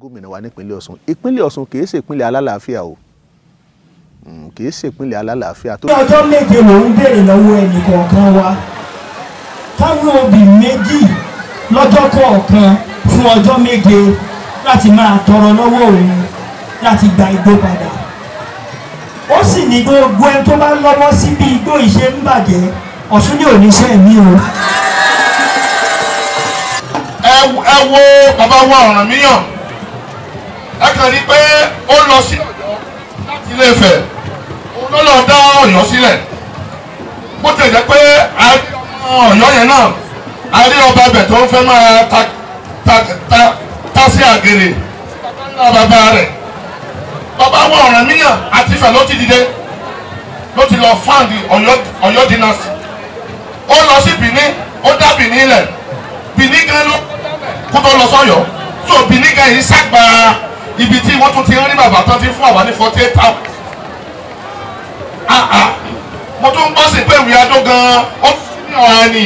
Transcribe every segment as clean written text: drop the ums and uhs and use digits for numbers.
Gómìnà wa nípínlẹ̀ Ọ̀ṣun, ìpínlẹ̀ Ọ̀ṣun kì í ṣe ìpínlẹ̀ alálàáfíà o, kì í ṣe ìpínlẹ̀ alálàáfíà. Ní ọjọ́ 7 lòún béèrè lọ́wọ́ ẹnì kọ̀ọ̀kan wa káwọn obì 2 lọ́jọ́ kọ̀ọ̀kan fún ọjọ́ 7 láti máa tọrọ lọ́wọ́ òun láti gba igbó padà. Ó sì ní gbogbo ẹni tó bá lọ́wọ́ sí bí igbó ìṣe ń bàjẹ́, Ọ̀ṣun ní oníṣẹ́ mi o. Ẹ wo bàbá wa Ọ̀rànmíyàn, ẹ kàn rí pé ó lọ sí Ọ̀yọ́ láti Ilé Ifẹ̀, òun ló lọ dá Ọ̀yọ́ sílẹ̀. Bó tilẹ̀ jẹ́ pé a rí ọmọ Ọ̀yọ́ yẹn náà, a rí ọba ibẹ̀ tó ń fẹ́ máa ta sí àgèrè bàbá ńlá bàbá rẹ̀. Bàbá wa Ọ̀rànmíyàn àti Ifẹ̀ ló ti dìde, ló ti lọ fáǹdì Ọ̀yọ́ dynasty. Ó lọ sí Benin, ó dá Benin lẹ̀. Benin gan ló kó tó lọ sọ́yọ́. So Benin gan yìí sàgbà ibi tí wọ́n tún ti ń rí bàbá tán ti fún àwa ní 48 hours. Mo tún gbọ́ sí pé ìwé adó gan ó tún ní ọ̀ràn ni.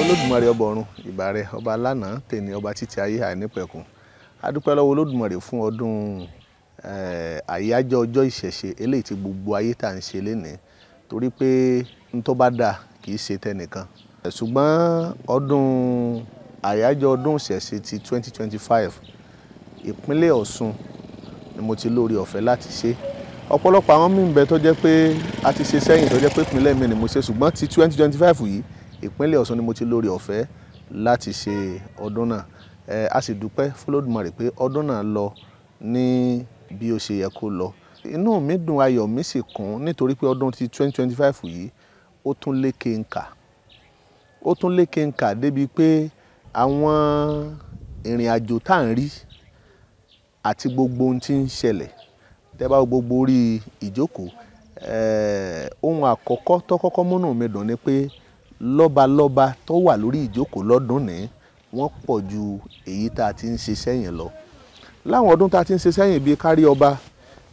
Olódùmarè ọba ọ̀run, ìbà rẹ, ọba lánàá tèmi, ọba títí ayé àìnípẹ̀kun. A dúpẹ́ lọ́wọ́ Olódùmarè fún ọdún àyájọ́ ọjọ́ ìṣẹ̀ṣe eléyìí tí gbogbo ayé tá à ń ṣe lénìí, torí pé n tó bá dáa kì í ṣe tẹnìkan. Ṣùgbọ́n ọdún àyájọ́ ọdún ìṣẹ̀ṣe ti 2025 Ìpínlẹ̀ Ọ̀ṣun ni mo ti lórí ọ̀fẹ́ láti ṣe. Ọ̀pọ̀lọpọ̀ àwọn míì ń bẹ tó jẹ́ pé a ti ṣe sẹ́yìn tó jẹ́ pé ìpínlẹ̀ mi ni mo ṣe, ṣùgbọ́n ti 2025 yìí ìpínlẹ̀ Ọ̀ṣun ni mo ti lórí ọ̀fẹ́ láti ṣe ọdún náà. A sì dúpẹ́ f'Olódùmarè pé ọdún náà lọ ní bí ó ṣe yẹ kó lọ. Inú mi dùn, ayọ̀ mi sì kún nítorí pé ọdún ti 2025 yìí ó tún lékè nkà. Ó tún lékè nkà débi pé àwọn ìrìn àjò tá à ń rí àti gbogbo ohun tí ń ṣẹlẹ̀ tẹ́ bá gbogbo orí ìjókòó. Ohun àkọ́kọ́ tó kọ́kọ́ múnú mi dùn ni pé lọ́balọ́ba tó wà lórí ìjókòó lọ́dún ní wọ́n pọ̀ ju èyí tá a ti ń ṣe sẹ́yìn lọ. Láwọn ọdún tá a ti ń ṣe sẹ́yìn bíi kárí ọba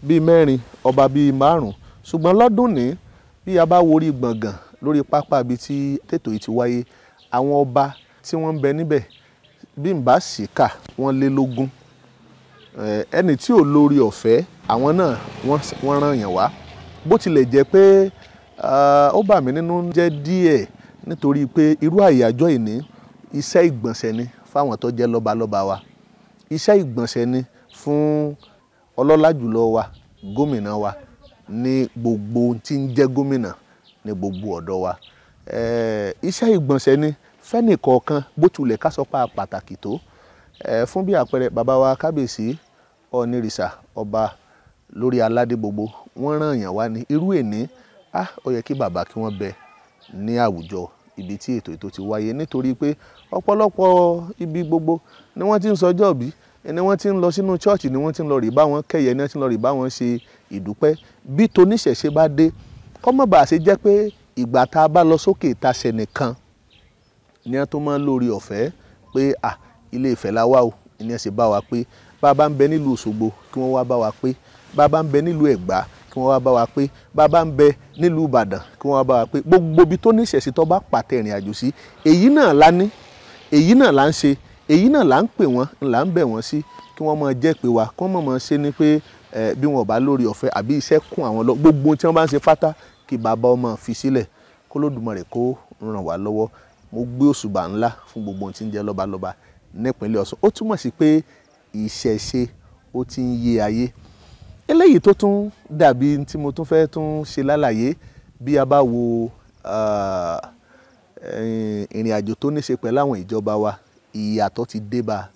bíi 4, ọba bíi 5, ṣùgbọ́n lọ́dún ní bí a bá worí gbọ̀ngàn lórí pápá ibi tí tètò yìí ti wáyé, àwọn ọba tí wọ́n ń bẹ níbẹ̀ bí n bá sì kà wọ́n lé lógún. Ẹni tí ò lórí ọ̀fẹ́ àwọn náà wọ́n rán yàn wá. Bó tilẹ̀ jẹ́ pé ó bà mí nínú jẹ́ díẹ̀ nítorí pé irú àyájọ́ ìní iṣẹ́ ìgbọ̀nsẹ̀ ni fáwọn tó jẹ́ lọ́balọ́ba wa, iṣẹ́ ìgbọ̀nsẹ̀ ni fún ọlọ́lá jùlọ wa, gómìnà wa, ní gbogbo tí ń jẹ́ gómìnà ní gbogbo ọ̀dọ́ wa. Iṣẹ́ ìgbọ̀nsẹ̀ ni fẹ́nì kọ̀ọ̀kan bó tilẹ̀ ká sọ pa pàtàkì tó. Fún bí àpẹẹrẹ bàbá wa kábíyèsí Ọ̀nìrìṣà ọba lórí aládé gbogbo wọ́n rán yàn wá ní irú èní. Ó yẹ kí bàbá kí wọ́n bẹ ní àwùjọ ibi tí ètò ètò ti wáyé, nítorí pé ọ̀pọ̀lọpọ̀ ibi gbogbo ni wọ́n ti ń sọjọ́ bí, ni wọ́n ti ń lọ sínú chọ́ọ̀chì, ni wọ́n ti ń lọ rí bá wọn kẹ́yẹ, ni wọ́n ti ń lọ rí bá wọn ṣe ìdúpẹ́. Bí toníṣẹ̀ṣe bá dé, kọ́mọ̀ bá ṣe jẹ́ pé ìgbà tá a bá lọ sókè ìtasẹ̀ nìkan ni wọ́n tó máa ń lórí ọ̀fẹ́ pé Ilé Ifẹ̀ la wá o, ni wọ́n ṣe bá wa pé bá a bá ń bẹ nílùú Òṣogbo kí wọ́n wá bá wa pé, bá a bá ń bẹ nílùú Ẹ̀gbá kí wọ́n wá bá wa pé, bá a bá ń bẹ nílùú Ìbàdàn kí wọ́n wá bá wa pé. Gbogbo ibi tó níṣẹ̀ṣe tó bá pàtẹ ìrìn àjò sí, èyí náà la ní, èyí náà là ń ṣe, èyí náà là ń pè wọ́n, là ń bẹ̀ wọ́n sí kí wọ́n máa jẹ́ pé wa, kí wọ́n máa ṣe ni pé bí wọn ò bá lórí ọ̀fẹ́ àbí iṣẹ́ kún àwọn lọ, gbogbo tí wọ́n bá ń ṣe pátá kí bàbá ọmọ fi sílẹ̀, kó Olódùmarè kó ràn wá lọ́wọ́. Mo gbé òṣùbà ńlá fún gbogbo ohun tí ń jẹ́ lọ́balọ́ba nípínlẹ̀ Ọ̀ṣun. Ó túmọ̀ sí pé ìṣẹ̀ṣe ó ti ń yé ayé. Eléyìí tó tún dàbí tí mo tún fẹ́ tún ṣe lálàyé, bí a bá wo ìrìn àjò tó ní ṣe pẹ̀lú àwọn ìjọba wa, ìyàtọ̀ ti dé bá.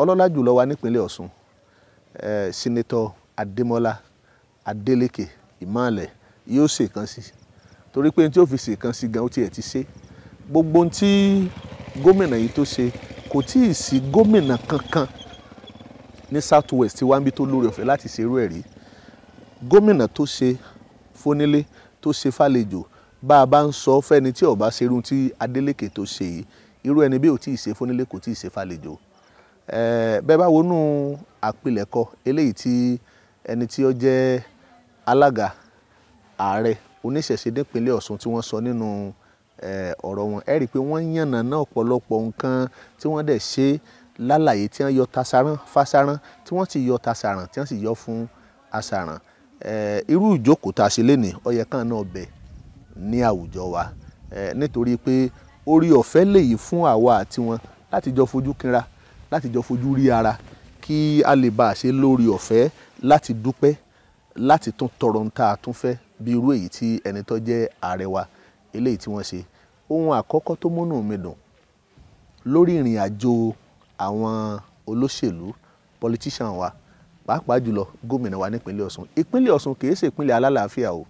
Ọlọ́lá jùlọ wa nípínlẹ̀ Ọ̀ṣun, Senator Adémọ́lá Adélékè Ìmọ̀lẹ̀ yóò ṣèkan sí, torí pé tí ó fi ṣèkan sí gan ó tiẹ̀ ti ṣe. Gbogbo ohun tí gómìnà yìí tó ṣe, kò tíì sí gómìnà kankan ní South West tí wá ń bí tó lórí ọ̀fẹ́ láti ṣe irú ẹ̀ rí. Gómìnà tó ṣe fónílé, tó ṣe fàlejò, bá a bá ń sọ fẹ́ni tí ó bá ṣe irú tí Adélékè tó ṣe yìí, irú ẹni bí ò tíì ṣe fónílé kò tíì ṣe fàlejò. Bẹ́ẹ̀ bá wọnú àpilẹ̀kọ eléyìí tí ẹni tí ó jẹ́ alága ààrẹ oníṣẹ̀ṣe nípínlẹ̀ Ọ̀ṣun tí wọ́n sọ nínú ọ̀rọ̀ wọn, ẹ rí i pé wọ́n yànnàná ọ̀pọ̀lọpọ̀ nǹkan tí wọ́n dẹ̀ ṣe lálàyé, tí wọ́n yọ tasarán fásarán, tí wọ́n sì yọ tasarán, tí wọ́n sì yọ fún asarán. Irú ìjókòó tá a ṣe lénìí ó yẹ kán náà bẹ ní àwùjọ wa, nítorí pé orí ọ̀fẹ́ lèyí fún àwa àti wọn láti jọ fojú kínra, láti jọ fojú rí ara, kí a lè bá a ṣe lórí ọ̀fẹ́ láti dúpẹ́, láti tún tọrọ ohun tá a tún fẹ́ bí irú èyí tí ẹni tó jẹ́ ààrẹ wa eléyìí tí wọ́n ṣe. Ohun àkọ́kọ́ tó múnú mi dùn lórí ìrìn àjò àwọn olóṣèlú politician wa, pàápàá jùlọ gómìnà wa nípínlẹ̀ Ọ̀ṣun. Ìpínlẹ̀ Ọ̀ṣun kìí ṣe ìpínlẹ̀ alálàáfíà o,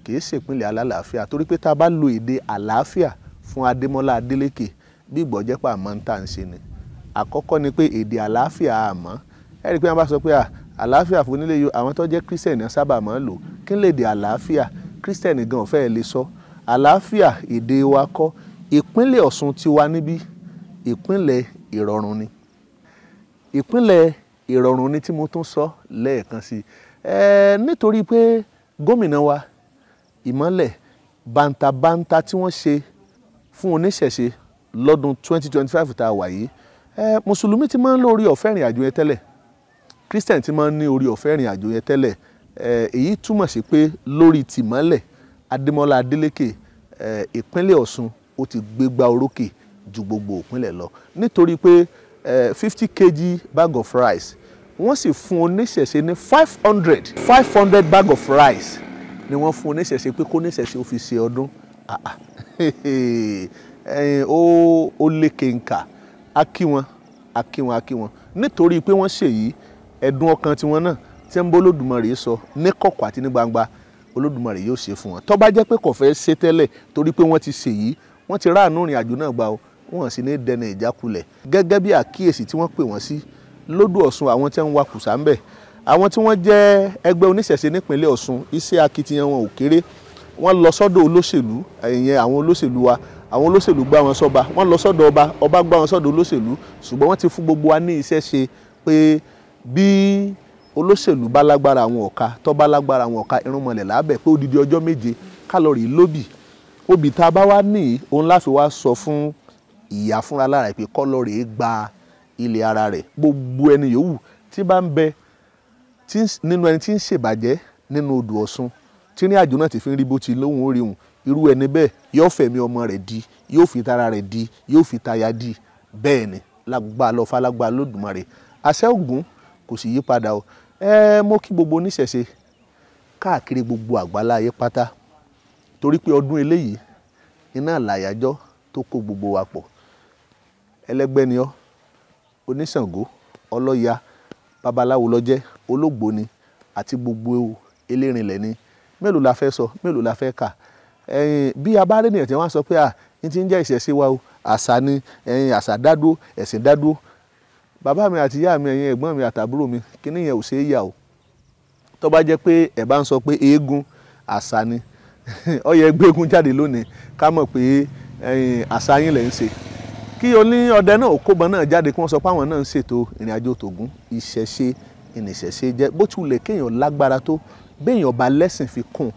kìí ṣe ìpínlẹ̀ alálàáfíà, torí pé tá a bá lo èdè àlàáfíà fún Adémọ́lá Adélékè bí ìgbọ́jẹ́pà àmọ́ ń tà ń ṣe ni. Àkọ́kọ́ ni pé èdè àlàáfíà àmọ́, ẹ rí i pé wọ́n bá sọ pé àlàáfíà fún onílé yìí, àwọn tó jẹ́ kírísítẹ̀nì sábà máa ń lò. Kí lè dè àlàáfíà? Kírísítẹ̀nì gan ò fẹ́ lè sọ àlàáfíà èdè wa kọ́. Ìpínlẹ̀ Ọ̀ṣun ti wà níbí, ìpínlẹ̀ ìrọ̀rùn ni. Ìpínlẹ̀ ìrọ̀rùn ni tí mo tún sọ lẹ́ẹ̀kan sí. Nítorí pé gómìnà wa Ìmọ̀lẹ̀ bàǹtàbàǹtà tí wọ́n ṣe fún oníṣẹ̀ṣe lọ́dún 2025 tá a wà yìí, mùsùlùmí ti máa ń lórí ọ̀fẹ́ ìrìn àjò yẹn tẹ́lẹ̀, Christian ti máa ń ní orí ọ̀fẹ́ ìrìn àjò yẹn tẹ́lẹ̀. Èyí túmọ̀ sí pé lórí tìmọ́lẹ̀ Adémọ́lá Adélékè, ìpínlẹ̀ Ọ̀ṣun ó ti gbégbá orókè ju gbogbo ìpínlẹ̀ lọ, nítorí pé 50 kg bag of rice. Wọ́n sì fún oníṣẹ̀ṣe ní 500 bag of rice ni wọ́n fún oníṣẹ̀ṣe pé kó oníṣẹ̀ṣe ó fi ṣe ọdún. Ó lékè nkà. A kí wọn, a kí wọn, a kí wọn nítorí pé wọ́n ṣèyí ẹ̀dùn ọkàn tiwọn náà tí ń bọ́ Olódùmarè sọ ní kọ̀kọ̀ àti ní gbangba, Olódùmarè yóò ṣe fún wọn. Tó bá jẹ́ pé kò fẹ́ ṣe tẹ́lẹ̀ torí pé wọ́n ti ṣèyí, wọ́n ti ráàánú ìrìn àjò náà gbà ó, wọ́n sì ní dẹni ìjákulẹ̀. Gẹ́gẹ́ bí àkíyèsí tí wọ́n pè wọ́n sí lódò Ọ̀ṣun, àwọn tí wọ́n ń wa kùsà ń bẹ̀, àwọn tí wọ́n jẹ́ ẹgbẹ́ oníṣẹ̀ṣe nípínlẹ̀ Ọ̀ṣun, iṣẹ́ akitiyan wọn ò kéré. Wọ́n lọ sọ́dọ̀ olóṣèlú, ìyẹn àwọn olóṣèlú wa, àwọn olóṣèlú gbá wọn sọ́ba, wọ́n lọ sọ́dọ̀ ọba, ọba gbá wọn sọ́dọ̀ olóṣèlú. Ṣùgbọ́n wọ́n ti fún gbogbo wa ní iṣẹ́ ṣe pé bí olóṣèlú bá lágbára àwọn ọ̀ka, tó bá lágbára àwọn ọ̀ka, irúnmọlẹ̀ lábẹ́ pé odidi ọjọ́ 7 kálọ̀rì lóbì. Obì tá a bá wá ní òun láfi wá sọ fún ìyá fúnra lára pé kọ́lọ́rì gba ilẹ̀ ara rẹ̀. Gbogbo ẹni yòówù tí bá ń bẹ nínú ẹni tí ń ṣèbàjẹ́ nínú odò Ọ̀ṣun, tí ní àjò náà ti fi ń rí bó ti lóhùn ó rí hùn, irú ẹni bẹ́ẹ̀ yóò fẹ̀mí ọmọ rẹ̀ di, yóò fi tara rẹ̀ di, yóò fi taya di. Bẹ́ẹ̀ ni lágbá lọ falágbá Olódùmarè. Àṣẹ Ògún kò sì yí padà o. Mo kí gbogbo oníṣẹ̀ṣe káàkiri gbogbo àgbálá ayé pátá, torí pé ọdún eléyìí iná làyájọ́ tó kó gbogbo wa pọ̀. Ẹlẹ́gbẹ́ ni ọ́, oníṣàngó, ọlọ́ya, babaláwo ló jẹ́, ológbòni àti gbogbo elérinlẹ̀ ni. Mélòó la fẹ́ sọ, mélòó la fẹ́ kà? Bí a bá rí ènìyàn tí wọ́n sọ pé à ní ti ń jẹ́ ìṣẹ̀ṣe wa o, àṣà ni, àṣà dádúró, ẹ̀sìn dádúró. Bàbá mi àti ìyá mi, ẹ̀yin ẹ̀gbọ́n mi àtàbúrò mi, kíní yẹn ò ṣe é yà o. Tó bá jẹ́ pé ẹ bá ń sọ pé eégún àṣà ni, ó yẹ gbé eégún jáde lónìí ká mọ̀ pé àṣà yín lẹ̀ ń ṣe. Kí oní ọdẹ náà kóbọn náà jáde kí wọ́n sọ pé àwọn náà ń ṣètò ìrìn àjò tògún. Ìṣẹ̀ṣe ìnìṣẹ̀ṣe jẹ́. Bó tilẹ̀ kéèyàn lágbára tó, béèyàn bá lẹ́sìn fi kún,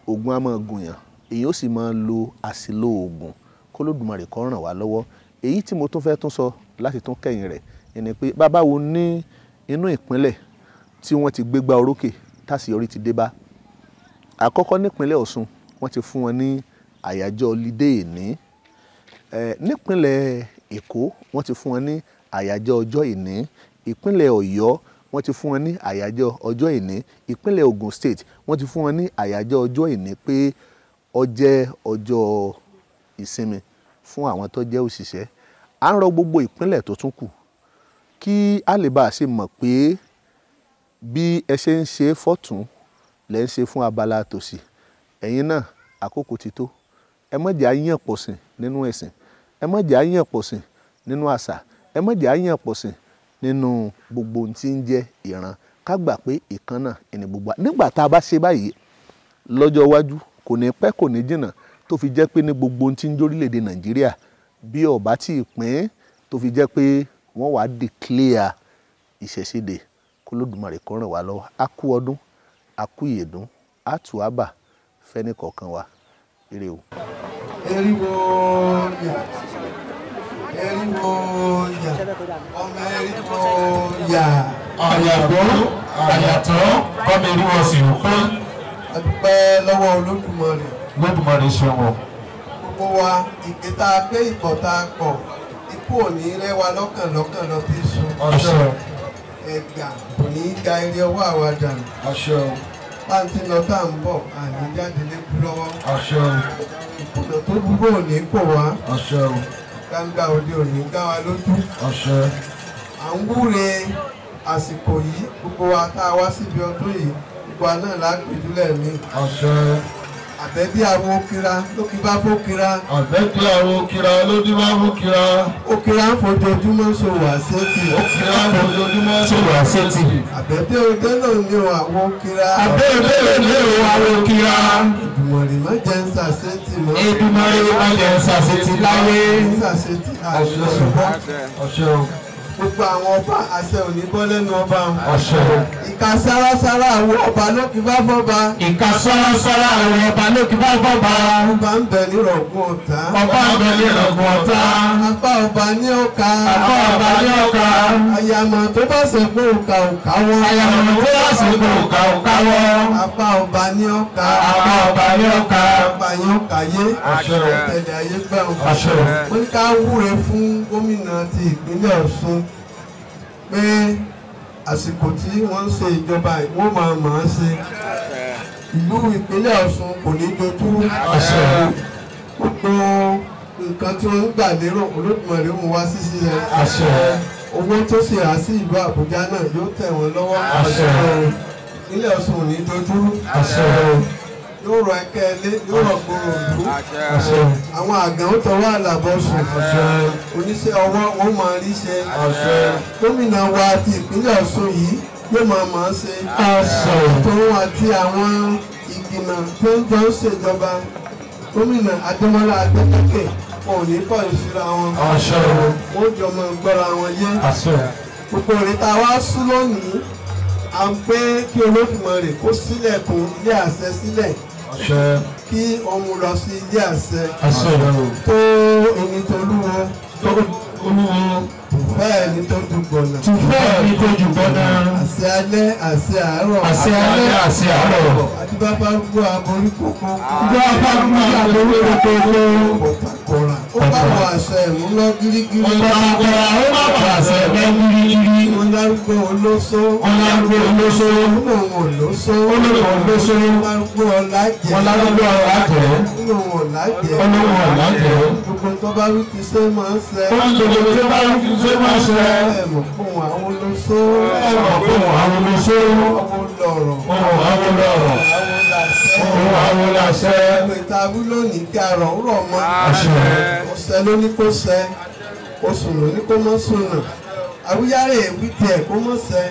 Ògún á máa gùn yàn, èyàn ó sì máa lo àṣìlò Ògún. K'Olódùmarè kó ràn wá lọ́wọ́. Èyí tí mo tún fẹ́ tún sọ láti tún kẹ́yìn rẹ̀ ni pé bàbá wo ní inú ìpínlẹ̀ tí wọ́n ti gbégbá orókè táṣeyọrí ti dé bá. Àkọ́kọ́ nípínlẹ̀ Ọ̀ṣun, wọ́n ti fún wọn ní àyájọ́ ọlídé ìní. Nípínlẹ̀ Èkó, wọ́n ti fún wọn ní àyájọ́ ọjọ́ ìní. Ìpínlẹ̀ Ọ̀yọ́, wọ́n ti fún wọn ní àyájọ́ ọjọ́ ìní. Ìpínlẹ̀ Ògùn State, wọ́n ti fún wọn ní àyájọ́ ọjọ́ ìní pé ó jẹ́ ọjọ́ ìsinmi fún àwọn tó jẹ́ òṣìṣẹ́. À ń rọ gbogbo ìpínlẹ̀ tó tún kù kí a lè bá a ṣe mọ̀ pé bí ẹ ṣe ń ṣe fọ́tún lẹ́ ń ṣe fún abala tòsì. Ẹ̀yin náà àkókò ti tó. Ẹ má jẹ́ á yàn pọ̀ sìn nínú ẹ̀sìn, ẹ má jẹ́ á yàn pọ̀ sìn nínú àṣà, ẹ má jẹ́ á yàn pọ̀ sìn nínú gbogbo ohun tí ń jẹ́ ìran. Ká gbà pé ìkan náà ẹni gbogbo. Nígbà tá a bá ṣe báyìí lọ́jọ́ iwájú, kò ní pẹ́ kò ní jìnnà tó fi jẹ́ pé ní gbogbo ohun tí ń jórílẹ̀-èdè Nàìjíríà bí ó bá tí ì pín, tó fi jẹ́ pé wọ́n wá declare ìṣẹ̀ṣe dé. K'Olódùmarè kó ràn wá lọ́wọ́. A kú ọdún, a kú ìyèdún, a tù á bà fẹ́ni kọ̀ọ̀kan wa. Ire o. Eriwo yà, eriwo yà, ọmọ eriwo yà. Àyàgbó, àyàtọ̀, kọ́mi eriwo sì ń pín. A dúpẹ́ lọ́wọ́ Olódùmarè. Olódùmarè ṣeun o. Gbogbo wa, ìgbé tá a gbé ìbọ̀ tá a kọ̀, ikú ò ní rẹ́ wa lọ́kàn lọ́kàn lọ bí sùn. Àṣẹ. Ẹ̀gà kò ní í ga eré ọwọ́ àwa dànù. Àṣẹ. Bá ń ti lọ tá à ń bọ̀, àní jáde lékú lọ́wọ́. Àṣẹ. Ìkùnà tó burú ò ní kò wá. Àṣẹ. Gbangba òde ò ní gá wa lójú. Àṣẹ. À ń wúre àsìkò yìí, gbogbo wa tá a wá síbi ọdún yìí, gbogbo wa náà lágbèjúlẹ̀ mi. Àṣẹ. Àbẹ́bí awo kira ló kí bá fó kira. Àbẹ́bí awo kira ló dí bá fó kira. Ó kira ń fojoojúmọ́ ṣòwò àṣetì. Ó kira ń fojoojúmọ́ ṣòwò àṣetì. Àbẹ́bí òde náà ní o àwo kira. Àbẹ́bí òde o àwo kira. Èdùmàrè má jẹ́ ń ṣàṣetì mọ́. Èdùmàrè má jẹ́ ń ṣàṣetì láyé. Ń ṣàṣetì àṣẹ. Gbogbo àwọn ọba àṣẹ ò ní bọ́ lẹ́nu ọba. Àṣẹ. Ìka sárására àwọn ọba ló kí bá fọ́ba. Ìka sárására àwọn ọba ló kí bá fọ́ba. Ọba ń bẹ nírọ̀gùn ọ̀tá. Ọba ń bẹ nírọ̀gùn ọ̀tá. Apá ọba ní ọ̀ka. Apá ọba ní ọ̀ka. Àyàmọ̀ tó bá ṣe pé òkà òkà wọ́. Àyàmọ̀ tó bá ṣe pé òkà òkà wọ́. Apá ọba ní ọ̀ka. Apá ọba ní ọ̀ka. Apá yẹn ọ̀ka yé. Tẹ̀lé ayé gbà wọn. Wọ́n ní ká wúre fún gómìnà ti ìpínlẹ̀ Ọ̀ṣun pé àsìkò tí wọ́n ń ṣe ìjọba wọ́n máa mọ̀ ọ́n ṣe. Ìlú ìpínlẹ̀ Ọ̀ṣun kò ní dojúrú. Gbogbo nǹkan tí wọ́n ń gbà lérò Olódùmarè mú wá sí sílẹ̀. Owó tó sì rà sí ìlú Àbújá náà yóò tẹ̀ wọ́n lọ́wọ́. Ìpínlẹ̀ Ọ̀ṣun ò ní dojúrú. Yóò rọ ẹkẹ ilé, yóò rọ gbòòrò ìlú. Àwọn àgàn ó tọwọ́ àlàbọ̀ sùn. Oníṣẹ́ ọwọ́ wọn máa rí ṣe. Gómìnà wa ti ìpínlẹ̀ Ọ̀ṣun yìí yóò máa mọ̀ ọ́n ṣe. Tòun àti àwọn ìgbìmọ̀ tó ń jọ ń ṣèjọba. Gómìnà Adémọ́lá Adélékè wọn ò ní kọ̀yìn síra wọn. Wọ́n jọ máa gbọ́ra wọn yé. Gbogbo òrè tá a wá sú lónìí, à ń pé kí Olódùmarè kó sílẹ̀kùn ilé àṣẹ sílẹ̀. Kí òun lọ sí ilé àṣẹ. Tó ẹni tó lúwo. Tó olúwo. Tùfẹ́ ẹni tó ju gbọ̀nà. Tùfẹ́ ẹni tó ju gbọ̀nà. Àṣẹ alẹ́ àṣẹ àárọ̀. Àṣẹ alẹ́ àṣẹ àárọ̀. Adébábá gbọ́ aborí kókó. Gbọ́ abá gbọ́ aborí kókó. Pọ̀tàkọ̀rà. Ó bá wọ àṣẹ ìmúlọ gírígírí. Pọ̀tàkọ̀rà ó bá wọ àṣẹ ìmúlọ gírígírí. Wọ́n lárúgbó olóso. Wọ́n lárúgbó olóso. Ó lóun olóso. Ó lóun olóso. Wọ́n lárúgbó ọlájẹ́. Wọ́n lárúgbó ọlájẹ́. Ó lóun ọlájẹ́. Ó lóun ọlájẹ́. Gbogbo tó bá wí ti ṣe máa ń ṣe. Gbogbo tó bá wí ti ṣe máa ń ṣe. Ẹ mọ̀ fún àwọn olóso. Ẹ mọ̀ fún àwọn olóso. Àwọn lọ̀rọ̀. Àwọn lọ̀rọ̀. Àwọn làṣẹ. Àwọn làṣẹ. Ìta wí lónìí kí a rọ̀ ń rọ̀ mọ́. Ọ̀sẹ̀ ló ní kó ṣẹ. Oṣù ló ní kó mọ́ sùnà. Àwíyáre èwì tiẹ̀ kó mọ́ ṣẹ.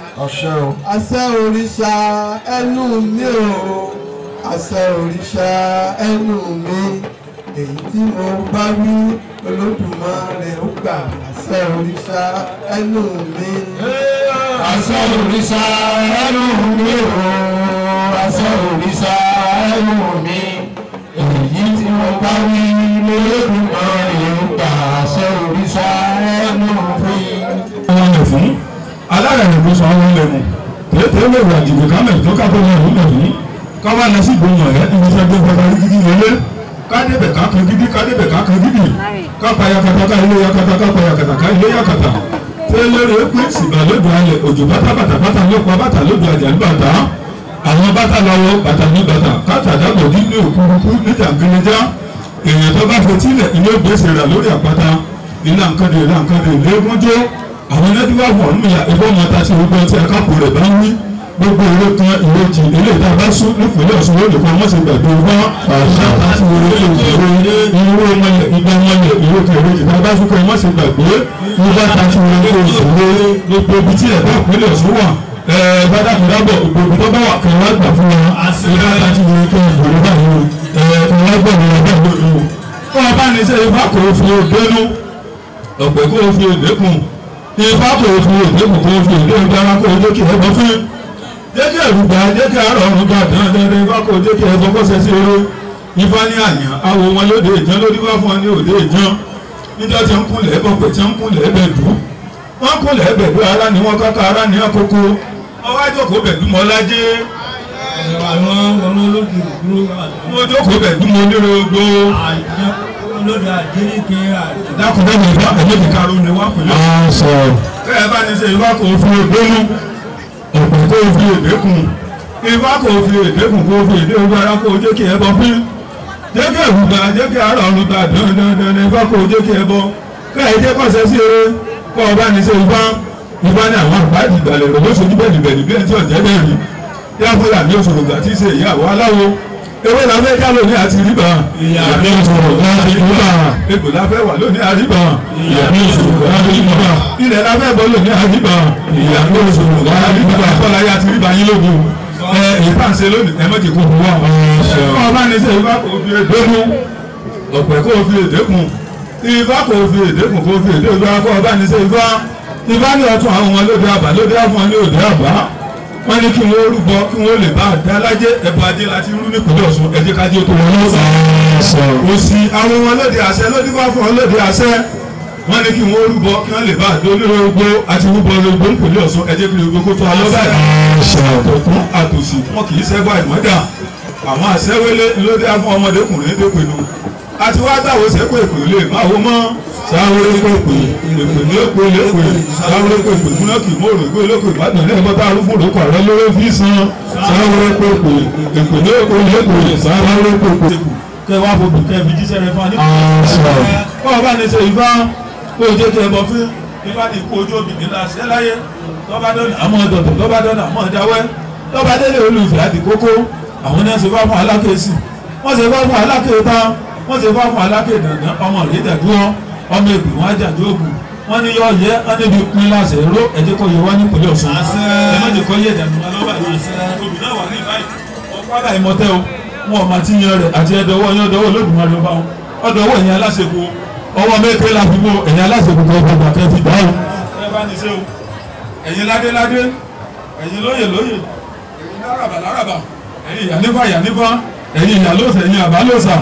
Àṣẹ òrìṣà ẹnu mi o. Àṣẹ òrìṣà ẹnu mi. Èyí tí mo bá wí Olódùmarè ó gbà. Àṣẹ òrìṣà ẹnu mi. Àṣẹ òrìṣà ẹnu mi o. Àṣẹ òrìṣà ẹnu mi. Èyí tí mo bá wí Olódùmarè ó gbà. Àṣẹ òrìṣà ẹnu mi. Wọ́n lè fún alárẹ̀ ló sọ wọ́n lè mú tètè lè wà jìbì kámẹ̀ tó kápẹ́ wọn ò lè fún káwá lọ sí ìgbóhùn ẹ̀ ní sẹ́gbẹ́ gbọ́dọ̀ gidi wọlé kádébẹ̀ kákan gidi kádébẹ̀ kákan gidi kápa yakata ká ilé yakata kápa yakata ká ilé yakata tẹ́lẹ̀rẹ́ pé sìgbà lójú alẹ̀ òjò bàtà bàtà bàtà ló pa bàtà lójú àjà ní bàtà àwọn bàtà lọ́wọ́ bàtà ní bàtà káta dàgbò ní òkúrukú níta gẹlẹ́já èèyàn tó bá fetílẹ̀ ilé gbèsè rà lórí àpáta ilé àǹkàdé ilé àǹkàdé ilé gúnjó àwọn ẹlẹ́dínwá wọ̀ nínú ìyá ìbọn mọ́ta tí gbogbo ọtí akápò rẹ̀ bá ń wí gbogbo èrò kan ìrèjì ilé ìta bá sún nípìnlẹ̀ Ọ̀ṣun lónìí kan wọ́n ti gbàgbé wá àṣà àti ìró ìró mọ́lẹ̀ ìgbà mọ́lẹ̀ ìró kan ìrèjì tá a bá sún kan wọ́n ti gbàgbé wọ́n ta ti wọlé ìró gbogbo ibi tí ẹ̀dá ìpínlẹ̀ Ọ̀ṣun wà bàdàkùnrin gbogbo ibi tó bá wà kan wá gbà fún wa ìdá ta ti wọlé kan ìgbòho báyìí kan wá gbà wọn báyìí wọn bá ní sẹ́yìn bá kò fi òdenu ọ̀pẹ̀ kò fi òdekùn ifá kò fi òdekùn kò fi òdekùn dára kò jẹ́ kí ẹ̀bọ fún jẹ́ kí ẹ̀rù gbà jẹ́ kí àárọ̀ ọ̀run gbà dandan ifá kò jẹ́ kí ẹ̀bọ kọ́sẹ̀ sí eré ifá ní àyàn awo wọn lóde ìjàn lórí wá fún wọn ní òde ìjàn níjọ́ tí ń kúnlẹ̀ ẹ̀bọ pẹ̀ tí ń kúnlẹ̀ ẹ̀bẹ̀ dù wọ́n kúnlẹ̀ ẹ̀bẹ̀ dù ara ní wọn káká ara ní àkókò ọwọ́ àjọkò bẹ̀ dùn mọ́ lájẹ́ mo jókòó bẹ̀ dùn mọ́ onírògbò dákúndé ní ìfá ẹ̀mẹ́jì karùn-ún ni wọ́n pè é. Bẹ́ẹ̀ bá ní ṣe ìfá kò fi ògbónú ọ̀pọ̀ kò fi èdèkùn ìfá kò fi èdèkùn kò fi èdè ogun ara kò jẹ́ kí ẹ bọ́ fún jẹ́ kí ẹ̀rù gbà jẹ́ kí àárọ̀ ọ̀run gbà dandandan ìfá kò jẹ́ kí ẹ bọ́ kẹ́ẹ̀ jẹ́ kọ́sẹ̀ sí eré kọ́ ọba ní ṣe ìfá ìfá ní àwọn àgbà ìgbàlẹ̀ rẹ̀ ló ṣojú bẹ́ẹ̀ bẹ́ẹ̀ bí ẹni tí ọ̀jẹ́ bẹ́ẹ̀ rí yá fúlà ní oṣù rògbà tí í ṣe ìyàwó aláwo ewé la fẹ́ já lónìí àti ríbà ìyá mi sọ̀rọ̀ láti ríbà egbò la fẹ́ wà lónìí àríbà ìyá mi sọ̀rọ̀ láti ríbà ilẹ̀ la fẹ́ bọ́ lónìí àríbà ìyá mi sọ̀rọ̀ láti ríbà kọ́lá yá ti ríbà yín lógun ẹ ìfàǹsẹ̀ lónìí ẹ mọ̀jẹ̀ kó fún wa ọba ní sẹ́ ifá kò fi èdè mú ọ̀pẹ̀ kò fi èdè kùn ifá kò fi èdè kùn kò fi èdè òjò akọ ọba ní sẹ́ ifá ifá ní ọtún àwọn ọmọ lóde àbá lóde àfọn ní òde àbá wọ́n ní kí wọ́n rúbọ kí wọ́n lè bá àdá lájẹ́ ẹ̀bùn ajé láti rú nípìnlẹ̀ Ọ̀ṣun ẹ̀jẹ̀ kájé tó wọ́n lọ́sàn. Òsì àwọn wọn lóde àṣẹ lóde wá fún ọ lóde àṣẹ Wọ́n ní kí wọ́n rúbọ kí wọ́n lè bá àdó olóró àti rúbọ olóró nípìnlẹ̀ Ọ̀ṣun. Ẹ jẹ́ kí olóró kó tó alọ́bà àtọ̀tún àtòsí wọn kì í ṣẹ́gbà ìmọ̀dà. Àwọn àṣẹwélé lóde afún ọmọdékùnrin dépinnu. Àti wá táwọn ṣẹ́kọ̀ èpè lè máa wó mọ́. Sáwéré pèpè èpè lépè lépè sáwéré pèpè múnákì mòrò ìgbé lókè Ìbàdàn lẹ́ẹ̀kọ́ tá a rú fún òkú àrẹ lórí fi san. Sáwéré pèpè èpè lépè lépè sáwéré pèpè. Kẹ́ wá fòbí kẹ́ fi jíṣẹ́ rẹ fún wa ní. Kọ́ ọ bá ní ṣe ìfá kó o jẹ́ kí ẹ bọ̀ fún ifá ní ikú ojú òbí nílá ṣẹ́ láyé. Tọ́ba dọ́nà àmọ́ dọ̀dọ̀ tọ́ba dọ́nà àmọ́ dáwẹ́ tọ́ba délé olùfẹ́ àti kókó. Àwọn náà ṣe fá fún alákèésì, wọ́n ṣe fá fún alákèéta, wọ́n ṣe fá fún alákèédàndàn. Ọmọ rẹ̀ dàdúró ọmọ èpè wọn ajáde ògùn. Wọ́n ní yọ yẹ wọ́n níbi pín láṣẹ ró. Ẹ̀jẹ̀ kọ́ yẹ wá nípìnlẹ̀ Ọ̀ṣun. Ẹ má jẹ́ kọ́ yẹ ìdààmú wa lọ́wọ́ yìí. Obì náà wà ní ìbáyìí ọ̀pá báyìí mọ́tẹ́ o. Wọn ò máa ti yan rẹ̀ àti ẹ̀dọ̀wọ́ yan ọ̀dọ̀wọ́ Olódùmarè ọba wọn. Ọ̀dọ̀wọ́ ẹ̀yìn aláṣekù ọwọ́ mẹ́kẹ́ la fi mú ẹ̀yìn aláṣekù kan gbàgbà kẹ́ fi dáhùn. Ẹ bá ní ṣe o. Ẹ̀yin ládéládé, ẹ̀yin lóyè lóyè, ẹ̀yin lárabà lárabà, ẹ̀yin ìyànífà ìyànífà, ẹ̀yin ìyàlóòsà ẹ̀yin àbálòsà,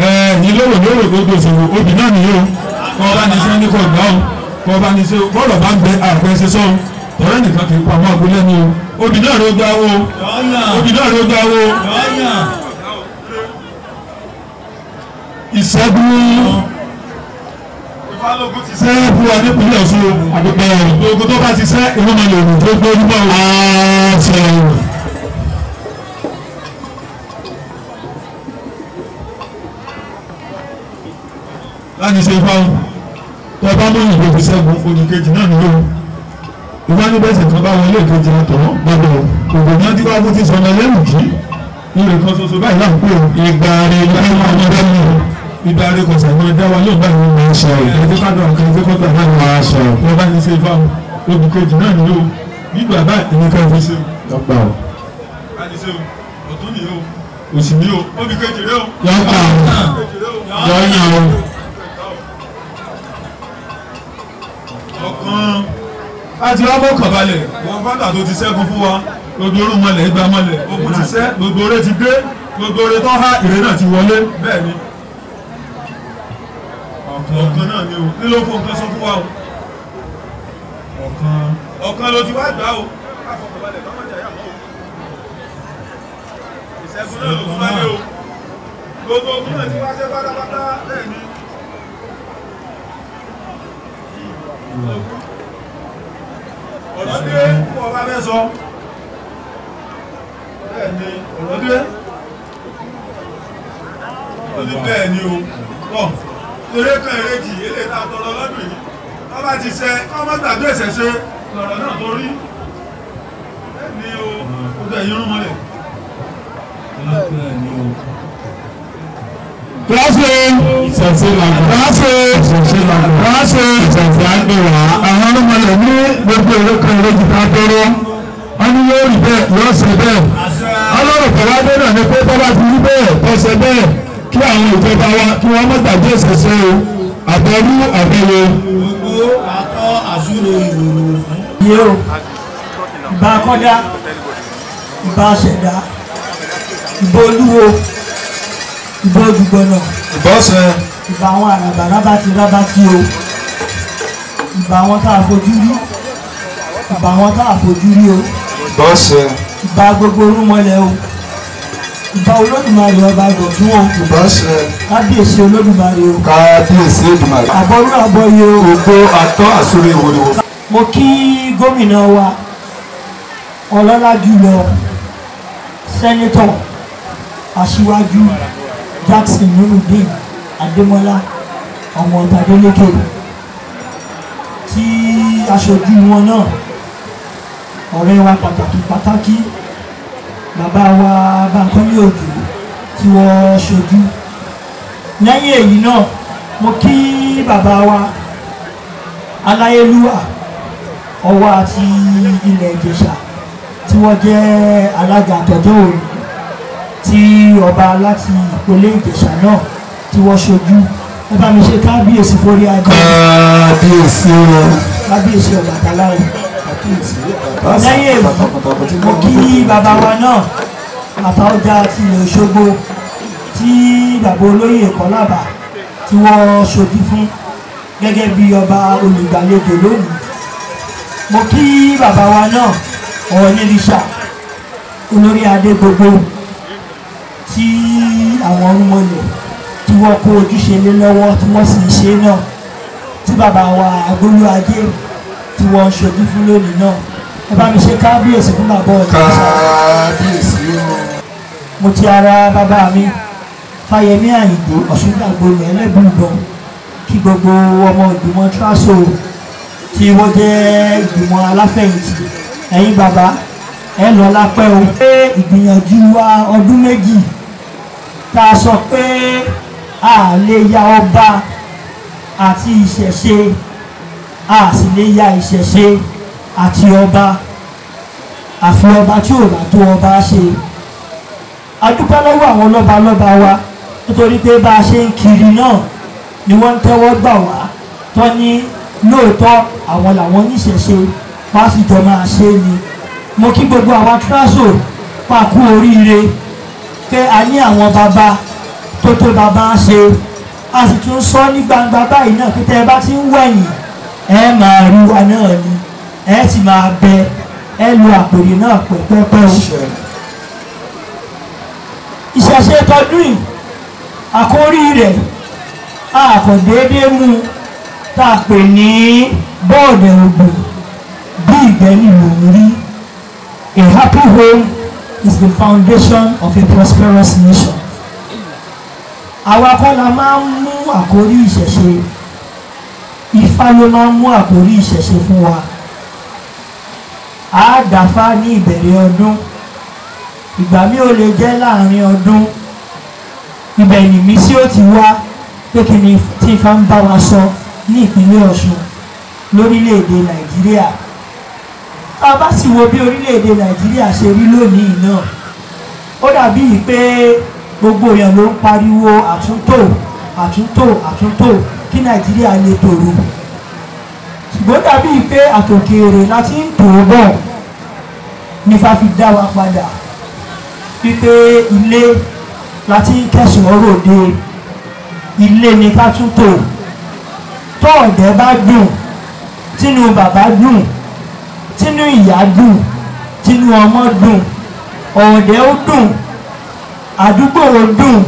ẹ̀yin lóró lóró gbogbo ìṣòro obì náà nìyó. Kọ́ ọba ní ṣe ní kò gbà ó. Kọ́ ọba ní ṣe bọ́ọ̀lù bá ń bẹ àpẹ ṣe sọ́ọ̀. Tọ́rẹ́ nìkan kì í pa àwọn agbolé ni o. Obì náà ló gbà wo. Obì náà ló gbà wo. Ìṣẹ́gun ìfàlógún ti sẹ́ fún wa nípìnlẹ̀ Ọ̀ṣun. Àdúgbò ogun tó bá ti sẹ́ ìwọ́n máa lè rìn tó gbé nígbà wo. Láti ṣe fáwọn tó bá mú ìbò fi ṣẹ́gun ojú kejì náà nílò ìwá ní bẹ́sẹ̀ tó bá wọlé ìkejì ọ̀tọ̀ gbogbo ògbò náà tí wàá fún ti sọmọ ẹlẹ́rù jí ìrè kan ṣoṣo báyìí láǹ pé o. Ìgbà rẹ̀ ló máa ń bẹ́ mi ìgbà rẹ̀ kò sàmọ́ dá wa yóò báyìí wọ́n máa ń sọ ẹ̀jẹ̀ ká dùn àkànjẹ́ ẹ̀jẹ̀ kọ́tà náà máa sọ wọ́n bá ní ṣe fáwọn ojú kejì náà nílò nígbà báyìí èmi kan fi ṣe o. Láti ṣe o ọ̀tún nìyó òsì ní o obì kejì rẹ o. Yọ̀ọ̀ta yọ̀ọ̀yàn o. Ọ̀kan láti wá mọ́kàn balẹ̀ wọ́n fátà tó ti ṣẹ́gun fún wa gbogbo orú mọ́lẹ̀ igba mọ́lẹ̀ ogun ti ṣẹ́ gbogbo oore ti dé gbogbo oore tó há ìrè náà ti wọlé bẹ́ẹ̀ ni ọ̀kan náà ni o kí ló fún nǹkan sọ fún wa o ọ̀kan ló ti wá gbà o káfọkànbalẹ̀ kọ́mọ̀jà yà mọ́ o ìṣẹ́gun náà ló fún wa ní o gbogbo ogun náà ti wá ṣẹ́ pátápátá bẹ́ẹ̀ ni. Ọ̀rọ̀ dé fún ọba fẹ́ sọ bẹ́ẹ̀ ni ọ̀rọ̀ dé ó ní bẹ́ẹ̀ ni o tọ́ eré kan eré jì eléyìí tá a tọrọ lọ́dún yìí wọ́n bá ti ṣe kọ́ mọ́ gbàgbé ìṣẹ̀ṣe lọ̀rọ̀ náà tó rí bẹ́ẹ̀ ni o ó bẹ̀ yín rún mọ́lẹ̀. Kíláàsì ìṣẹ̀ṣe làgbà. Kíláàsì ìṣẹ̀ṣe làgbà. Kíláàsì ìṣẹ̀ṣe àgbèrè. Àwọn ọlọ́mọlẹ̀ ní gbogbo èrò kan èrò jù ká tọrọ. Wọ́n ní yóò rí bẹ́ẹ̀ yóò ṣe bẹ́ẹ̀. Ọlọ́run kọ̀wá dé náà ni pé tó bá ti rí bẹ́ẹ̀ tó ṣe bẹ́ẹ̀ kí àwọn ìjọba wa kí wọ́n má gbàgbé ìṣẹ̀ṣe o. Àbẹ̀rú àbẹ̀wò. Gbogbo àtọ́ àṣúrò ìròrò fún. Yóò ìbá kọ́dá, ìbá ṣẹ̀dá, ìbá olúwo, ìbá ojúgbọ́nà, Ìbọ́sẹ̀. ìbá àwọn àràbà rábàtì rábàtì o, ìbá àwọn tá a fojú rí, ìbá àwọn tá a fojú rí o, Ìbọ́sẹ̀. ìbá gbogbo orúnmọlẹ̀ o, ìbá Olódùmarè ọba ìbọ̀tún o, Ìbọ́sẹ̀. kábíyèsí Olódùmarè o, Kábíyèsí Èdùmàrè. àbọrú àbọyè o. Gbogbo àtọ́ àṣúrò ìwòrìwò. Mo kí gómìnà wa ọlọ́lá jùlọ sẹ́nitọ̀ aṣíwájú Jackson Nurudeen Adémọ́lá ọmọ Tadélékè tí aṣojú wọn náà ọ̀rẹ́ wa pàtàkì pàtàkì bàbá wa Bánkọ́lé Òjó tí wọ́n ṣojú. Lẹ́yìn èyí náà mo kí bàbá wa aláyélúwà Ọ̀wọ̀ àti ilẹ̀ Ìjẹ̀ṣà tí wọ́n jẹ́ alága àtọ́jọ́ òní tí ọba láti ìpínlẹ̀ Ìjẹ̀ṣà náà tí wọ́n ṣojú. Ẹ bá mi ṣe kábíyèsí forí adé. Kábíyèsí o. Kábíyèsí Ọbàtálá o. Kábíyèsí. Lẹ́yìn èyí mo kí bàbá wa náà Àtaọ́jà ti ilẹ̀ Òṣogbo tí bàbá olóyè Kọ́lábà tí wọ́n ṣojú fún. gẹ́gẹ́ bí ọba olùgbàlejò lónìí. Mo kí bàbá wa náà Ọ̀ọ̀nìrìṣà olórí adé gbogbo tí àwọn ọmọlẹ̀ tí wọ́n kó ojúṣe lé lọ́wọ́ tí wọ́n sì ń ṣe náà, tí bàbá wa Agbolúajé tí wọ́n ń ṣojú fún lónìí náà. Ẹ bá mi ṣe kábíyèsí fún bàbá Ọ̀ọ̀nìrìṣà. Kábíyèsí o. Mo ti ara bàbá mi Fáyẹmí Àyìndé Ọ̀ṣúndàgbòmí Ẹlẹ́bùúbọn kí gbogbo ọmọ ìgbìmọ̀ Traso tí wọ́n jẹ́ ìgbìmọ̀ aláfẹ̀yìntì. Ẹ̀yin bàbá ẹ lọ lápẹ́ o. Pé ìgbìyànjú wa ọdún méjì tá a sọ pé a lè ya ọba àti ìṣẹ̀ṣe, a sì lè ya ìṣẹ̀ṣe àti ọba, àfi ọba tí ò bá tó ọba ṣe. A dúpẹ́ lọ́wọ́ àwọn lọ́balọ́ba wa nítorí pé bá a ṣe ń kiri náà ni wọ́n ń tẹ́wọ́ gbà wá tọ́ ní lóòótọ́ àwọn làwọn níṣẹ̀ṣe pásítọ̀ máa ṣe ni. Mo kí gbogbo àwa Traso pa kú oríire pé a ní àwọn bàbá tó tó bàbá ṣe. A sì tún sọ ní gbangba báyìí náà pé tẹ́ ẹ bá ti ń wẹ̀yìn ẹ máa rí wa náà ni, ẹ sì máa bẹ, ẹ lo àpèrè náà pẹ́pẹ́pẹ́ o. Ìṣẹ̀ṣe tọdún yìí àkórí rẹ̀ a kò déédéé mú tá a pè ní bọ́ọ̀dẹ̀ ògùn bí ìgbẹ́ni lòún rí. A happy home is the foundation of a prosperous nation. Àwa kọ́ la máa ń mú àkórí ìṣẹ̀ṣe, Ifá ló máa ń mú àkórí ìṣẹ̀ṣe fún wa. A dàfá ní ìbẹ̀rẹ̀ ọdún, ìgbà mi ò lè jẹ́ láàrin ọdún, ibẹ̀ nìmísí ó ti wá pé kí ni tí Ifá ń bá wa sọ ní ìpínlẹ̀ Ọ̀ṣun lórílẹ̀‐èdè Nàìjíríà. Tá a bá sì wo bí orílẹ̀‐èdè Nàìjíríà ṣe rí lónìí náà, ó dàbí pé gbogbo èèyàn ló ń pariwo àtúntò àtúntò àtúntò kí Nàìjíríà lè tòrò, ṣùgbọ́n dàbí pé àtòkèèrè láti ń tò ó bọ̀ nífa fi dá wa padà wípé ilé láti ń kẹsàn-án ròde, ilé ni ká tún tò. Tó ọ̀dẹ̀ bá dùn, tínú bàbá dùn, tínú ìyá dùn, tínú ọmọ dùn, ọ̀dẹ̀ ó dùn, àdúgbò ó dùn,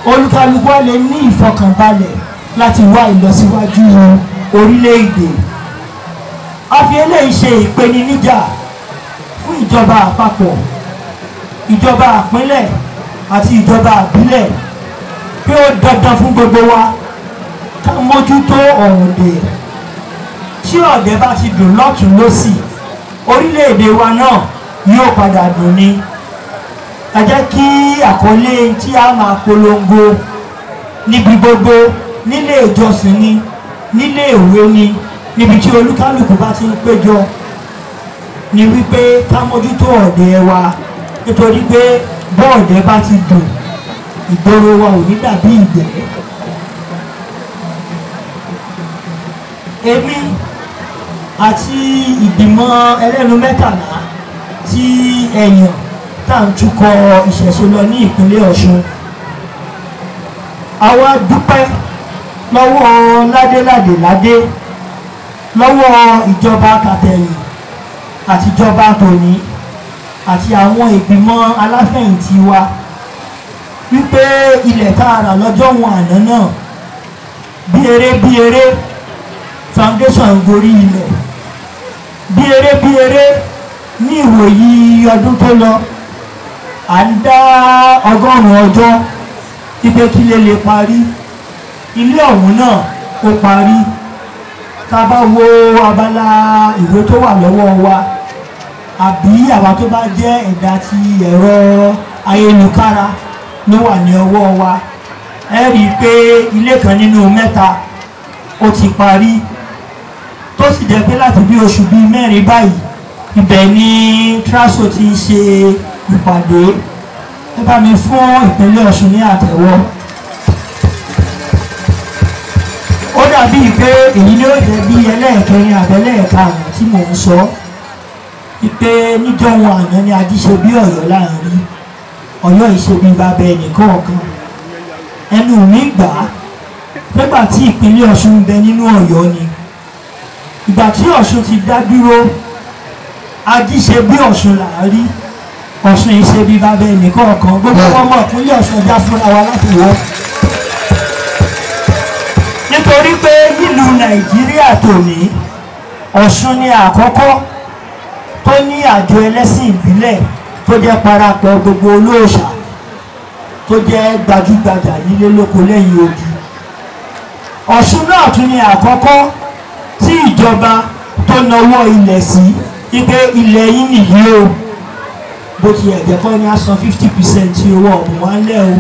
olúkálukú á lè ní ìfọkànbalẹ̀ láti wá ìlọsíwájú orílẹ̀-èdè. A fi eléyìí ṣe ìpèníjà fún ìjọba àpapọ̀, ìjọba àpínlẹ̀ àti ìjọba àbílẹ̀ pé ó dandan fún gbogbo wa ká mójútó ọ̀dẹ̀. Tí ọ̀dẹ̀ bá ti dùn lọ́tún lósì, orílẹ̀-èdè wa náà yóò padà dùn ni. Ẹ jẹ́ kí àkọlé tí a máa polongo níbi gbogbo, nílé ìjọsìn ni, nílé ìwé ni, níbi tí olúkálùkù bá ti ń péjọ, ni wípé ká mójútó ọ̀dẹ̀ wa, nítorí pé bọ́ọ̀dẹ̀ bá ti dùn, ìgboro wa ò ní dàbí ìgbẹ́. Èmi àti ìgbìmọ̀ ẹlẹ́nu mẹ́tàlá tí ẹ̀yàn tá à ń tukọ̀ ìṣẹ̀ṣe lọ ní ìpínlẹ̀ Ọ̀ṣun, àwa dúpẹ́ lọ́wọ́ ládéládé ládé, lọ́wọ́ ìjọba kàtẹ̀yìn àtijọba tòní àti àwọn ìgbìmọ̀ aláfẹ̀yìntì wa wípé ilẹ̀ tá a rà lọ́jọ́ wọn àná náà bí eré bí eré foundation gorí ilẹ̀, bí eré bí eré ní ìwòyí ọdún tó lọ à ń dá 100 ọjọ́ wípé kí lè lè parí ilé ọ̀hún náà ó parí. Tá a bá wo abala ìwé tó wà lọ́wọ́ wa àbí àwa tó bá jẹ́ ẹ̀dá ti ẹ̀rọ ayélujára ló wà ní ọwọ́ wa, ẹ rí i pé ilé kan nínú 3 ó ti parí, tó sì jẹ́ pé láti bí oṣù bíi 4 báyìí ibẹ̀ ni Traso ti ń ṣe ìpàdé. Ẹ bá mi fún ìpínlẹ̀ Ọ̀ṣun ní àtẹ́wọ́. Ó dàbí pé èyí ni ó jẹ́ bí ẹlẹ́ẹ̀kẹrin àbẹ́lẹ́ẹ̀karùn-ún tí mò ń sọ pé níjọ́ wọn àná ni ajíṣe bí Ọ̀yọ́ láàrin, Ọ̀yọ́ ìṣe bí bàbá ẹnìkọ̀ọ̀kan. Ẹnu mi gbà á Nígbà tí ìpínlẹ̀ Ọ̀ṣun ń bẹ nínú Ọ̀yọ́ ni. Ìgbà tí Ọ̀ṣun ti dá dúró, ajíṣe bí Ọ̀ṣun là á rí. Ọ̀ṣun yìí ṣe bí bàbá ẹnìkọ̀ọ̀kan. Gbogbo ọmọ ìpínlẹ̀ Ọ̀ṣun já fúnra wa láti wọ́. Nítorí pé nílùú Nàìjíríà tòní, Ọ̀ṣun ni àkọ́kọ́ tó ní àjọ ẹlẹ́sìn ìbílẹ̀ tó jẹ́ parapọ̀ gbogbo olóòṣà tó jẹ́ gbajúgbajà nílé lóko lẹ́yìn odi. Ọ̀ṣun náà tún ni àkọ́kọ́ tí ìjọba tó nawọ́ ilẹ̀ sí wípé ilẹ̀ yín nìyí o, bó ti ẹ̀jẹ̀ kọ́ ni a san 50% owó ọ̀bùn wa ńlẹ̀ o,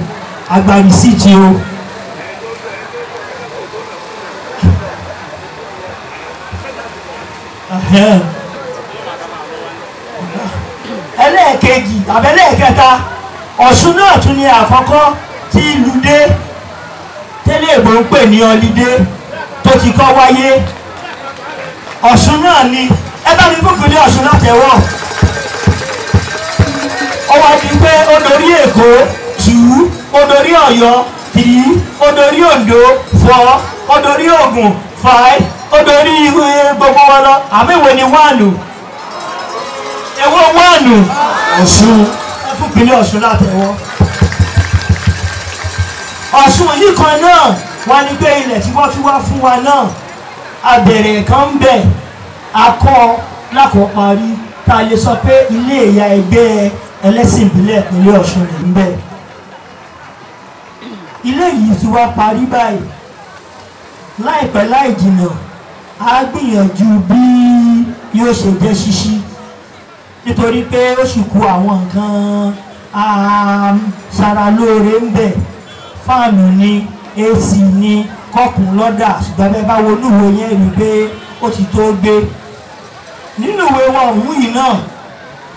agbárí sí ti o. Ẹlẹ́ẹ̀kejì àbẹ́lẹ́ẹ̀kẹta, Ọ̀ṣun náà tún ni àkọ́kọ́ tí lùdé tẹ́lẹ̀ èbó ń pè ní ọlídé tó ti kọ́ wáyé. Ọ̀ṣun náà ni ẹ bá mi fúnfún ní Ọ̀ṣun látẹ̀wọ̀. Ó wá di pé ó dorí Èkó 2, ó dorí Ọ̀yọ́ 3, ó dorí Oǹdó 4, ó dorí Ògùn 5, ó dorí gbogbo wọn lọ. Àmì ìwé ni 1, èwo 1 Ọ̀ṣun. Ẹ fún ìpínlẹ̀ Ọ̀ṣun látẹ̀wọ́. Ọ̀ṣun yìí kan náà wá ní pé ilẹ̀ tí wọ́n tún wá fún wa náà, abẹ̀rẹ̀ kan ń bẹ̀ akọ́ lákọ̀ọ́parí tá a lè sọ pé ilé ìyá ẹgbẹ́ ẹlẹ́sìn ìbílẹ̀ ìpínlẹ̀ Ọ̀ṣun rẹ̀ ń bẹ̀. Ilé yìí ti wá parí báyìí. Láìpẹ́ láì jìnnà á gbìyànjú bí yóò ṣe jẹ́ ṣíṣí, nítorí pé ó sì kù àwọn nǹkan aṣaralóore ń bẹ̀. Fáànù ni, AC ni, kọ́kùn lọ́dà, ṣùgbọ́n bẹ́ẹ̀ bá wo inú ìwé yẹn rí i pé ó ti tó gbé. Nínú ìwé wọn òun yìí náà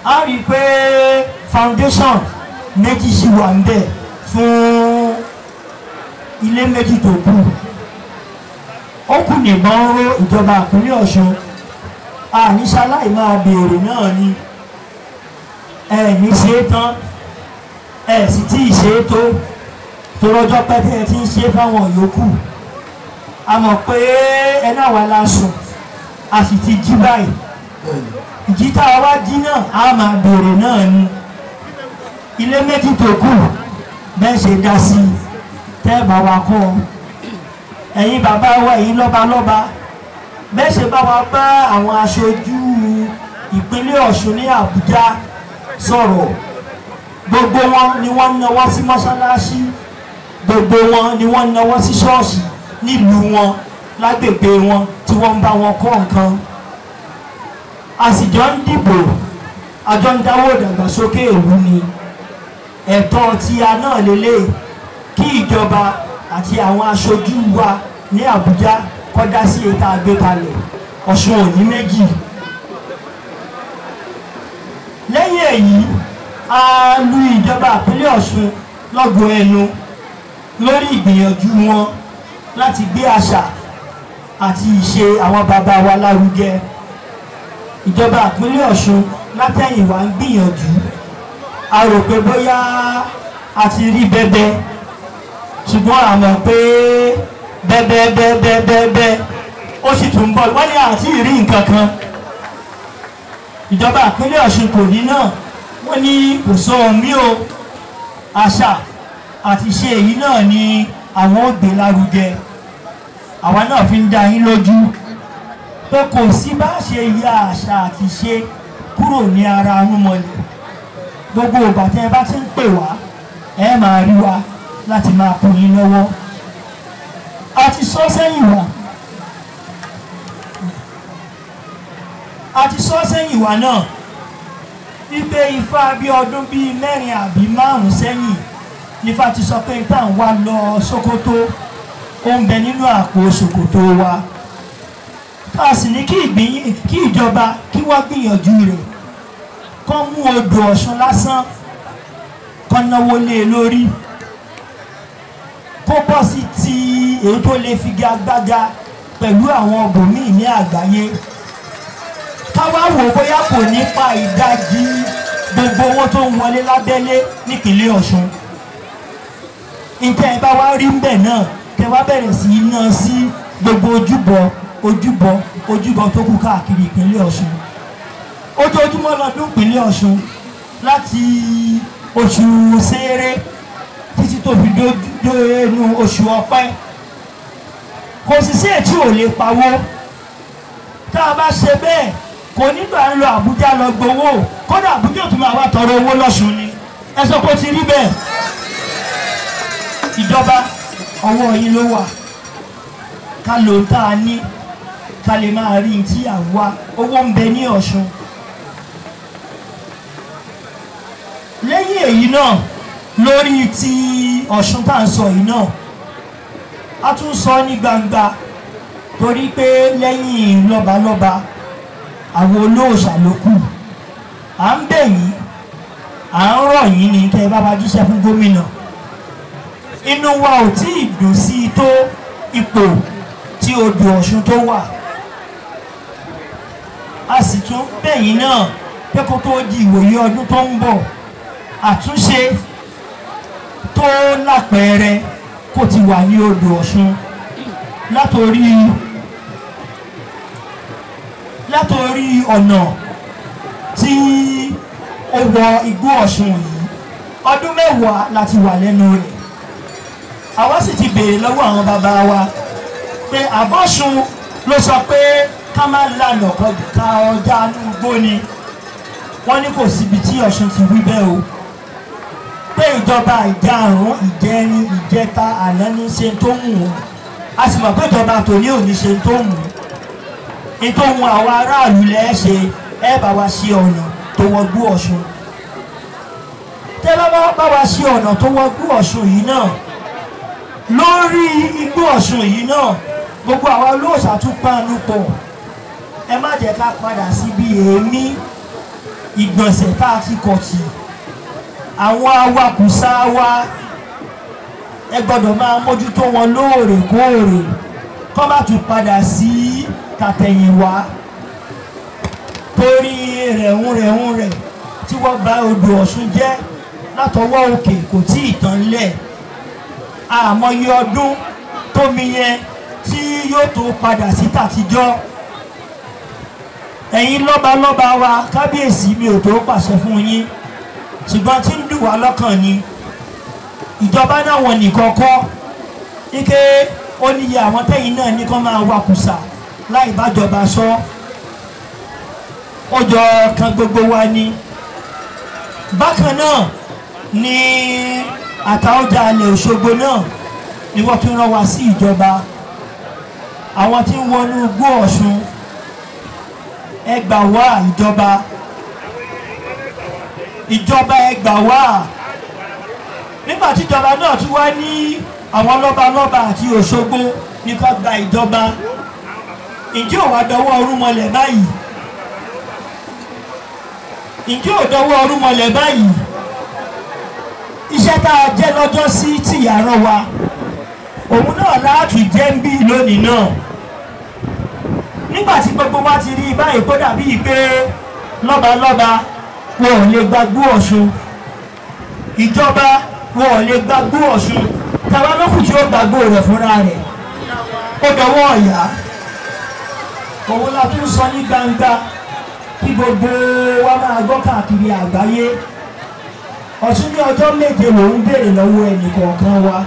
á rí i pé foundation méjì sì wà ń bẹ̀ fún ilé méjì tó kù. Ó kù nìbọn ró ìjọba ìpínlẹ̀ Ọ̀ṣun. Àníṣaláì máa béèrè náà ni, ẹ ní ṣe é tán, ẹ sì tí ì ṣe é tó, torọjọ́ pẹ́ tí ẹ ti ń ṣe fáwọn yòókù. A mọ̀ pé ẹ náà wà lásùn, a sì ti jí báyìí. Ìjí tá a wá jí náà a máa béèrè náà ni. Ilé méjì tó kù bẹ́ẹ̀ ṣe dá sí i tẹ́ ẹ bá wa kọ́ ọ. Ẹ̀yin bàbá wa, ẹ̀yin lọ́balọ́ba, bẹ́ẹ̀ ṣe bá wa bá àwọn aṣojú ìpínlẹ̀ Ọ̀ṣun ní Àbújá sọ̀rọ̀. Gbogbo wọn ni wọ́n náwó sí mọ́ṣáláṣí, gbogbo wọn ni wọ́n náwó sí ṣọ́ọ̀ṣì nílùú wọn, lágbègbè wọn tí wọ́n ń bá wọn kọ́ nǹkan. A sì jọ ń dìbò, a jọ ń dáwọ́ ìdàgbàsókè ìlú ni. Ẹ̀tọ́ tí a náà lélẹ̀ kí ìjọba àti àwọn aṣojú wa ní Àbújá kọ́ dá sí ètò àgbékalẹ̀. Ọ̀ṣun ò ní méjì. Lẹ́yìn èyí, a lu ìjọba ìpínlẹ̀ Ọ̀ṣun lọ́gọ ẹnu lórí ìgbìyànjú wọn láti gbé àṣà àti ìṣe àwọn bàbá wa lárugẹ. Ìjọba ìpínlẹ̀ Ọ̀ṣun látẹ̀yìnwá ń gbìyànjú. A rò pé bóyá a ti rí bẹ́bẹ́, ṣùgbọ́n a mọ̀ pé bẹ́bẹ́bẹ́bẹ́bẹ́ ó sì tún bọ̀. Wọ́n ní àti rí nǹkan kan. Ìjọba ìpínlẹ̀ Ọ̀ṣun kò ní náà, wọ́n ní kò sọ omi o. Àṣà àti ìṣe èyí náà ni àwọn ò gbé lárugẹ. Àwa náà fi ń dá yín lójú pé kò sí bá ṣe ya àṣà àti ìṣe kúrò ní ara arúnmọlẹ̀. Gbogbo ìgbà tẹ́ ẹ bá ti ń pè wá, ẹ máa rí wa láti máa kún yín lọ́wọ́. A ti sọ sẹ́yìn wá, a ti sọ sẹ́yìn wá náà wípé Ifá bí ọdún bíi 4 àbí 5 sẹ́yìn nífá ti sọ pé tá à ń wá lọ Sókótó, ó ń bẹ nínú àpò ṣòkòtò wa. Tá a sì ní kí ìjọba kí wọ́n gbìyànjú rẹ̀ kán mú odò Ọ̀ṣun lásán kán náwó lé e lórí, kó bọ́ sí ti èyí tó lè figagbága pẹ̀lú àwọn ọbòmíì ní àgbáyé. Ká wá wò bóyá kò ní pa ìdajì gbogbo owó tó ń wọlé lábẹ́lé nípínlẹ̀ Ọ̀ṣun. Ǹjẹ́ ẹ bá wá rí ń bẹ̀ náà Kẹwàá bẹ̀rẹ̀ sí í ná sí gbogbo ojúbọ ojúbọ ojúbọ tó kù káàkiri ìpínlẹ̀ Ọ̀ṣun. Ojoojúmọ́ lọ́dún ìpínlẹ̀ Ọ̀ṣun láti oṣù Ṣẹẹrẹ títí tó fi dé inú oṣù Ọ̀pẹ. Kò sì sí ètí ò lè pawó. Tá a bá ṣe bẹ́ẹ̀ kò nígbà ń lọ Àbújá lọ gbowó, kódà Àbújá ò tún máa wá tọrọ owó lọ́ṣun ni. Ẹ sọ pé ó ti rí bẹ́ẹ̀. Ìjọba ọwọ́ yín ló wà. Ká ló ń tá a ní ká lè máa rí tí à ń wá. Owó ń bẹ ní Ọ̀ṣun. Lẹ́yìn èyí náà lórí ti Ọ̀ṣun tá à ń sọ yìí náà a tún sọ ní gbangba torí pé lẹ́yìn lọ́balọ́ba àwọn olóòṣà ló kù. À ń bẹ̀ yín, à ń rọ̀ yín ní kẹ́ ẹ bá wa jíṣẹ́ fún gómìnà. Inú wa ò tí ì dùn sí i tó ipò tí odò Ọ̀ṣun tó wà. A sì tún bẹ̀ yín náà pé kó tó di ìwòye ọdún tó ń bọ̀ àtúnṣe tó lápẹẹrẹ kó ti wà ní odò Ọ̀ṣun látòrí ọ̀nà tí ó wọ igbó Ọ̀ṣun yìí. Ọdún 10 láti wà lẹ́nu rẹ̀. Àwa sì ti béèrè lọ́wọ́ àwọn bàbá wa pé àbọ̀ṣun ló sọ pé ká má lànà ká ọjà inú igbó ni. Wọ́n ní kò síbi tí Ọ̀ṣun ti wí bẹ́ẹ̀ o, pé ìjọba ìjàrún ìjẹrin ìjẹta àná ní ṣe tó wù wọ́n. A sì mọ̀ pé ìjọba tòní ò ní ṣe tó wù ní tó wù àwọn aráàlú lẹ́ ṣe. Ẹ bá wa ṣe ọ̀nà tó wọgbó Ọ̀ṣun. Tẹ́ bá wa ṣe ọ̀nà tó wọgbó Ọ̀ṣun yìí náà lórí igbó Ọ̀ṣun yìí náà gbogbo àwa olóòṣà tún panu pọ̀. Ẹ má jẹ́ ká padà síbi èémí ìgbọ̀nsẹ̀ tá a ti kọ̀ tì. Àwọn awakùsà wa ẹ gbọ́dọ̀ máa mójútó wọn lóòrèkóòrè kó má tún padà sí tàtẹ̀yìnwá torí rẹ̀hún rẹ̀ tí wọ́n bà odò Ọ̀ṣun jẹ́ látọwọ́ òkè kò tí ì tán lẹ̀. Àmọye ọdún tómi yẹn tí yóò tó padà sí tàtijọ́. Ẹ̀yin lọ́balọ́ba wa kábíyèsí mi ò tó pàṣẹ fún yín, ṣùgbọ́n tí ń dùn wá lọ́kàn ni ìjọba náà wọ̀n nìkan kọ́ ike ó níye àwọn tẹ́yìn náà ní kán máa wakùsà láì bájọba sọ. Ó jọ kan gbogbo wa ni. Bákan náà ni Àtaọ́jà alẹ̀ Òṣogbo náà ni wọ́n tún rán wa sí ìjọba. Àwọn tí ń wọnú igbó Ọ̀ṣun ẹ gbà wá ìjọba, ìjọba ẹ gbà wá. Nígbà tí ìjọba náà tún wá ní àwọn lọ́balọ́ba àti Òṣogbo ní kó gba ìjọba, ǹjẹ́ ò wá dọwọ́ ọrúnmọlẹ̀ báyìí? Ǹjẹ́ ò dọwọ́ ọrúnmọlẹ̀ báyìí? Iṣẹ́ tá a jẹ́ lọ́jọ́ sí tìyà rán wa òun náà láti jẹ́ ń bí lónìí náà. Nígbà tí gbogbo wa ti rí báyìí kó dàbí pé lọ́balọ́ba wọn ò lè gbagbó Ọ̀ṣun, ìjọba wọn ò lè gbagbó Ọ̀ṣun, tàwa lókù tí ó gbàgbó rẹ̀ fúnra rẹ̀ ó dọwọ́ ọ̀yà. Òun la tún sọ ní gbangba kí gbogbo wa máa gbọ́ káàkiri àgbáyé. Ọ̀ṣun ní ọjọ́ 7 lòún béèrè lọ́wọ́ ẹnì kọ̀ọ̀kan wa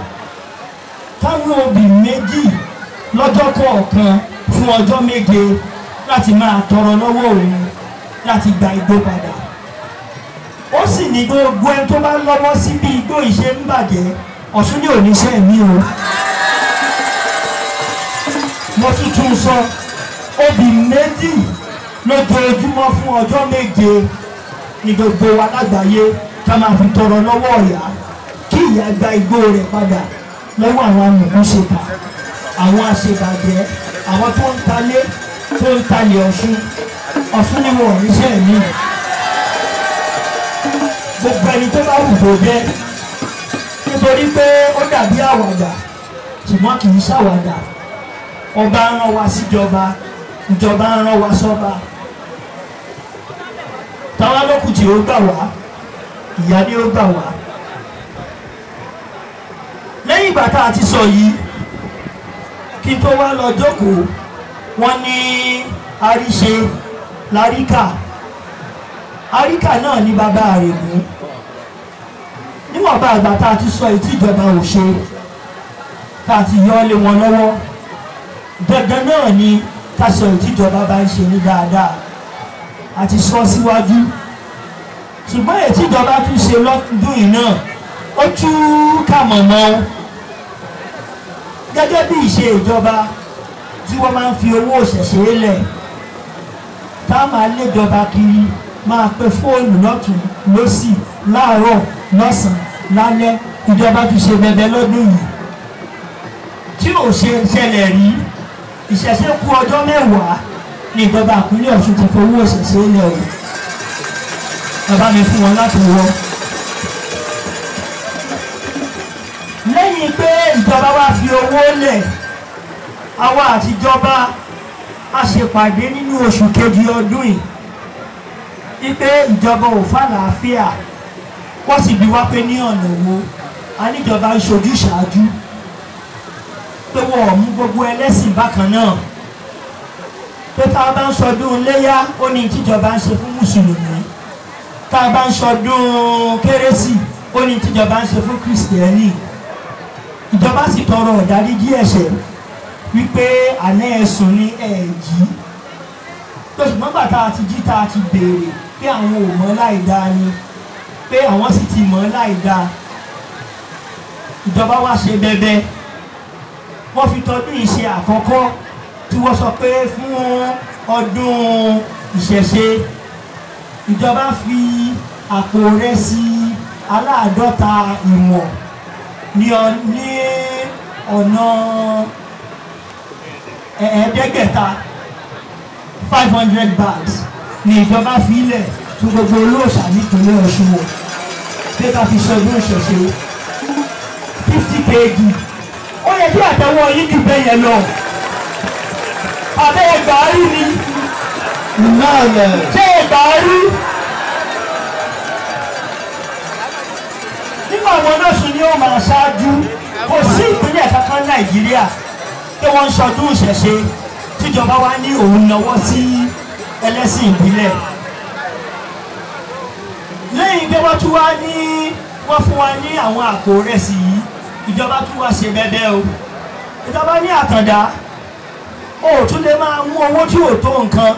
káwọn obì 2 lọ́jọ́ kọ̀ọ̀kan fún ọjọ́ 7 láti máa tọrọ lọ́wọ́ òun láti gba igbó padà. Ó sì ní gbogbo ẹni tó bá lọ́wọ́ sí bí igbó ìṣe ń bàjẹ́ Ọ̀ṣun ní oníṣẹ́ mi o. Mo tún sọ obì 2 lójoojúmọ́ fún ọjọ́ 7 ní gbogbo wa lágbàáyé ká máa fi tọrọ lọ́wọ́ ọ̀yà kí ìyá gba igbó rẹ̀ padà lọ́wọ́ àwọn amòkúnṣèkà, àwọn àṣebàjẹ́, àwọn tó ń talé tó ń talẹ̀ Ọ̀ṣun. Ọ̀ṣun ni wọn ò níṣẹ́ mi. Gbogbo ẹni tó bá wù kó jẹ́, nítorí pé ó dàbí àwàdà ṣùgbọ́n kì í ṣàwàdà. Ọba ń rán wa síjọba, ìjọba ń rán wa sọ́ba. Táwa lókù tí ó gbà wá, ìyá ni ó gbà wá. Lẹ́yìn ìgbà tá a ti sọ yìí, Kí tó wá lọ jókòó, wọ́n ní àríṣe láríkà. Àríkà náà ní bàbá Àrègún. Níwọ̀nba àgbà tá a ti sọ èyí tí ìjọba ò ṣe, tá a ti yọ ọ́ lé wọn lọ́wọ́, dandan náà ni ká sọ èyí tí ìjọba bá ń ṣe ní dáadáa. A ti sọ síwájú, ṣùgbọ́n èyí tí ìjọba tún ṣe lọ́dún yìí náà ó tú kà mọ̀mọ́ o. Gẹ́gẹ́ bí ìṣe ìjọba tí wọ́n máa ń fi owó òṣẹ̀ṣẹ̀ lẹ̀, tá a máa léjọba kiri, máa pe fóònù lọ́tún lọ́sì láàárọ̀ lọ́sàn-án lálẹ́. Ìjọba tún ṣe bẹbẹ lọ́dún yìí tí ò ṣe ṣẹlẹ̀ rí. Ìṣẹ̀ṣe kù ọjọ́ mẹ́wàá ní ìjọba ìpínlẹ̀ Ọ̀ṣun ti fowó òṣẹ̀ṣẹ̀ lẹ̀ o. Bàbá mi fún wọn láti wọ. Lẹ́yìn pé ìjọba wa fi owó lẹ̀, àwa àtijọba a ṣèpàdé nínú oṣù kejì ọdún yìí wípé ìjọba ò fàlàáfíà. Wọ́n sì bi wá pé ní ọ̀nà wo a níjọba ń ṣojú ṣáájú, pé wọ́n ò mú gbogbo ẹlẹ́sìn bákan náà, pé tá a bá ń ṣọdún léyá ó ní tíjọba ń ṣe fún mùsùlùmí, tá a bá ń ṣọdún kérésì ó ní tíjọba ń ṣe fún kìrìsìtẹ́nì. Ìjọba sì tọrọ ìdáríjì ẹ̀ṣẹ̀ wípé àná ẹ̀sùn ní ẹ̀ẹ́jì tó, ṣùgbọ́n gbà tá a ti jí tá a ti béèrè pé àwọn ò mọ̀ láì dáa ni, pé àwọn sì ti mọ̀ láì dáa. Ìjọba wá ṣe bẹbẹ, wọ́n fi tọdún yìí ṣe àkọ́kọ́ tí wọ́n sọ pé fún ọdún ìṣẹ̀ṣe. Ìjọba fi àpò rẹsì aláàdọ́ta ìwọ̀n ní ọ̀nà 500 500 bags ní ìjọba fi lẹ̀ fún gbogbo olóòṣà nípínlẹ̀ Ọ̀ṣun wọ̀ pé ká fi ṣọdún ìṣẹ̀ṣe. 50 kg. Ó yẹ kí àtẹwọ́ yín jù bẹ́ẹ̀ yẹn lọ. Abẹ́ ẹgbàá rí ni. Ṣé ẹgbàá rí? Nígbà wọn náà sùn ni ó máa ṣáájú. Kò sí ìpínlẹ̀ kankan Nàìjíríà pé wọ́n ń ṣọdún ìṣẹ̀ṣe tíjọba wa ní òun náwó sí ẹlẹ́sìn ìbílẹ̀. Lẹ́yìn pé wọ́n tún wá ní wọ́n fún wa ní àwọn àpò rẹsì yìí, ìjọba tún wá ṣe bẹ́bẹ́ o. Ìjọba ní Àtàndá ó tún lè máa mú owó tí ò tó nǹkan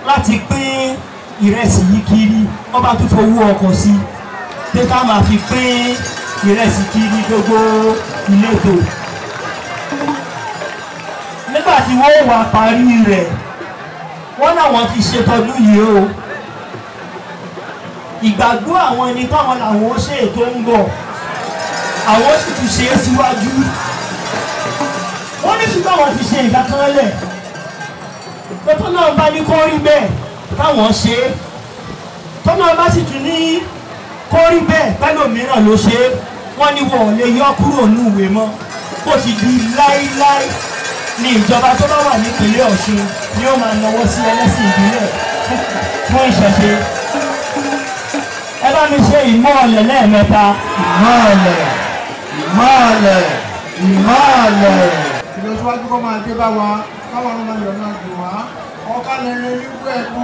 láti pín ìrẹsì yìí kiri. Wọ́n bá tún fowó ọkọ̀ sí pé ká máa fi pín ìrẹsì kiri gbogbo ìletò. Nígbà tí wọ́n wá parí rẹ̀, wọ́n láwọn ti ṣètọ́dún yìí o. Ìgbàgbọ́ àwọn ẹni táwọn làwọn ṣe ètò ń bọ̀, àwọn sì tún ṣe é síwájú. Wọ́n ní ṣùgbọ́n àwọn ti ṣe ìdákanlẹ̀ pé tọ́lọ́run bá ní kó rí bẹ́ẹ̀ táwọn ṣe é, tọ́lọ́run bá sì tún ní kó rí bẹ́ẹ̀ pẹ́lòmíràn ló ṣe é. Wọ́n ní wọn ò lè yọ kúrò ní ìwé mọ́, kó sì di láíláí ní ìjọba tó bá wà nípìnlẹ̀ Ọ̀ṣun ni ó máa nawọ́ sí ẹlẹ́sìn ìbílẹ̀ fún ìṣẹ̀ṣe. Ẹ bá mi ṣe ìmọ̀ọ̀lẹ̀ lẹ́ẹ̀mẹ́ta. Ìmọ̀ọ̀lẹ̀, ìmọ̀ọ̀lẹ̀, ìmọ̀ọ̀lẹ̀. Ìlọsíwájú kọ́ máa dé bá wa, káwọn ọmọ Yorùbá máa dùn wá. Ọ̀ká lẹ́nu nígbó ẹ̀kú.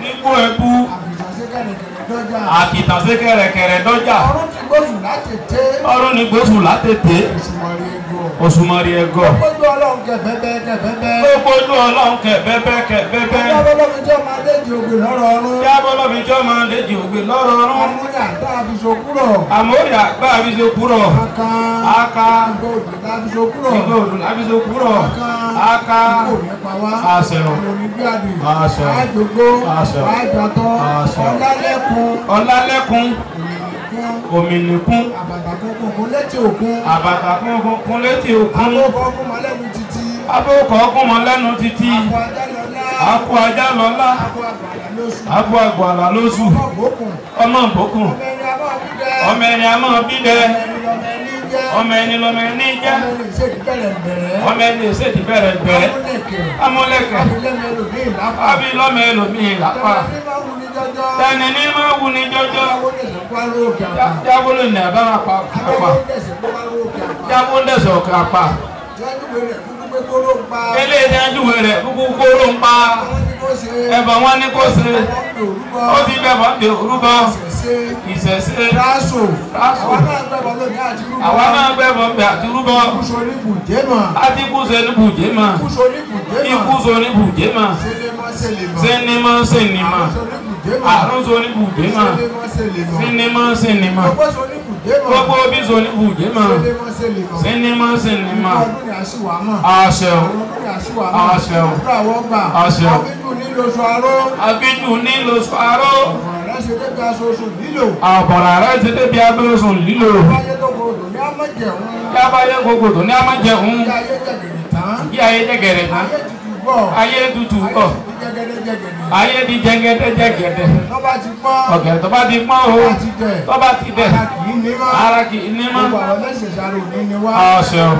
Nígbó ẹ̀kú. Àkìtàsí kẹ̀rẹ̀kẹ̀rẹ̀ dọ́jà. Àkìtàsí kẹ̀rẹ̀kẹ̀rẹ̀ dọ́jà. Ọ̀run ti gbósù látètè. Ọ̀run ni gbósù látètè. Òṣùmàrè ẹ̀gọ́. Òṣùmàrè ẹ̀gọ́. Ó gbójú Ọlọ́run kẹ̀bẹ́bẹ́ kẹ̀bẹ́bẹ́. Ó gbójú Ọlọ́run kẹ̀bẹ́bẹ́ kẹ̀bẹ́bẹ́. Jábọ́lọ́mi jọ́ máa déjì ògbè lọ́rọ̀ ọ̀run. Jábọ́lọ́mi jọ́ máa déjì ògbè lọ́rọ̀ ọ̀run. Àmúrí àgbà fi so kúrọ̀. Àmúrí àgbà fi so kúrọ̀. Aka. Aka. Igbó òdù láfi so kúrọ̀. Igbó òdù láfi so kúrọ̀. Aka. Aka. Igbó òní pa wá. Àṣẹ o. Òní gbé àdì. Àṣẹ o. Àjògbó. Àṣẹ o. Àjọtọ́. Àṣẹ o. Ọlálẹ́kun. Ọlálẹ́kun. Òmìnìkún. Àbàtà kúnkún létí òkun. Àbàtà kúnkún létí òkun. Abókọ̀ ọkùn mọ́ lẹ́nu títí. Abókọ̀ ọkùn mọ́ lẹ́nu títí. Akọ ajá lọ́lá. Akọ ajá lọ́lá. Akọ àgbàlá lóṣù. Abo àgbàlá lóṣù. Ọmọ bòkun. Ọmọ bòkun. Ọmọ ẹni a máa bí dẹ. Ọmọ ẹni a máa bí dẹ. Ọmọ ẹni lọmọ ẹni jẹ́. Ọmọ ẹni lọmọ ẹni jẹ́. Ọmọ ẹni ìṣèdí bẹ̀rẹ̀ bẹ̀rẹ̀. Ọmọ ẹni ìṣèdí bẹ̀rẹ̀ bẹ̀rẹ̀. Amúlẹ̀kẹ̀. Amúlẹ̀kẹ̀. Abilọ́mọ ẹlòmíì lápá. Abilọ́mọ ẹlòmíì lápá. Tẹni ní máa wù ní jọjọ. Tẹni ní máa wù ní jọjọ. Jáwó lè ní àbá àpá. Jáwó Jáwó lẹ̀sọ̀ òkè àpá. Jáwó lẹ̀sọ̀ òkè àpá. Eléyìí tí wọ́n júwe rẹ̀ kúkú kóró ń pa. Ẹ̀bọ̀ wọn ní kó ṣe. Ó ti bẹ̀bọ̀ ń bẹ orúbọ. Ìṣẹ̀ṣe. Ráṣò. Ráṣò. Àwa náà gbẹ̀bọ̀ ń bẹ àti rúbọ. Àti kú ṣe ní bùjẹ́ mà. Ikú so ní bùjẹ́ mà. Sẹ́nímọ́ sẹ́nímọ́. Àrùn so ní bùjẹ́ mà. Sẹ́nímọ́ sẹ́nímọ́. Gbogbo bí so ní bùjẹ́ mà. Sẹ́nímọ́ sẹ́nímọ́. Àṣẹ o. Àṣẹ o. Àṣẹ o. Abíjù ní lóṣù aró. Àbọ̀rà rẹ̀ ti débi abẹ́rẹ́sùn lílò. Yábáyé gbogbo tó ní amájẹun. Kí ayé jẹgẹrẹ tán. Ayé tutù bọ̀. Ayé di jẹgẹdẹ jẹgẹdẹ. Ọ̀gẹ̀dẹ̀ tó bá ti pọ́n o. Tó bá ti dẹ̀. Ara kì í ní mọ́. Àṣẹ o.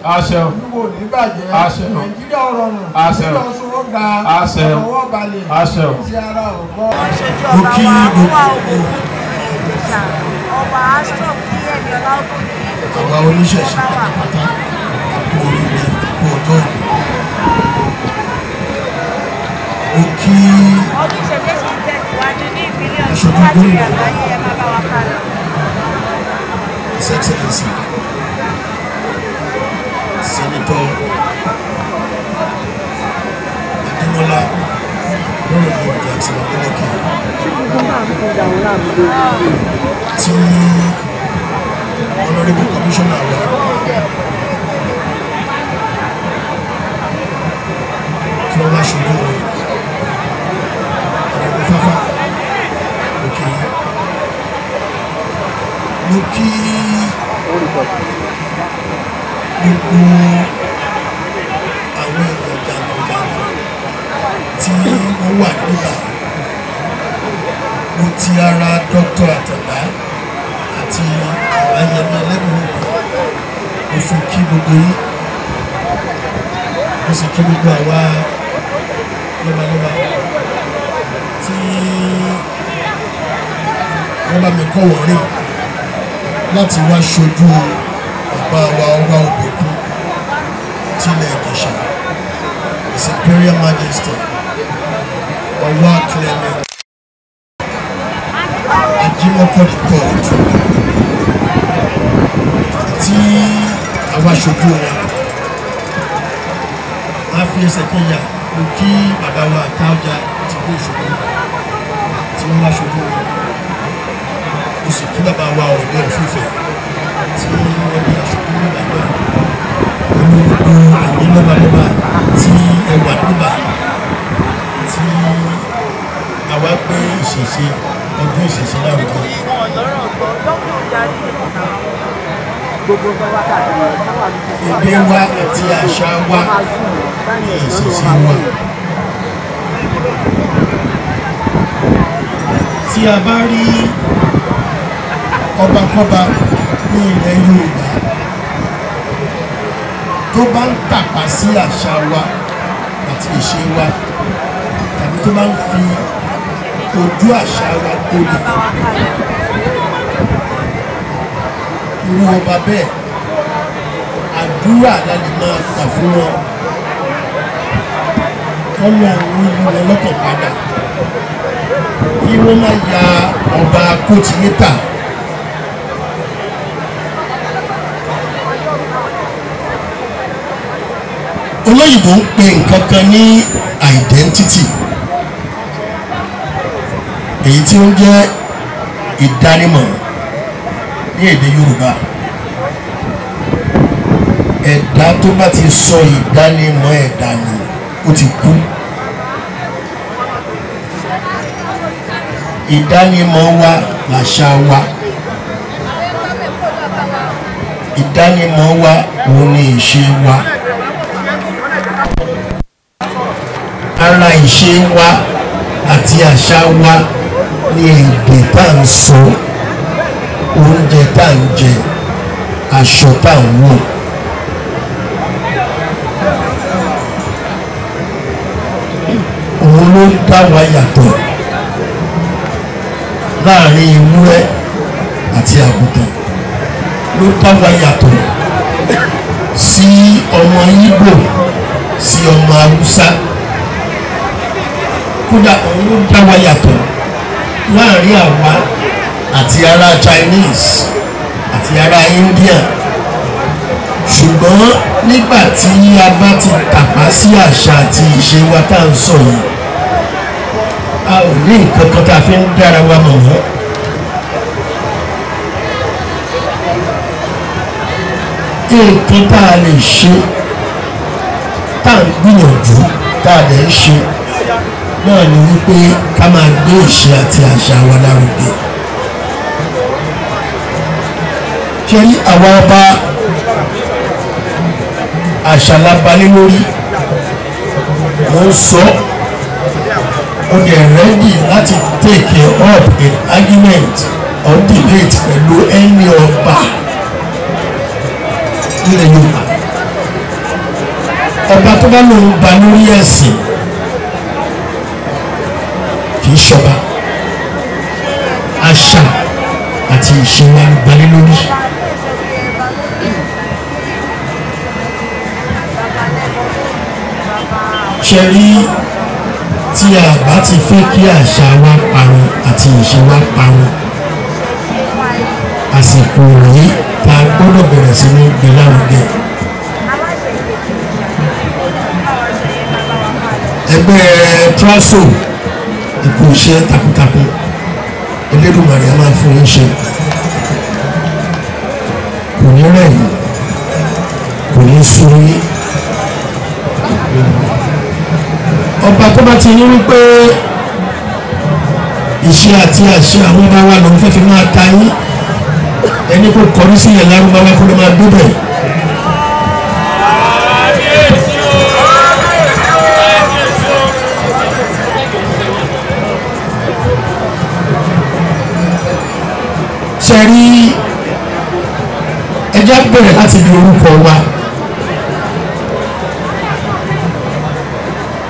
Àṣẹ o. Àṣẹ o. Àṣẹ o. Àṣẹ o. Àṣẹ o. Mo kí gbogbo àwa oníṣẹ̀ṣe pátápátá kú oríire kú ọjọ́ ìlú. Mo kí aṣojú gómìnà His Excellency Senator Ademola Lóròmí Jackson Adeleke tí Honorable Commissioner wa tí wọ́n bá ṣojú wọn ọ̀rọ̀ fáfá òkè mo kí gbogbo àwọn èèyàn jàǹkànjàǹkàn tí wọ́n wà níbà. Mo ti ara Dr. Àtàndá àti Àbáyẹmí Ẹlẹ́gbẹ̀rún mo fi kí gbogbo yín, mo sì kí gbogbo àwa lọ́balọ́ba tí wọ́n bá mi kọ́ wọ́n rìn láti wá ṣojú bàbá wa Ọba Òbòkun tilẹ̀ Ìjẹ̀ṣà, His Imperial Majesty Ọwá Clement Ajimoko the Third tí àwa ṣojú wọn. A fi ẹsẹ̀ kẹyà mo kí bàbá wa Àtaọ́jà ti kó Òṣogbo tí wọ́n wá ṣojú wọn. Mo sì kí bàbá wa Ọọ̀ni of Ifẹ̀ tí wọ́n ní aṣojú nígbà náà. Pẹ̀lú gbogbo ẹ̀yin lọ́balọ́ba tí ẹ wà níbà tí àwa gbé ìṣẹ̀ṣe ọdún ìṣẹ̀ṣe lárugẹ. Èdè wa àti àṣà wa ní ìṣẹ̀ṣe wa. Tí a bá rí ọbakọ́ba ní ilẹ̀ Yorùbá tó bá ń tàpá sí àṣà wa àti ìṣe wa tàbí tó bá ń fi ojú àṣà wa gbolẹ̀, irú ọba bẹ́ẹ̀ àdúrà la lè máa gbà fún wọn kọ́lọ́run yí wọn lọ́kàn padà kí wọ́n má ya ọba kóòtù. Olóyìnbó ń pe nǹkan kan ní identity, èyí tí ó ń jẹ́ ìdánimọ̀ ní èdè Yorùbá. Ẹ̀dá tó bá ti sọ ìdánimọ̀ ẹ̀dá nù ó ti kú. Ìdánimọ̀ wa làṣà wa, ìdánimọ̀ wa òun ni ìṣe wa. Ara ìṣe wa àti àṣà wa ní èdè tá à ń sọ, oúnjẹ tá à ń jẹ, aṣọ tá à ń wọ̀. Òun ló ń dá wa yàtọ̀ láàrin ewúrẹ́ àti àgùntàn, ló dá wa yàtọ̀ Sí ọmọ Ìgbò, sí ọmọ Haúsá, kódà òun ló dá wa yàtọ̀ láàrin àwa àti ará Chinese àti ará India. Ṣùgbọ́n nígbà tí a bá ti tàpá sí àṣà àti ìṣe wa tá à ń sọ yìí, a ò ní nǹkan kan tá a fi ń dára wa mọ̀ wọ́n. Nǹkan tá a lè ṣe, tá à ń gbìyànjú, tá a lè ṣe náà ni wípé ká máa gbé ìṣe àti àṣà wa lárugẹ. Ṣé rí àwa ọba, àṣà la balẹ̀ lórí. Mo ń sọ, ó dẹ̀ ready láti take up an argument or debate pẹ̀lú ẹni ọba nílẹ̀ Yorùbá. Ọba tó bá lòun ba lórí ẹ̀sìn kì í ṣọba. Àṣà àti ìṣe wa ló balẹ̀ lórí. Ṣe rí, tí a bá ti fẹ́ kí àṣà wa parun àti ìṣe wa parun, àsìkò rèé tá a gbọ́dọ̀ bẹ̀rẹ̀ sí ní gbé lárugẹ. Ẹgbẹ́ Traso, ikú iṣẹ́ takuntakun, Elédùmarè a máa fún yín ṣe, kò ní rẹ̀ yín, kò ní sú yín. Ọba tó bá ti ní wípé ìṣe àti àṣà àwọn ọba wa lòun fẹ́ fi máa ta yín, ẹni kò kọrí sí ilẹ̀ Lárúbáwá kó ló máa débẹ̀. Ṣe rí, ẹjẹ́ bẹ̀rẹ̀ láti di orúkọ wa.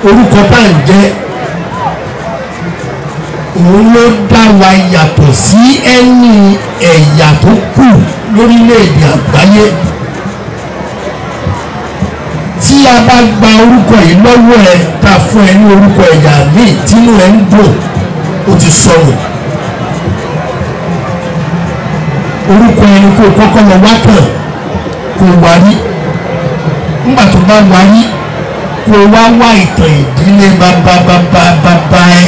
Orúkọ tá à ń jẹ́, òun ló dá wa yàtọ̀ sí ẹni ẹ̀yà tó kù lórílẹ̀‐èdè àgbáyé. Tí a bá gba orúkọ yìí lọ́wọ́ ẹ, tá a fún ẹ ní orúkọ ẹ̀yà míì tínú ẹ ń dùn, ó ti sọnù. Orúkọ ẹni kó kọ́kọ́ lọ wá kàn kó wá rí. Nígbà tó bá wá rí, kó wá wá ìtàn ìdílé bàbá bàbá bàbá ẹ,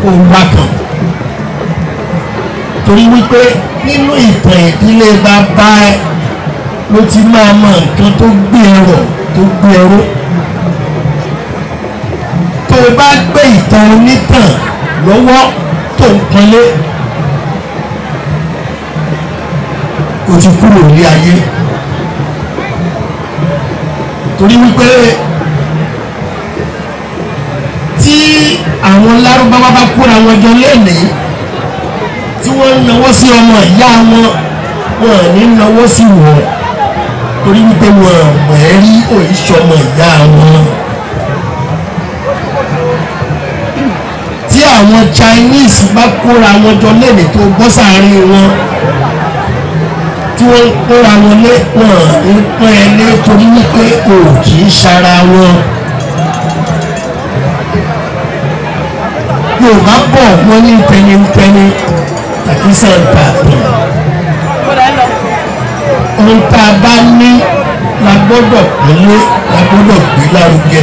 kó wá kàn. Torí wípé nínú ìtàn ìdílé bàbá ẹ ló ti máa mọ nǹkan tó gbé ẹrọ tó gbé ẹrọ. Tó o bá gbé ìtàn onítàn lọ́wọ́ tó ń pọnlé, o ti kúrò ní ayé. Torí wípé tí àwọn Lárúbáwá bá kóra wọn jọ lẹ́nìí, tí wọ́n ń nawọ́ sí ọmọ ìyá wọn, wọn ò ní nawọ́ sí wọn, torí wípé wọn mọ̀ ẹ́ rí òyìṣẹ́ ọmọ ìyá wọn. Tí àwọn Chinese bá kóra wọn jọ lẹ́nìí tó bọ́ sáàárín wọn, tí wọ́n ń kóra wọn lé, wọn ń pọ́n ẹ lé, torí wípé o kì í ṣara wọn. Yorùbá bọ̀, wọ́n ní tẹnitẹni àkísà ń ta àtàn. Ohun tá a bá ní la gbọ́dọ̀ pínlẹ̀, la gbọ́dọ̀ gbé lárugẹ.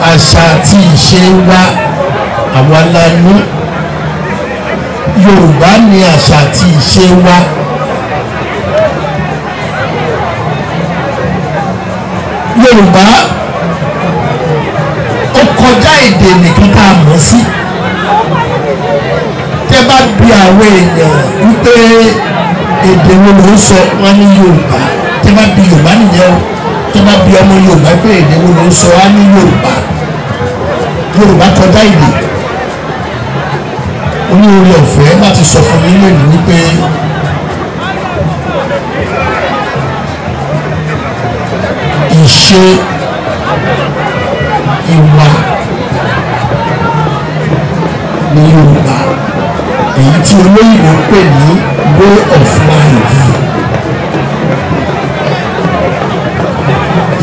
Àṣà àti ìṣe wa, àwa la ní. Yorùbá ní àṣà àti ìṣe wa. Yorùbá ó kọjá èdè nìkan tá a mọ̀ sí. Tẹ́ bá bi àwọn èèyàn wípé èdè wo ló ń sọ, wọn ní Yorùbá. Tẹ́ bá bi Yorùbá nìyẹn o. Tẹ́ bá bi ọmọ Yorùbá pé èdè wo ló ń sọ, á ní Yorùbá. Yorùbá kọjá èdè. Oníorí ọ̀fẹ́ láti sọ fún mi lónìí wípé ìṣe, ìwà ní Yorùbá, èyí tí olóyìnbó pè ní way of life.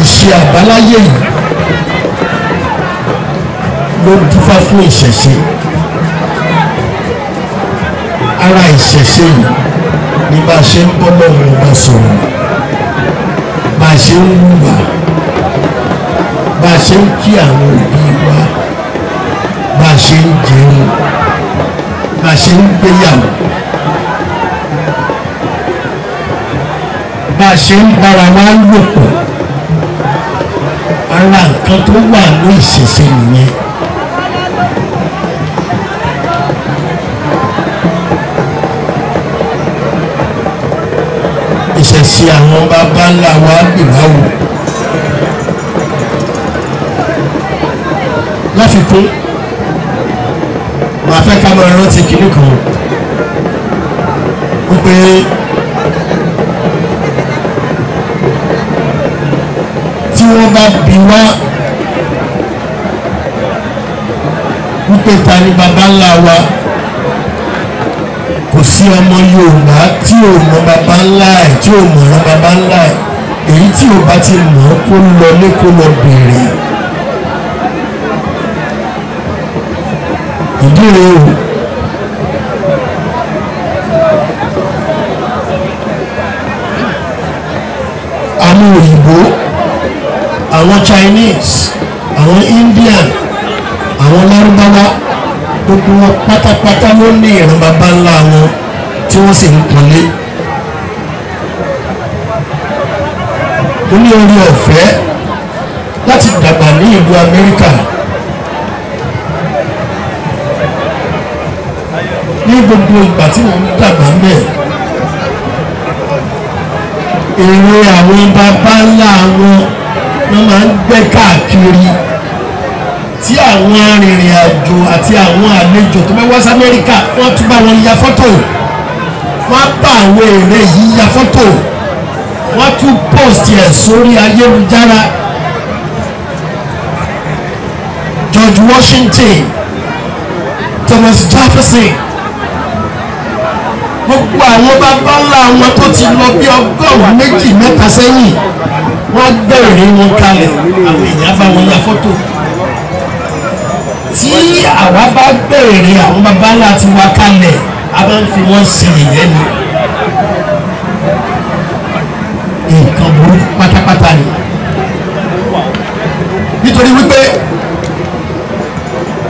Ìṣe àbáláyé yìí ló dífá fún ìṣẹ̀ṣe. Ara ìṣẹ̀ṣe yìí ni bá a ṣe ń bọ́ lọ́wọ́ ọba sọ̀rọ̀, bá a ṣe ń wùwà, bá a ṣe ń kí àwọn òbí wa, bá a ṣe ń jẹun, bá a ṣe ń gbéyàwó, bá a ṣe ń bára wa lò pọ̀. Ara nǹkan tó wà ní ìṣẹ̀ṣe nìyẹn. Ìṣẹ̀ṣe àwọn baba ńlá wa gbè wá wò. Láfikún, màá fẹ́ ká máa rántí kinní kan wípé tí wọ́n bá bi wá wípé ta ni baba ńlá wa, kò sí ọmọ Yorùbá tí ò mọ baba ńlá ẹ̀, tí ò mọ̀ ọ́n baba ńlá ẹ̀. Èyí tí ò bá ti mọ̀ ọ́ kó lọ lé kó lọ bèrè. Ìdí rèé o. Àwọn òyìnbó, àwọn Chinese, àwọn Indian, àwọn Lárúbáwá, gbogbo wọn pátápátá ló ní ìran baba ńlá wọn tí wọ́n sì ń pọ́nlé. Mo ní oore ọ̀fẹ́ láti dàgbà ní ìlú Amẹ́ríkà. Ní gbogbo ìgbà tí mo ń dàgbà ń bẹ̀, èrè àwọn baba ńlá wọn wọ́n máa ń gbé káàkiri, tí àwọn arìnrìn àjò àti àwọn àlejò tó bá wá sí Amẹ́ríkà wọ́n tún bá wọn ya fọ́tò, wọ́n bá àwọn èrè yìí ya fọ́tò, wọ́n tún post ẹ̀ sórí ayélujára. George Washington, Thomas Jefferson, gbogbo àwọn baba ńlá wọn tó ti lọ bí 200 mẹ́ta sẹ́yìn, wọ́n gbẹ̀rẹ̀ wọn kalẹ̀, àwọn èèyàn bá wọn ya fọ́tò. Tí àwa bá gbẹ̀rẹ̀ àwọn baba ńlá ti wá kalẹ̀, a máa ń fi wọ́n ṣe yẹ̀yẹ́ ni. Nǹkan burúkú pátápátá ni. Nítorí wípé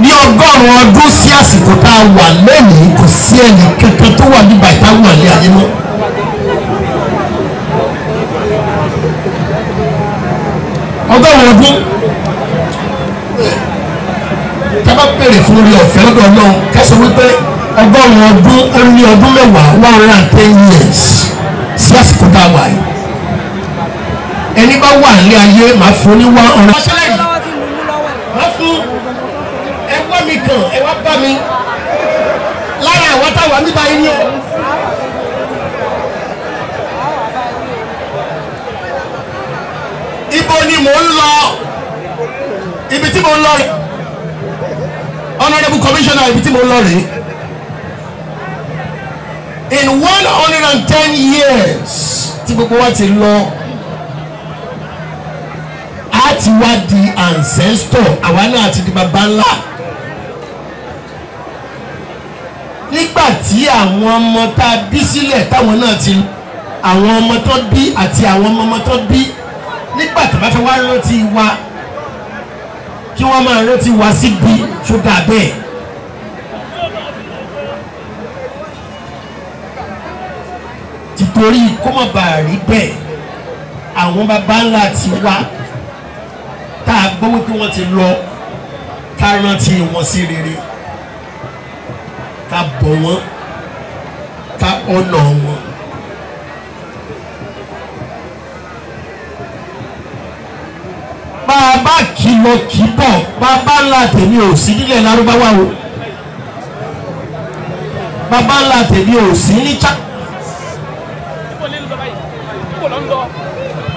ní 100 ọdún sí àsìkò tá a wà lẹ́yìn, kò sí ẹnì kankan tó wà nígbà ìtàwọn àlẹ́ ayé mọ́. Ọgọ́rùn-ún ọdún tá a bá bèrè fún orí ọ̀fẹ́ lọ́dọ̀ Ọlọ́run, kẹsàn-án wípé 100 ọdún ó ní ọdún mẹ́wàá, 110 years sí àsìkò tá a wà yìí. Ẹni bá wà ní ayé màá fún ní 100. Màá fún ẹ wá mi kàn, ẹ wá bá mi lára àwọn táwa níbà yìí ni o. Ibo ni mò ń lọ? Ibi tí mò ń lọ rè, Honourable Commissioner, ibi tí mò ń lọ rè. In 110 years tí gbogbo wa ti lọ, a ti wá di ancestor, àwa náà ti di baba ńlá. Nígbà tí àwọn ọmọ tá a bí sílẹ̀ táwọn náà ti, àwọn ọmọ tó bí àti àwọn ọmọ tó bí, nígbà tó bá fẹ́ wá rántí wa, kí wọ́n máa rántí wa síbi ṣó dáa bẹ́ẹ̀. Tìtorí kó má bàa rí bẹ́ẹ̀, àwọn baba ńlá ti wá tá a gbọ́ wípé wọ́n ti lọ, ká rántí wọn sí rere, ká bọ̀ wọ́n, ká ọ̀nà wọn. Bàbá kìlọ̀ kìbọ̀, bàbá ńlá tèmi ò sí nílẹ̀ Lárúbáwá o, bàbá ńlá tèmi ò sí ní China,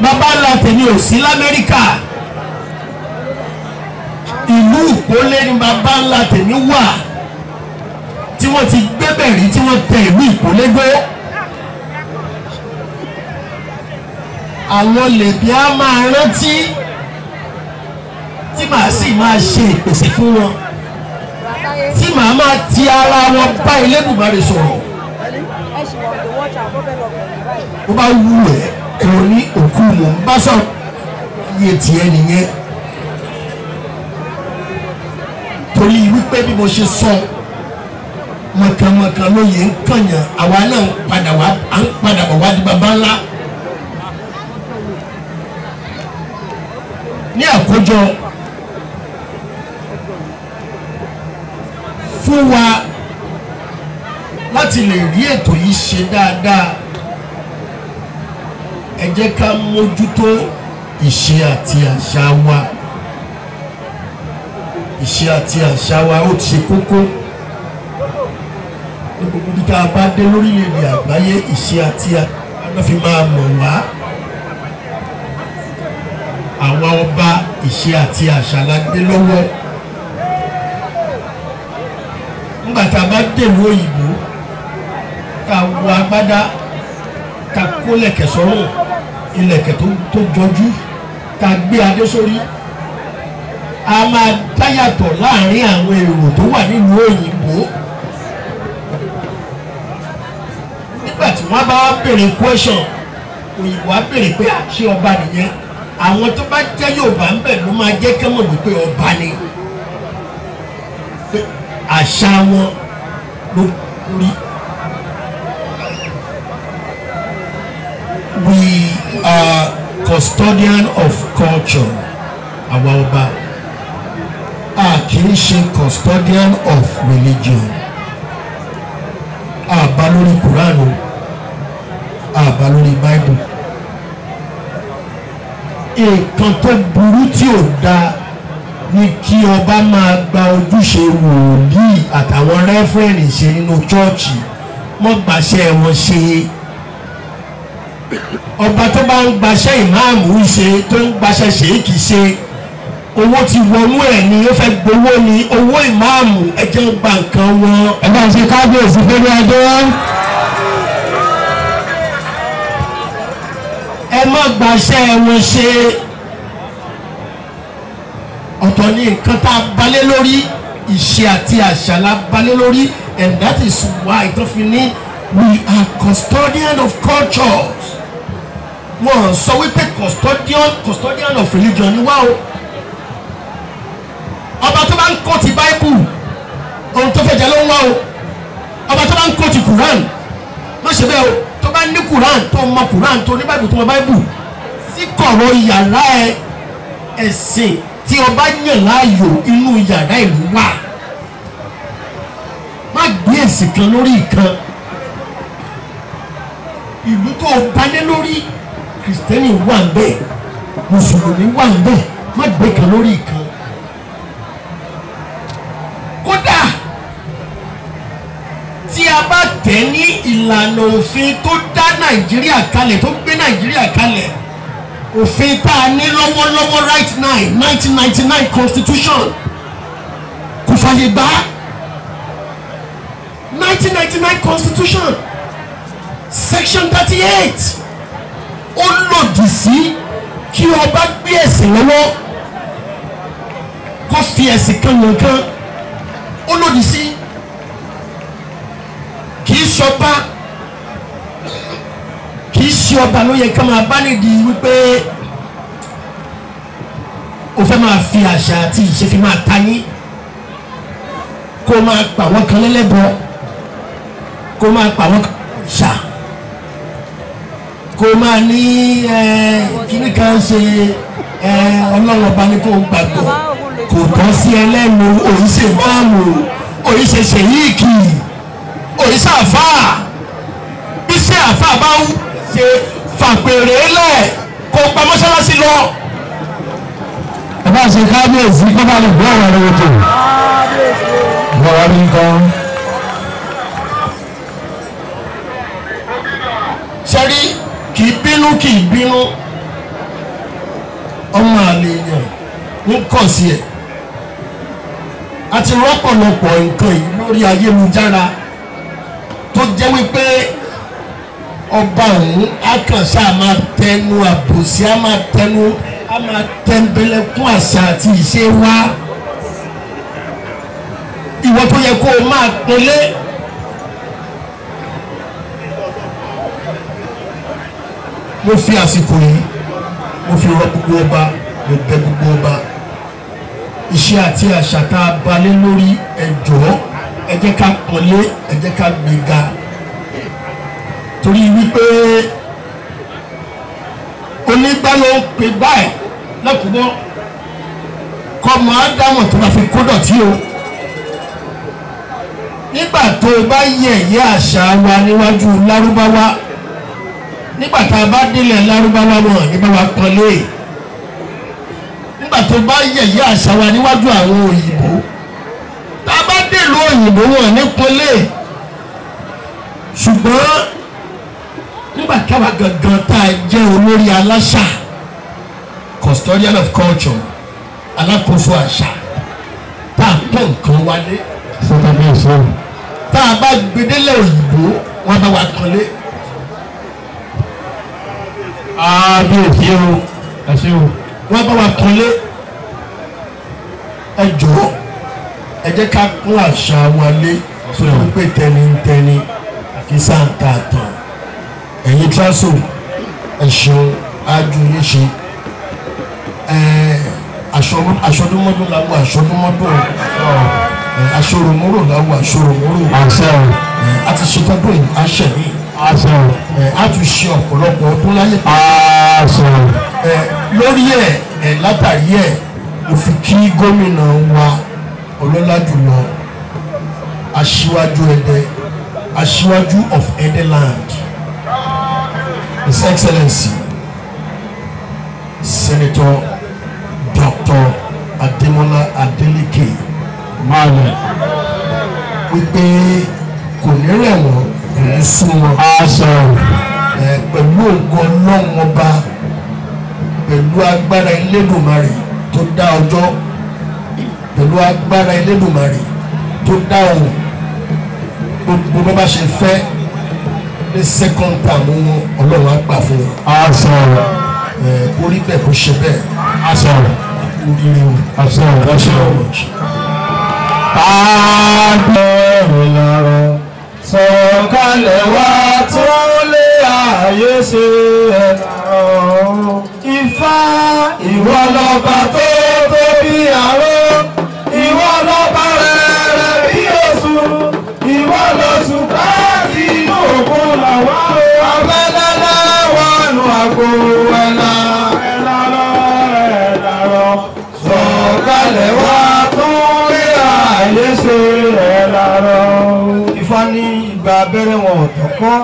bàbá ńlá tèmi ò sí l'Amẹ́ríkà. Ìlú Ìkólé ni bàbá ńlá tèmi wà, tí wọ́n ti gbébẹ̀ rí, tí wọ́n tẹ ìlú Ìkólé gbé. Àwọn lèbi á máa rántí tí màá sì máa ṣe ìpèsè fún wọn, tí màá máa ti ara wọn bá Elédùmarè sọ̀rọ̀. Bó bá wù ẹ́ kò ní òkú mò ń bá sọ̀rọ̀, iye tiẹ̀ nìyẹn. Torí wípé bí mo ṣe sọ, mọ̀kànmọ̀kàn lóye ń kànyàn, àwa náà ń padà wá, à ń padà bọ̀ wá di baba ńlá. Ní àkójọ fún wa láti lè rí ètò yìí ṣe dáadáa, ẹ jẹ́ ká mójútó ìṣe àti àṣà wa. Ìṣe àti àṣà wa ó ti ṣe kókó. Ní gbogbo bí tá a bá dé lórílẹ̀‐èdè àgbáyé, ìṣe àti àṣà ló fi máa mọ̀ wá. Àwa ọba, ìṣe àti àṣà la gbé lọ́wọ́. Nígbà tá a bá dèlú òyìnbó, tá a wọ agbádá, tá a kó lẹ̀kẹ̀ sọ́rùn, ilẹ̀kẹ̀ tó jọjú, tá a gbé adé sórí, a máa dáyàtọ̀ láàrin àwọn èrò tó wà nílùú òyìnbó. Nígbà tí wọ́n bá wá béèrè question, òyìnbó á béèrè pé àṣé ọba nìyẹn. Àwọn tó bá jẹ́ Yorùbá ń bẹ̀ ló máa jẹ́ kẹ́mọ̀ wípé ọba ni, pé àṣà wọn ló rí. We are custodian of culture. Àwa ọba, a kì í ṣe custodian of religion. A bá lórí Quran o, a bá lórí Bible. Nǹkan tó burú tí ò dáa ni kí ọba máa gba ojúṣe wòlíì àtàwọn rẹ́fúrẹ́nì ṣe nínú chọ́ọ̀chì. Wọ́n gbàṣẹ́ wọn ṣe. Ọba tó bá ń gbaṣẹ́ ìmáàmù ṣe, tó ń gbaṣẹ́ ṣèkì ṣe, owó ti wọnú ẹ̀ ni, ó fẹ́ gbowó ni, owó ìmáàmù ẹ jẹ́ ń gba nǹkan wọn. Ẹ bá ń ṣe kábíyèsí fẹ́rẹ́ adé. Ẹ má gbaṣẹ́ wọn ṣe. Ọ̀tọ̀ ni nǹkan tá a balẹ̀ lórí, ìṣe àti àṣà la balẹ̀ lórí, and that is why tó fi ní we are custodian of cultures. Wọ́n sọ wípé custodian of religion ni wá o. Ọba tó bá ń kó ti Bible, ohun tó fẹ́ jẹ ló ń wá o. Ọba tó bá ń kó ti Quran, má ṣe bẹ́ẹ̀ o. Tó bá ní Quran, tó mọ Quran, tó ní Bible, tó mọ Bible, sí kọ̀rọ̀ yàrá ẹ, ẹ̀sìn tí ọba yàn láàyò inú yàrá ìlú wà. Má gbé ẹ̀sìn kan lórí ìkan. Ìlú tó o bá lé lórí, Kìrìsìtẹ́nì wà ń bẹ̀, Mùsùlùmí wà ń bẹ̀, má gbé kan lórí ìkan. Kódà tí a bá tẹ̀ ní ìlànà òfin tó dá Nàìjíríà kalẹ̀, tó gbé Nàìjíríà kalẹ̀, òfin tá a ní lọ́wọ́lọ́wọ́ right now, 1999 constitution kò fàyè gbà. 1999 constitution section 38 ó lòdì sí kí ọba gbé ẹ̀sìn lọ́wọ́, kó fi ẹ̀sìn kan nìkan, ó lòdì sí. Kì í ṣọba, kì í ṣe ọba ló yẹ ká máa bá nídìí wípé o fẹ́ máa fi àṣà àti ìṣe fi máa ta yín, kó máa pa àwọn kan lẹ́lẹ́bọ, kó máa pa àwọn kan ṣà, kó máa ní kíní kan ṣe Ọlọ́run ọba ní kó gbàgbọ́, kò tọ́ sí ẹlẹ́nu. Òyìṣẹ́ ìmáàmù, òyìṣẹ́ ṣèyíkì, òyìṣẹ́ àfáà. Bí ṣe àfáà bá ń ṣe fàpèrè lẹ̀, kó pa mọ́ṣáláṣí lọ. Ẹ bá ṣe kábíyèsí kó bá lè gbọ́ ọ̀rọ̀ rẹ̀ tó. Bọ̀wá ní nǹkan. Ṣẹ́rí kì í bínú, kì í bínú. Ọmọ àlè èèyàn ń kọ̀ sí ẹ̀. A ti rọ́pọ̀lọpọ̀ nǹkan yìí lórí ayélujára tó jẹ́ wípé Ọba òun á kàn sáà máa tẹnu àbòsí, á máa tẹnu, á máa tẹnbẹlẹkún àṣà àti ìṣe wa. Ìwọ tó yẹ kó o máa pélé. Mo fi àsìkò yìí, mo fi rọ gbogbo ọba, mo bẹ̀ gbogbo ọba. Iṣẹ́ àti àṣà tá a balẹ̀ lórí, ẹ jọ̀ọ́, ẹ jẹ́ ká pọ́nlé, ẹ jẹ́ ká gbéga. Torí wípé onígbà ló ń pè báyìí lọ́kùnrin kọ́mọ Ádámọ̀ tó bá fi kó dọ̀tí o. Nígbà tó o bá yẹ̀yẹ́ àṣà wa níwájú Lárúbáwá, nígbà tá a bá délẹ̀ Lárúbáwá wọn ní bá wa pọ́nlé. Nígbà tó bá yẹ̀yẹ́ àṣà wa níwájú àwọn òyìnbó, tá a bá dèlú òyìnbó wọn ní pọ́nlé. Ṣùgbọ́n nígbà táwa gangan tá a jẹ́ olórí aláṣà, custodian of culture, alákòóso àṣà, tá a pọ̀ nǹkan wálé, tá a bá gbedele òyìnbó wọn bá wa pọ́nlé. Kábíyèsí o, ẹ ṣé o. Wọ́n bá wa pọ́nlé. Ẹ jọ̀ọ́, ẹ jẹ́ ká kún àṣà wa lé, sórí pé tẹnitẹni àkísà ń ta àtàn. Ẹ̀yin tíráṣò, ẹ ṣeun, ájú yín ṣe. Aṣọdúnmọ́dún làwọn aṣọdúnmọ́dún, aṣọròmọ́rò làwọn aṣọròmọ́rò. A ti ṣetọ́dún yìí, a ṣẹ̀ mí. A tún ṣe ọ̀pọ̀lọpọ̀ ọdún láyé. Lórí ẹ̀ látàrí ẹ̀, mo fi kí gómìnà wa ọlọ́lá jùlọ, aṣíwájú Ẹdẹ, aṣíwájú of Ẹdẹ land, His Excellency Senator Dr. Ademola Adeleke Maale, wípé kò ní rẹ̀ wọ́n, kò ní sún wọn. Pẹ̀lú ògo Ọlọ́run ọba, pẹ̀lú agbára Elédùmarè tó dá ọjọ́, pẹ̀lú agbára Elédùmarè tó dá òun, gbogbo bá bá ṣe fẹ́ ní second term wọn, Ọlọ́run á gbà fún wọn. Kó rí bẹ́ẹ̀, kó ṣe bẹ́ẹ̀. Oríire o. Kábíyèsí lọ́rọ̀ sọ̀kalẹ̀ wá tún lé ayé ṣe ẹ̀rọ. Ifá ìwọ lọ́ba tó tóbi àró, ìwọ lọ́ba rẹ̀rẹ̀ bí oṣù, ìwọ lóṣù káàdì inú òkun làwa o. Abẹ́lẹ́lẹ́ wọnú àgbo ẹ̀là ẹ̀là lọ ẹ̀là rọ. Sọ̀kalẹ̀ wá tún lé ayé ṣe ẹ̀là rọ. Ifá ní igba abẹ́rẹ́ wọn ọ̀tọ̀ kọ́,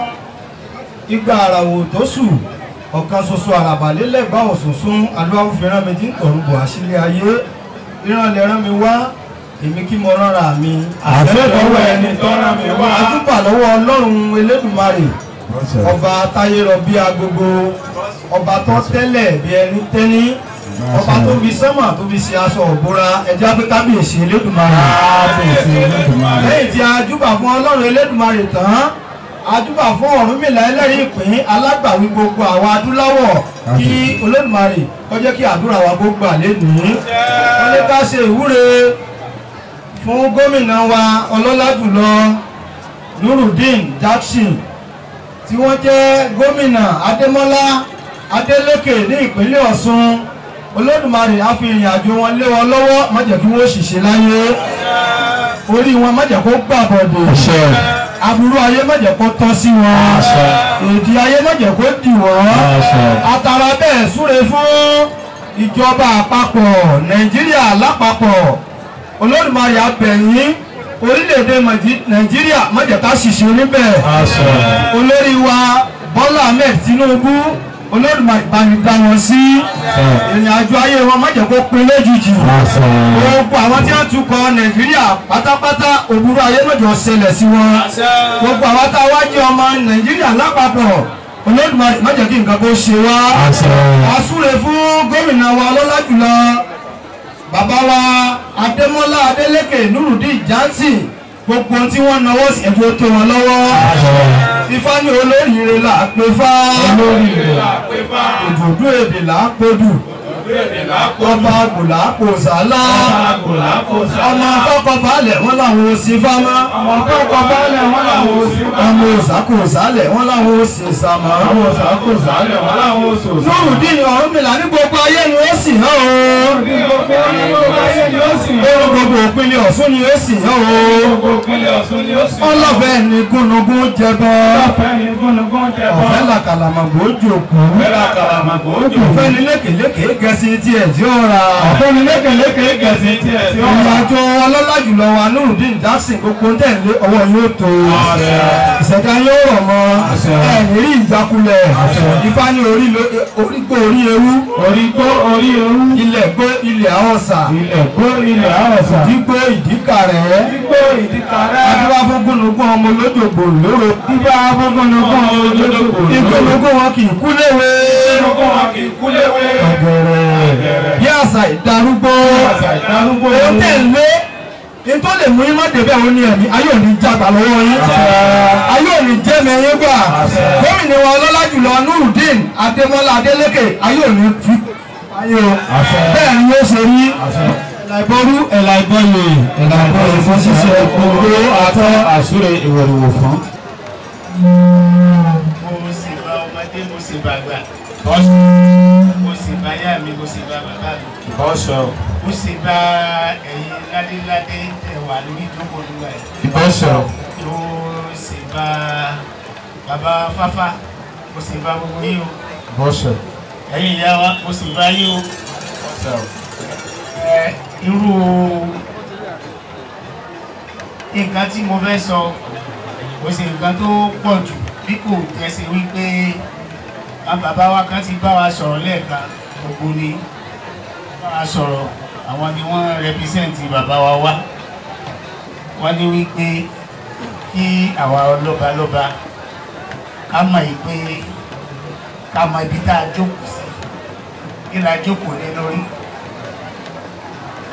igba àràwò tó sù, ọ̀kan ṣoṣo àràbàlélẹ́gbà òṣùṣùn alúwàfẹ́ràn mi ti ń tọ̀rùbọ̀ àṣírí ayé. Ìran lè rán mi wá, èmi kí mo ránra mi. Àṣẹ lọ́wọ́ ẹni tó rán mi wá. Àtúpà lọ́wọ́ Ọlọ́run Elédùmarè, ọba táyé rọ bí agogo, ọba tó tẹ́lẹ̀ bí ẹni tẹ́ní, ọba tó fi sánmà tó fi ṣe aṣọ òbora. Ẹjẹ́ pé kábíyèsí Elédùmarè. Lẹ́yìn tí a júbà fún Ọlọ́run Elédùmarè tán, a júbà fún Ọ̀rúnmìlà ẹlẹ́rìí ìpín alágbàwí gbogbo àwa adúláwọ̀, kí Olódùmarè kó jẹ́ kí àdúrà wa kó gbà lénìí. Wọ́n ní ká ṣe ìwúre fún gómìnà wa ọlọ́lá jùlọ Nurudeen Jackson, tí wọ́n jẹ́ gómìnà Adémọ́lá Adélékè ní ìpínlẹ̀ Ọ̀ṣun. Olódùmarè á fi ìrìn àjò wọn lé wọn lọ́wọ́, má jẹ́ kí wọ́n ṣìṣe láyé, orí wọn má jẹ́ kó gbà bọ̀dọ̀, aburú ayé má jẹ́ kó tọ́ sí wọn, èdè ayé má jẹ́ kó dì wọ́n. Atara bẹ́ẹ̀ súre fún ìjọba àpapọ̀ Nàìjíríà lápapọ̀. Olódùmarè á bẹ̀ yín, orílẹ̀-èdè Nàìjíríà má jẹ́ ká ṣìṣe níbẹ̀. Olórí wa Bọ́lá Ahmed Tinubu, Olódùmarè bá ní dá wọn sí, ìrìn àjò ayé wọn má jẹ́ kó pin lójijì. Gbogbo àwọn tí wọ́n tukọ̀ Nàìjíríà pátápátá, òbúrú ayé má jẹ́ ó ṣẹlẹ̀ sí wọn. Gbogbo àwọn tá a wá jẹ́ ọmọ Nàìjíríà lápapọ̀, Olódùmarè má jẹ́ kí nǹkan kó ṣe wá. A súre fún gómìnà wa ọlọ́lá jùlọ bàbá wa Adémọ́lá Adélékè Nurudeen Johnson, gbogbo tí wọ́n náwó sí ẹ̀fọ́ tó wọn lọ́wọ́. Ifá ní olóríire là á pè fá. Òdòdó èdè là á podù. Ọba àgùlà kò sálá. Ọmọ akọ́kọ́ balẹ̀ wọ́n làwọn ò sí fámá. Ọmọ akọ́kọ́ balẹ̀ wọ́n làwọn ò sí fámá. Ọmọ òsà kò sálẹ̀ wọ́n làwọn ò sì sàmá. Ọmọ òsà kò sálẹ̀ wọ́n làwọn ò sì sàmá. Nurudeen Ọ̀rúnmìlà ní gbogbo ayé ni ó sì hàn o. Ní gbogbo ayé ni ó sì hàn o. Lórí gbogbo ìpínlẹ̀ Ọ̀ṣun ni ó sì hàn o. Gbogbo ìpínlẹ̀ Ọ̀ṣun ni ó sì hàn o. Ọlọ́fẹ́ ni gúnugún jẹbọ. Ọlọ́fẹ́ ni gúnugún jẹbọ. Ọ̀fẹ́ làkàlàmàgbò jòkó. Ọ̀fẹ́ làkàlàmàgbò jòkó. Ọ̀fẹ́ ni lékèlékè gẹ̀ẹ́sì tiẹ̀ tí ó ra. Ọ̀fẹ́ ni lékèlékè gẹ̀ẹ́sì tiẹ̀ tí ó ra. Ìrìnàjò ọlọ́lá jùlọ wa Nurudeen Jackson gbogbo ń tẹ̀lé ọwọ́ yóò tó. Ìṣẹ̀dá yóò rọ̀ mọ́. Ẹ̀yìn rí ìjákulẹ̀. Ifá ní orígbó orí ewu. Orígbó orí ewu. Ilẹ̀ gbó ilẹ̀ àwọ̀sà. Ilẹ̀ gbó ilẹ̀ àwọ̀sà. Ìdígbó ìdíkàrẹ́. Ìdígbó ìdíkàrẹ́. Adúlá fún gúnugún ọmọ olójògbò lóró. Adúlá fún gúnugún ọmọ olójògbò lóró. Ìgúnnugún wọn kì í kú léwe. Ìgúnnugún wọn kì í kú léwe. Ọ̀gẹ̀rẹ̀. Bí àṣà ìdarúgbó. Ó tẹ̀lé ní tó lè mú yín má débẹ̀ òun ní ẹ̀mí ayé òní jágbà lọ́wọ́ yín ayé òní jẹ́mi ẹ̀yìn gbà. Gómìnà wa ọlọ́lá jùlọ Nurudeen Adémọ́lá Adélékè ayé òní fi ayé o bẹ́ẹ̀ ni ó ṣe rí. Ẹ̀là ìbọrú ẹ̀là ìbọyè ẹ̀là ìbọyè fún ṣíṣe gbogbo àtọ́ àsúre ìwòrìwò fún. Mo sì bá ọmọdé mo sì bá àgbà mo sì bá yá mi mo sì bá bàbá mi mo sì bá ẹ̀yin ládéládé ẹ̀wà lórí ìjókòó nígbà yìí. Mo sì bá bàbá Fáfá mo sì bá gbogbo yín o. Ẹ̀yin ìyá wa mo sì bá yín o. Irú nǹkan tí mo fẹ́ sọ kò sí nǹkan tó pọ̀ jù bí kò jẹ́ sí wípé bàbá wa kan ti bá wa sọ̀rọ̀ lẹ́ẹ̀kan gbogbo ni bá wa sọ̀rọ̀ àwọn ni wọ́n rẹpísẹ́ǹtì bàbá wa wá. Wọ́n ní wípé kí àwa lọ́balọ́ba ká mọ̀ yìí pé ká mọ ibi tá a jókòó sí kí la jókòó lé lórí.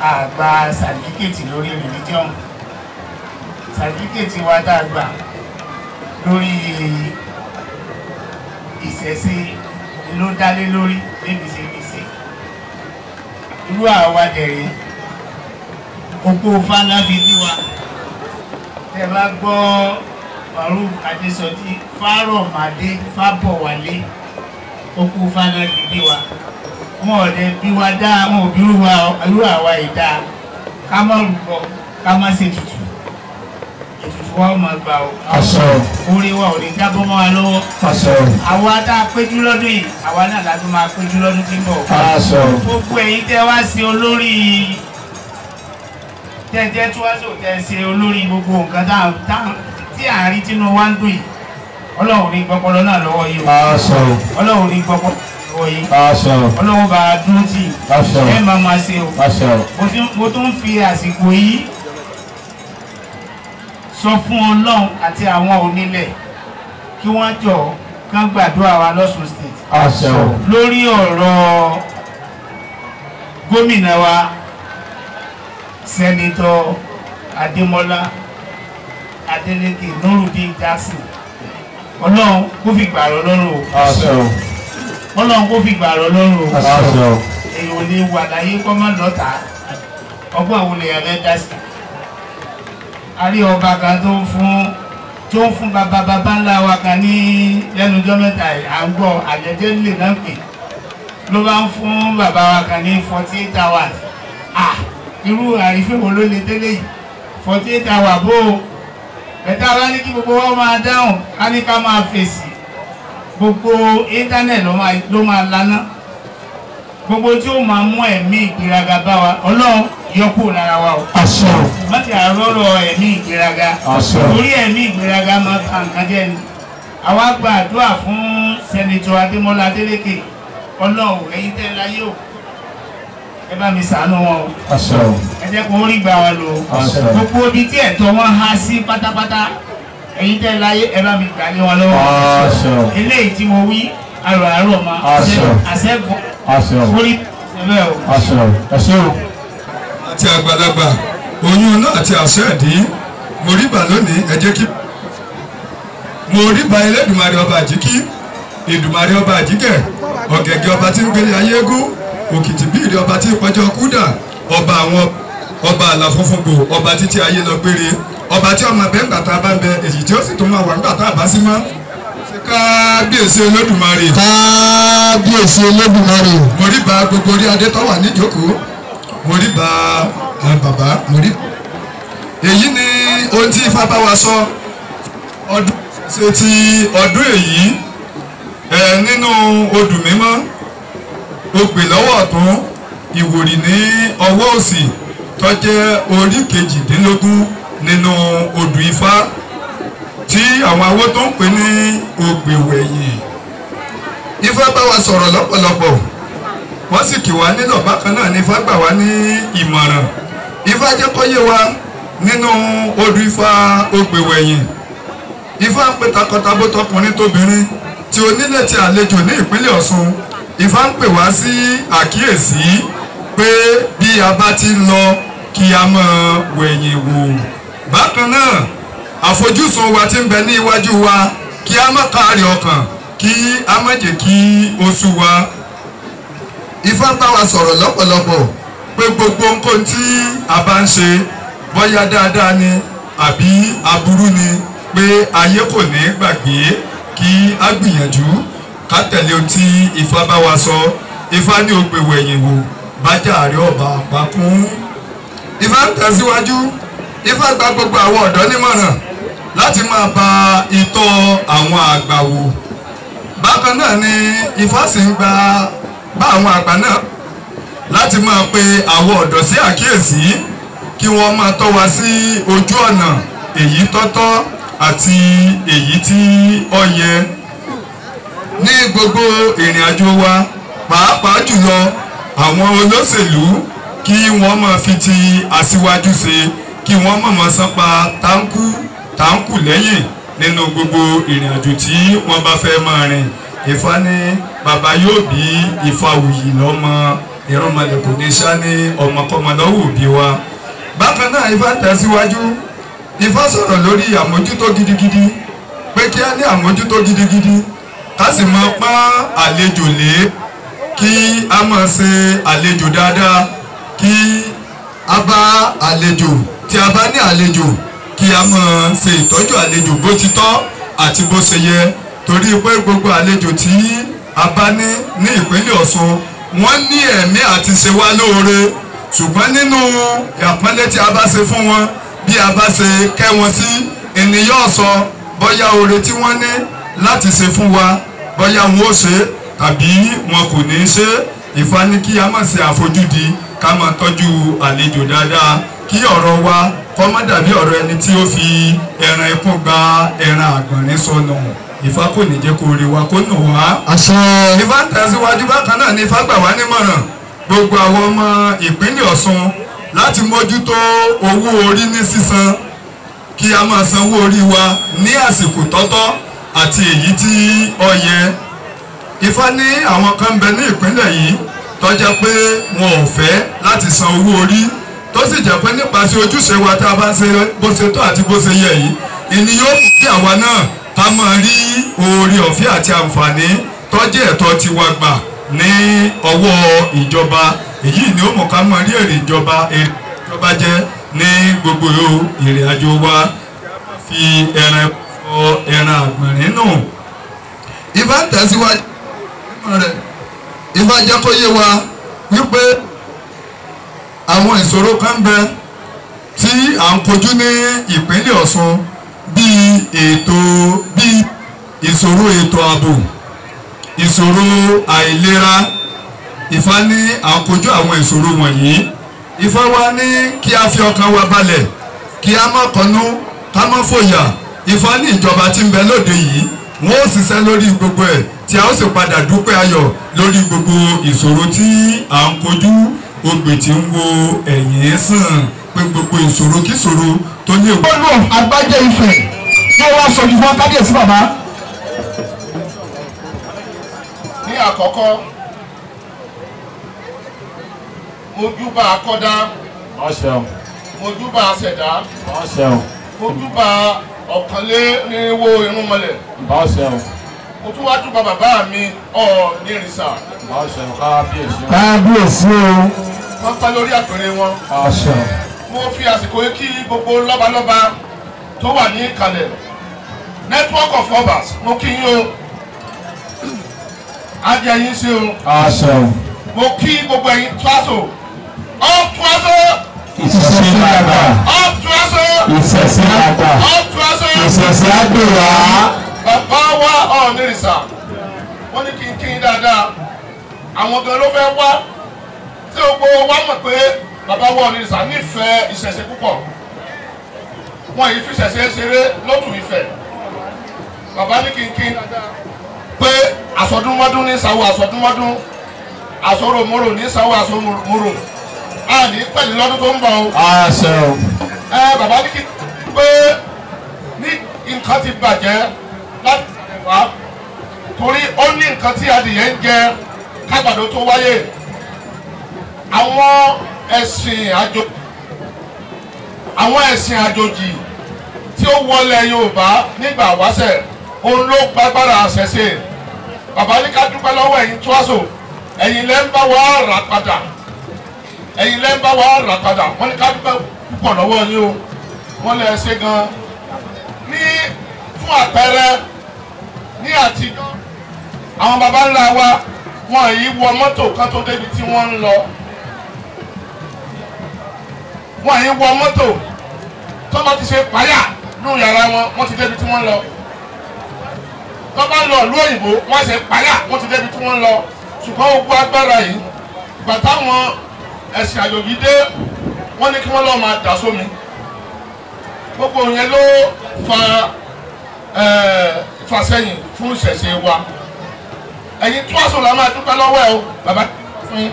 A gba sàtífíkètì lórí religion, sàtífíkètì wa tá a gbà lórí ìṣẹ̀ṣe ló dálé lórí níbi ṣe fi ṣe. Irú àwa dẹ̀rẹ̀ oko fáńlá fi bí wa. Tẹ bá gbọ́ Maruf Adésọjí Fárọ̀mádé Fábọ̀wálé oko fáńlá fi bí wa. Wọn ò dẹ̀ bí wa dá wọn ò bí irú àwa yìí dá ká má rúbọ ká má ṣe tutù. Ètùtù wa ó máa gbà o. Orí wa ò ní jábọ́ mọ́ wa lọ́wọ́. Àwa tá a péjú lọ́dún yìí àwa náà la tún máa péjú lọ́dún tí ń bọ̀. Gbogbo ẹ̀yin tẹ́ wá sí olórí tẹ́jẹ́ tí wá sò tẹ́ ṣe olórí gbogbo nǹkan tí à ń rí tínú wa ń dùn yìí. Ọlọ́run ní gbọ́pọ́lọ náà lọ́wọ́ yìí o. Ọlọ́run ní gbọ́pọ́lọ lọ́wọ́ yìí. Ọlọ́run bá a dúró tì ẹ máa máa ṣe o. Mo tún fi àsìkò yìí sọ fún Ọlọ́run àti àwọn onílẹ̀ kí wọ́n jọ kán gbàdúrà wa lọ́sùn state lórí ọ̀rọ̀ gómìnà wa sẹ́nitọ́ Adémọ́lá Adélékè Nurudeen Jackson. Ọlọ́run kó fi gbàrọ̀ lọ́rùn o. Ọlọ́run kó fi gbàrọ̀ lọ́rùn o. Èèyàn ò lè wà láyé kọ́ mọ́ lọ́ta ọgbọ́n àwọn olè yẹn fẹ́ dá sí. A rí ọba kan tó ń fún bàbá bàbá ńlá wa kan ní lẹ́nujọ́ mẹ́ta à ń gbọ́ àjẹjẹ́ lè náà pè ló bá ń fún bàbá wa kan ní 48 hours. Ah, irú àrífín wo ló lè délé yìí 48 hours bó o bẹ̀tẹ̀ wa ní kí gbogbo wa máa dáhùn ká ní ká máa fèsì gbogbo íńtánẹ̀tì ló máa laná gbogbo tí ó máa mú ẹ̀mí ìgbéraga bá wa Ọlọ́run yọ kúrò lára wa o. Má ti àrọ́rọ̀ ẹ̀mí ìgbéraga torí ẹ̀mí ìgbéraga máa fa nǹkan jẹ́ ni. Àwa gba àdúrà fún sẹ́nitọ́ Adémọ́lá Adélékè. Ọlọ́run ẹ̀yin tẹ́ láyé o ẹ bá mi ṣàánú wọn o ẹ jẹ́ kó rí gbà wọn lò ó gbogbo ibi tí ẹ̀tọ́ wọn há sí pátápátá ẹ̀yin tẹ́ láyé ẹ bá mi gbà lé wọn lọ́wọ́. Eléyìí tí mo wí àrò àárọ̀ ma àṣẹ́gun orí ṣẹlẹ̀ o. Àti àgbàlagbà oyún náà àti àṣẹ ẹ̀dín mo rí bà lónìí ẹ jẹ́ kí Mo rí ba Elédùmarè ọba àjíkí, Èdùmarè ọba àjíkẹ́, ọ̀gẹ̀gẹ̀ ọba tí ń gbélé ayé gún, òkìtì bíìrì ọba tí ń pọjọ́ kúdà, ọba àwọn ọba àlà funfun gbò, ọba títí ayé lọ gbére, ọba tí ọmọ bẹ́ẹ̀ ńgbà tá a bá ń bẹ, èyí tí ó sì tún máa wà ńgbà tá a bá sí mọ́. Kábíyèsí Olódùmarè. Kábíyèsí Olódùmarè. Mo rí ba gbogbo orí adé tó wà níjókòó, mo rí ba bàbá, mo rí. Èyí ni ohun tí Ifá bá wa sọ ọdún ṣe ti ọdún èyí nínú odù mímọ́, ogbè lọ́wọ́ ọ̀tún, ìwòrì ní ọwọ́ òsì, tó jẹ́ orí 18 nínú odù Ifá tí àwọn awó tó ń pè ní ògbèwẹ̀yìn. Ifá bá wa sọ̀rọ̀ lọ́pọ̀lọpọ̀, wọ́n sì kì wá nílọ̀. Bákan náà ni Ifá gbà wá ní ìmọ̀ràn. Ifá jẹ́ kó yé wa nínú odù Ifá ògbèwẹ̀yìn. Ifá ń pè takọtabo tọkùnrin tóbìnrin, tí onílé ti àlejò ní ìpínlẹ̀ Ọ̀ṣun. Ifá ń pè wá sí àkíyèsí pé bí a bá ti ń lọ kí a máa wẹ̀yìn wò. Bákan náà àfojúsùn wa tí ń bẹ ní iwájú wa kí a má káàárẹ̀ ọkàn, kí a má jẹ́ kí ó sú wa. Ifá bá wa sọ̀rọ̀ lọ́pọ̀lọpọ̀ pé gbogbo nǹkan tí a bá ń ṣe, bóyá dáadáa ni àbí aburú ni, pé ayé kò ní gbàgbé, kí a gbìyànjú ká tẹ̀lé ohun tí Ifá bá wa sọ. Ifá ní ògbè wẹ̀yìn wò, bájà rẹ̀ ọba àpákún. Ifá ń tẹ̀síwájú. Ifá gba gbogbo àwọn ọ̀dọ́ nímọ̀ràn láti máa ba itọ́ àwọn àgbà wò. Bákan náà ni Ifá sì ń gba bá àwọn àgbà náà láti máa pe àwọn ọ̀dọ́ sí àkíyèsí kí wọ́n máa tọ́ wa sí ojú ọ̀nà èyí tọ́tọ́ àti èyí tí ó yẹ ní gbogbo ìrìn àjò wa, pàápàá jùlọ àwọn olóṣèlú kí wọ́n máa fi ti aṣíwájú ṣe, kí wọ́n mọ̀mọ́ sánpa táǹkù táǹkù lẹ́yìn nínú gbogbo ìrìn àjò tí wọ́n bá fẹ́ máa rìn. Ifá ní bàbá yóò bí Ifáwuyì lọ́mọ, ìrọ̀mọlẹ̀ kò ní sá ní ọmọkọ́mọ lọ́wọ́ òbí wa. Bákan náà Ifá tẹ̀síwájú. Ifá sọ̀rọ̀ lórí àmójútó gidigidi, pé kí á ní àmójútó gidigidi, ká sì máa pọ́n àlejò lé, kí á máa ṣe àlejò dáadáa, kí a bá àlejò, tí a bá ní àlejò kí a máa ṣe ìtọ́jú àlejò bó ti tọ́ àti bó ṣe yẹ, torí pé gbogbo àlejò tí a bá ní ní ìpínlẹ̀ Ọ̀ṣun wọ́n ní ẹ̀mí àti ṣe wá lóore, ṣùgbọ́n nínú àpọ́nlé tí a bá ṣe fún wọn, bí a bá ṣe kẹ́ wọn sí, ènìyàn sọ bóyá oore tí wọ́n ní láti ṣe fún wa bóyá wọn ó ṣe tàbí wọn kò ní ṣe. Ifá ní kí a má ṣe àfojúdi, ká máa tọ́jú àlejò dáadáa, kí ọ̀rọ̀ wa kó má dàbí ọ̀rọ̀ ẹni tí ó fi ẹran ikún gba ẹran àgbọ̀nrín sọnù. Ifá kò ní jẹ́ kó rí wa kó nù wá. Ifá ń tẹ̀síwájú. Bákan náà ni Ifá gbà wá nímọ̀ràn gbogbo àwọn ọmọ ìpínlẹ̀ Ọ̀ṣun láti mójútó owó orí ní sísan, kí a máa sanwó orí wa ní àsìkò tọ́tọ́ àti èyí tí ó yẹ. Ifá ní àwọn kan bẹ ní ìpínlẹ̀ yìí tó jẹ́ pé wọn ò fẹ́ láti san owó orí, tó sì jẹ́ pé nípasẹ̀ ojúṣe wa tá a bá ń ṣe bó ṣe tọ́ àti bó ṣe yẹ yìí, ìní yóò mú kí àwa náà ká máa rí oore ọ̀fẹ́ àti àǹfààní tó jẹ́ ẹ̀tọ́ tiwa gbà ní ọwọ́ ìjọba. Èyí ni ó mú ká máa rí èrè ìjọba jẹ ní gbogbo ìrìn àjò wa. Fi ẹran fọ ẹran àgbọ̀nrín nù. Ifá ń tẹ̀síwájú rẹ̀. Ifá jẹ́ kó yé wa wípé àwọn ìṣòro kan bẹ tí à ń kojú ní ìpínlẹ̀ Ọ̀ṣun, bíi ètò bíi ìṣòro ètò ààbò, ìṣòro àìlera. Ifá ní à ń kojú àwọn ìṣòro wọ̀nyí. Ifá wa ní kí a fi ọkàn wa balẹ̀, kí a má kọnú, ká má fòyà. Ifá ní ìjọba tí ń bẹ lóde yìí wọ́n ó ṣiṣẹ́ lórí gbogbo ẹ̀, tí a ó sì padà dúpẹ́ ayọ̀ lórí gbogbo ìṣòro tí à ń kojú. Ogbè tí ń wo ẹ̀yìn sàn pé gbogbo ìṣòro kíṣòro tó ní. Olú Àgbájé Ifẹ̀ tí ó wá sọjú fún kábíyèsí bàbá. Ní àkọ́kọ́, mojúbà akọ́dá, mojúbà aṣẹ̀dá, Mo júbà 221 irúnmọlẹ̀. Mo tún wá júbà bàbá mi Ọ̀ọ̀nìrìṣà. Kábíyèsí o. Wọ́n pẹ́ lórí àpèrè wọn. Mo fi àsìkò yìí kí gbogbo lọ́balọ́ba tó wà ní ìkàlẹ̀. Network of Obas, mo kí yín o. Ajẹ́ yín ṣe o. Mo kí gbogbo ẹ̀yin Twaso. Up Twaso. Ìṣẹ̀ṣe àgbà. Up Twaso. Ìṣẹ̀ṣe àgbà. Up Twaso. Ìṣẹ̀ṣe àgbà. Bàbá wa Ọ̀ọ̀nìrìṣà, wọ́n ní kí n kí n dáadáa. Àwọn gan ló fẹ́ wá. Tí gbogbo wa mọ̀ pé bàbá wa Ọ̀ọ̀nìrìṣà nífẹ̀ẹ́ ìṣẹ̀ṣe púpọ̀. Wọ́n yìí fi ìṣẹ̀ṣe ṣeré lótú Ifẹ̀. Bàbá ní kí n kí n dáadáa pé àsọdúnmọ́dún ní sáwọ́ àsọdúnmọ́dún, àsọròmọ́rò ní sáwọ́ àsọmọ́rò. A ní pẹ̀lú lọ́dún tó ń bọ̀ o. Àṣẹ o. Ẹ bàbá ní kí pé ní nǹkan ti bàjẹ́ láti wá torí ó ní nǹkan tí adìyẹ ń jẹ kágbàdo tó wáyé. Àwọn ẹ̀sìn àjòjì tí ó wọlé Yorùbá nígbà wáṣẹ̀ òun ló gbàgbára àṣẹṣe. Bàbá ní ká dúpẹ́ lọ́wọ́ ẹ̀yin Twaso, ẹ̀yin lẹ́ ń bá wa rà padà, ẹ̀yin lẹ́ ń bá wa rà padà. Wọ́n ní ká dúpẹ́ púpọ̀ lọ́wọ́ yín o, wọ́n lè ṣe gan-an. Ní fún àpẹẹrẹ ní àtijọ́ àwọn baba ńlá wa wọn yìí wọ mọ́tò kan tó débi tí wọ́n ń lọ. Wọn yìí wọ mọ́tò tó bá ti ṣe páyà nínú yàrá wọn, wọ́n ti débi tí wọ́n ń lọ. Tó bá lọ ìlú òyìnbó wọ́n ṣe páyà, wọ́n ti débi tí wọ́n ń lọ. Ṣùgbọ́n ogun agbára yìí ìgbà táwọn ẹ̀sìn àjòjì dé wọ́n ní kí wọ́n lọ́ọ́ máa dà sómi. Gbogbo yẹn ló fa ìfàsẹ́yìn fún ìṣẹ̀ṣe wa. Ẹ̀yin Twaso la máa dúpẹ́ lọ́wọ́ ẹ o bàbá fún yín.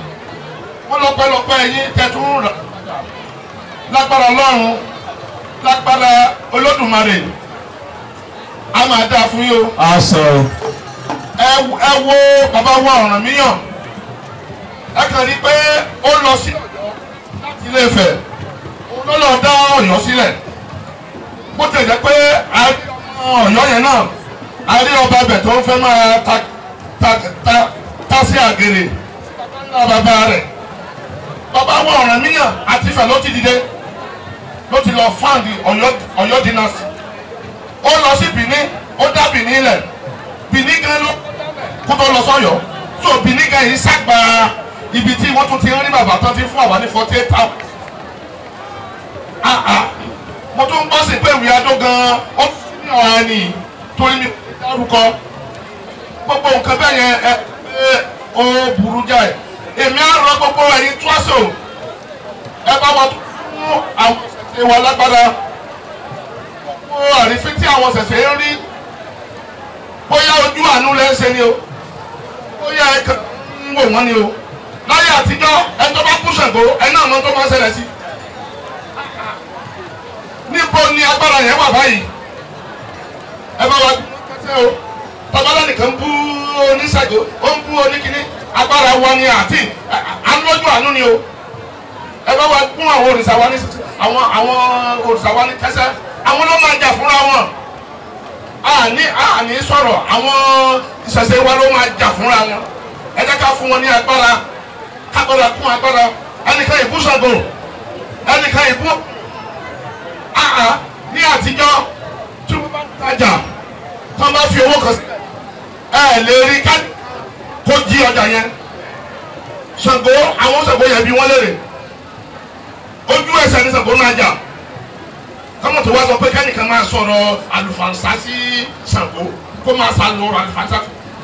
Wọ́n lọ́pẹ́lọpẹ́ ẹ̀yin tẹ̀tún rà lágbára Ọlọ́run, lágbára Olódùmarè, a máa dáa fún yín o. Àṣẹ o. Ẹ wo bàbá wa Ọ̀rànmíyàn, ẹ kàn rí pé ó lọ sí Ọ̀yọ́ láti Ilé Ifẹ̀, òun ló lọ dá Ọ̀yọ́ sílẹ̀. Bó tilẹ̀ jẹ́ pé a rí ọmọ Ọ̀yọ́ yẹn náà, a rí ọba ibẹ̀ tó ń fẹ́ máa ta sí àgèrè bàbá rẹ̀. Bàbá wa Ọ̀rànmíyàn àti Ifẹ̀ ló ti dìde, ló ti lọ fáǹdì Ọ̀yọ́ dynasty. Ó lọ sí Benin, ó dá Benin lẹ̀. Benin gan ló kó tó lọ sọ́yọ́. So Benin gan yìí sàgbà ibi tí wọ́n tún ti ń rí bàbá tán ti fún àwa ní 48 hours. Mo tún ń bọ́ sí pé ìwé adó gan ó tún ní ọ̀ràn ni torí mi dárúkọ. Gbogbo nǹkan bẹ́ẹ̀ yẹn ẹ ó burú jáì. Èmi á rọ gbogbo ẹ̀yin Twaso, ẹ bá wa tún fún àwọn ṣẹ̀ṣẹ̀ wa lágbára. Gbogbo àrífín tí àwọn ṣẹ̀ṣẹ̀ ń rí, bóyá ojú àánú lẹ́ ń ṣe ni o, bóyá ẹ kàn ń wò wọ́n ni o. Láyé àtijọ́ ẹni tó bá kú Ṣàngó ẹni náà mọ tó máa ń ṣẹlẹ̀ sí. Níbo ni agbára yẹn wà báyìí? Ẹ bá wa kẹsẹ́ o. Babalá nìkan ń bú oníṣàngó, ó ń bú oníkíní. Agbára wa ni àti àánú àánú ni o. Ẹ bá wa gún àwọn òrìṣà wa ní àwọn òrìṣà wa ní kẹsẹ́. Àwọn ló máa jà fúnra wọn. Àní sọ̀rọ̀ àwọn ìṣẹ̀ṣe wa ló máa jà fúnra wọn. Ẹ jẹ́ ká fún wọn ní agbára, kágbára kún agbára. Ẹnìkan ìbú Ṣàngó, ẹnìkan ìbú ní àtijọ́ tí wọ́n bá tajà tí wọ́n bá fi owó kan sílẹ̀ ẹ lè rí ká kó jí ọjà yẹn. Ṣàngó, àwọn Ṣàngó yẹn bí wọ́n léèrè, ojú ẹsẹ̀ ní Ṣàngó náà jà. Kọ́mọ̀ tó wá sọ pé kẹ́nìkan máa sọ̀rọ̀ àlùfànṣá sí Ṣàngó, kó máa sá lọ àlùfànṣá.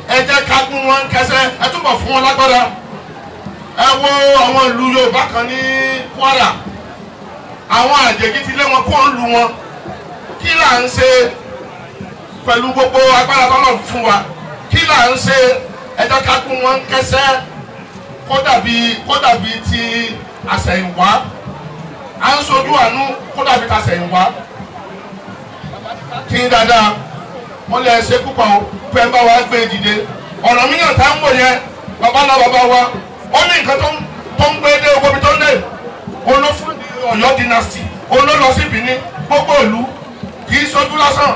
Ẹ jẹ́ ká gún wọn kẹsẹ́, ẹ túbọ̀ fún wọn lágbára. Ẹ wo àwọn ìlú Yorùbá kan ní Kwara, àwọn àjèjì ti lé wọn kó ń lu wọn. Kí là ń ṣe pẹ̀lú gbogbo agbára tọ́lọ̀ fún wa? Kí là ń ṣe? Ẹ jẹ́ ká gún wọn kẹsẹ́ kó dàbí ti àṣẹ̀yìnwá. À ń sojú àánú kó dàbí ta àṣẹ̀yìnwá. Kí n dáadáa, wọ́n lè ṣe púpọ̀ o, pé ẹ bá wa gbé dìde. Ọ̀rànmíyàn tá ń wò yẹn, bàbá ńlá bàbá wa, ó ní nǹkan tó ń gbé dé ogobi tó ń dé. Òun ló fún Ọ̀yọ́ dynasty, òun ló lọ sí Benin, gbogbo ìlú Kì í ṣojú lásán.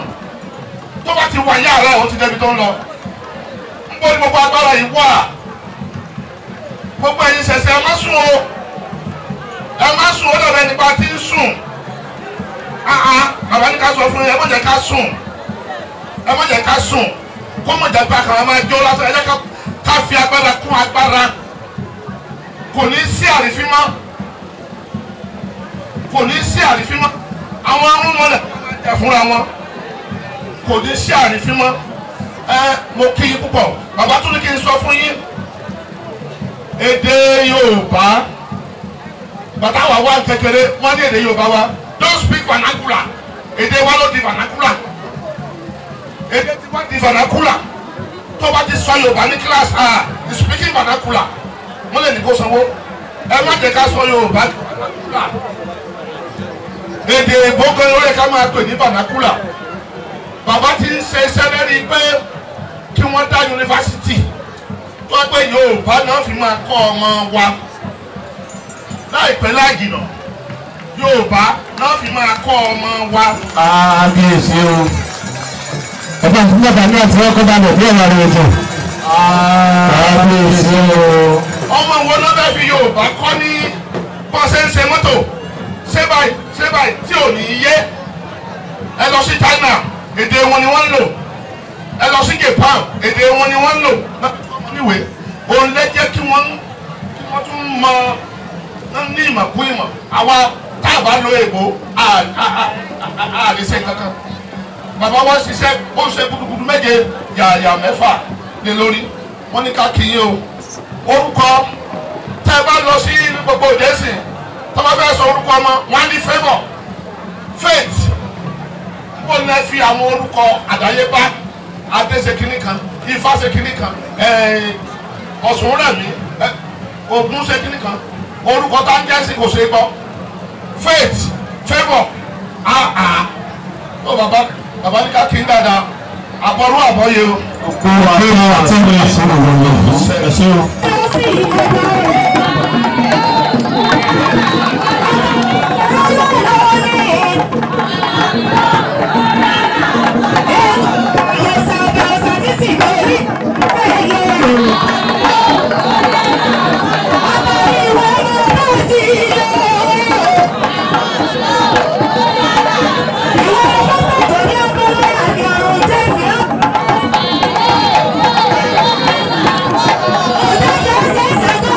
Tó bá ti wà yàrá ẹ̀ ó ti débi tó ń lọ. Ń bọ́ ní gbogbo agbára yìí wà. Gbogbo ẹ̀yin ṣẹ̀ṣẹ̀ ẹ má sùn o. Ẹ má sùn ó dọ̀rọ̀ nípa tí ń sùn. Bàbá ní ká sọ fún yín, ẹ má jẹ́ ká sùn. Ẹ má jẹ́ ká sùn. Kó mọ̀ jẹ́ pé àkàrà máa jó lásán. Ẹ jẹ́ ká fi agbára kún agbára. Kò ní sí àrífín mọ́. Kò ní sí àrífín mọ́. Àwọn arúnmọlẹ̀ jà fúnra wọn. Kò ní sí àrífín mọ́. Ẹ mo kí yín púpọ̀. Bàbá tún ní kí n sọ fún yín. Èdè Yorùbá. Bàtà wà wá kékeré, wọ́n ní èdè Yorùbá wa. Don't speak vernacular. Èdè wa ló di vernacular. Èdè tí wọ́n di vernacular. Tó bá ti sọ Yorùbá ní class, you speaking vernacular. Wọ́n lè ní kó sanwó. Ẹ má jẹ́ ká sọ Yorùbá vernacular. Èdè ìbò gan ló yẹ ká máa pè ní vernacular. Bàbá ti ń ṣe iṣẹ́ lẹ́rí pé kí wọ́n dá yunifásitì tó pé Yorùbá náà fi máa kọ́ ọmọ wa. Láìpẹ́ láì jìnà Yorùbá náà fi máa kọ́ ọmọ wa. Kábíyèsí o. Ọba tí bàbá náà ti wọ́n kọ́ bá lọ bí ọ̀rọ̀ rẹ̀ jù. Kábíyèsí o. Ọmọ wo ló fẹ́ fi Yorùbá kọ́ ní bọ́ ṣe ń ṣe mọ́tò ṣé báyìí ṣé báyìí tí ò ní yé. Ẹ lọ sí China, èdè wọn ni wọ́n ń lò. Ẹ lọ sí Japan, èdè wọn ni wọ́n ń lò. Níwèé òun lè jẹ́ kí wọ́n tún mọ ní ìmọ̀ kún ìmọ̀. Àwa tá a bá lo èbó a lè ṣe kankan. Bàbá wa ṣiṣẹ́ ó ṣe gudugudu méje yàyà mẹ́fà lé lórí. Wọ́n ní ká kí yín o. Orúkọ tẹ́ ẹ bá lọ sí gbogbo òde sìn tó bá fẹ́ sọ orúkọ ọmọ wọn á ní favour faith. Ó lè fi àwọn orúkọ àdáyébá adé ṣe kinní kan, ifá ṣe kinní kan, Ọ̀ṣun rẹ̀mí, Ògún ṣe kinní kan. Orúkọ tá ń jẹ́ sí kò ṣe gbọ́. Faith, favour, ó bàbá bàbá ní ká kí n dáadáa. Àbọ̀rú àbọ̀yé o. Thank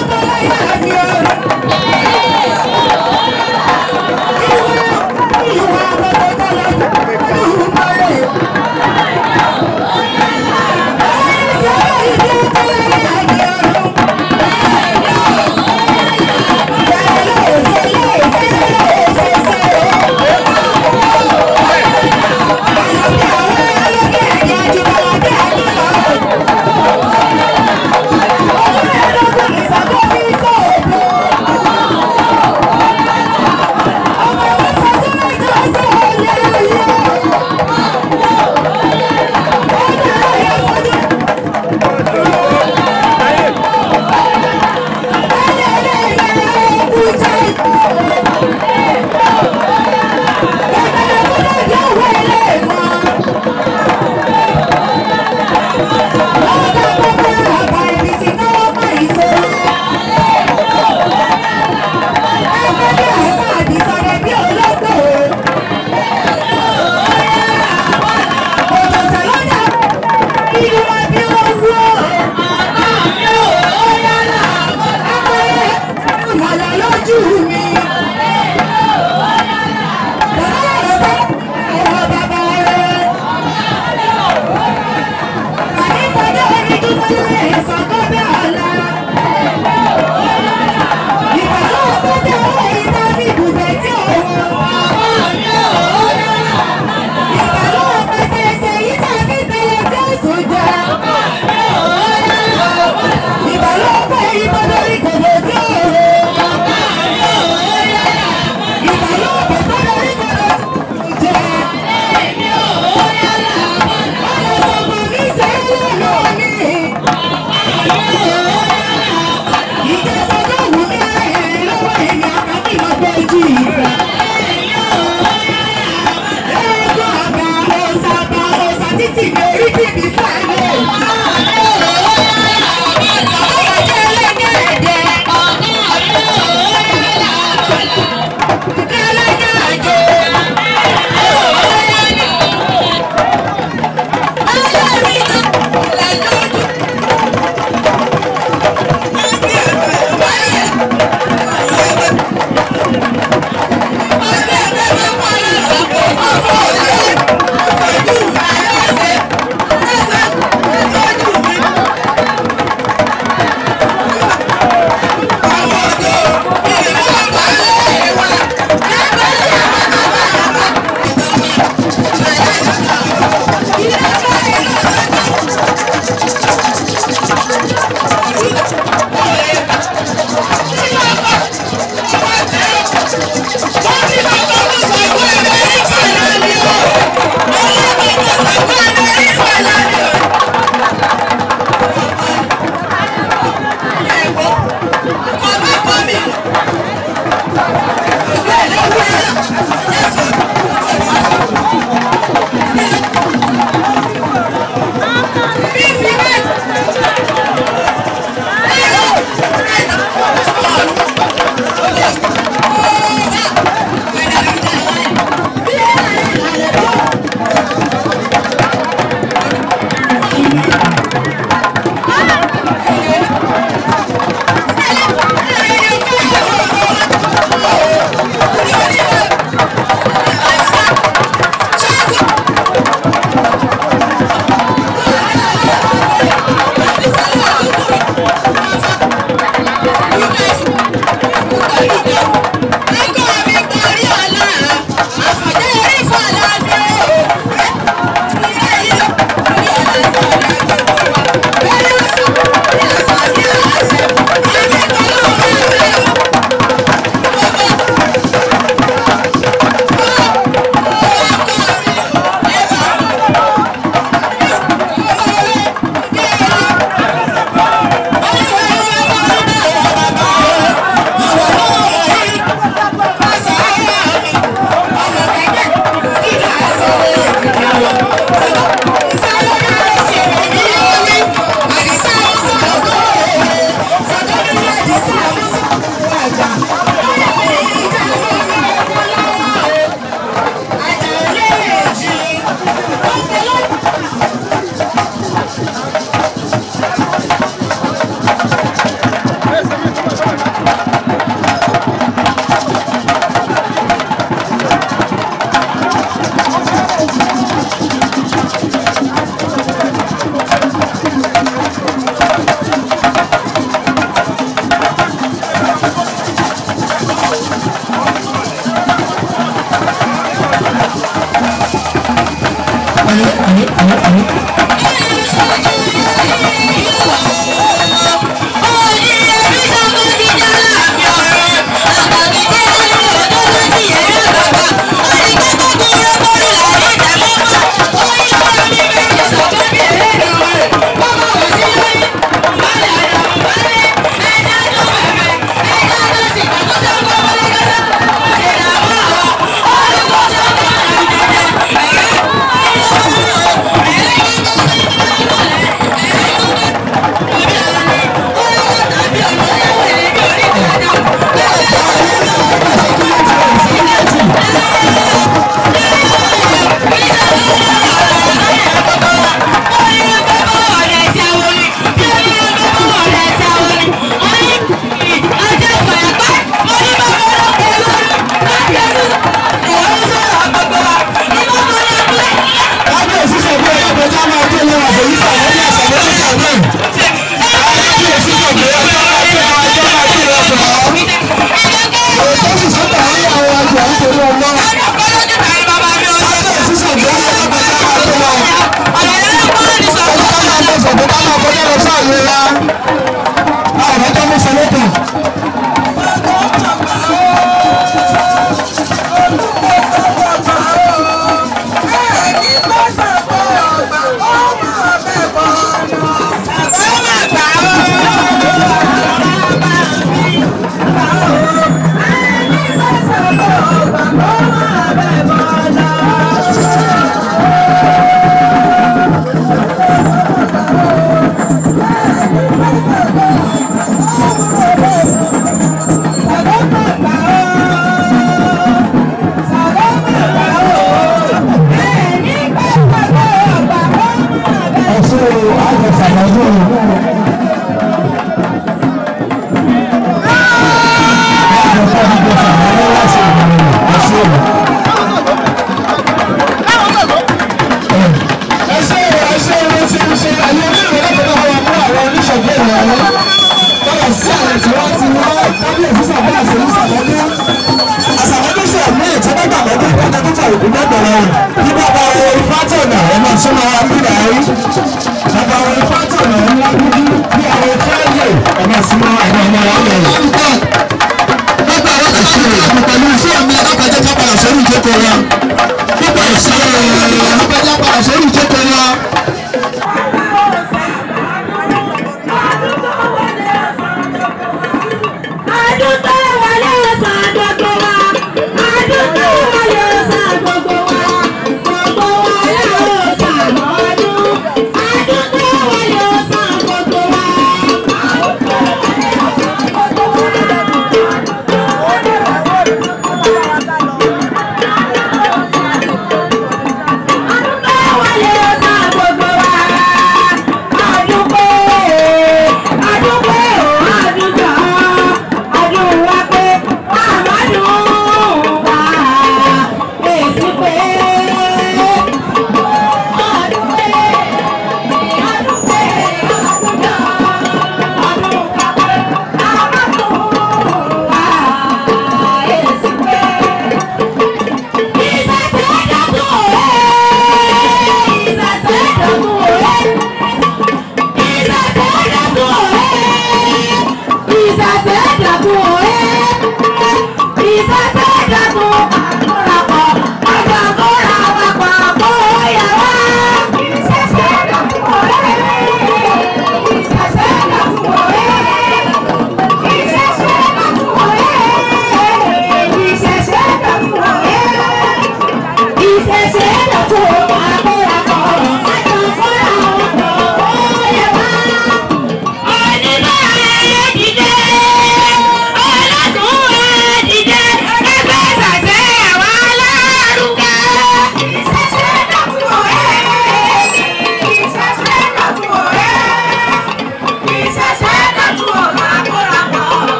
you.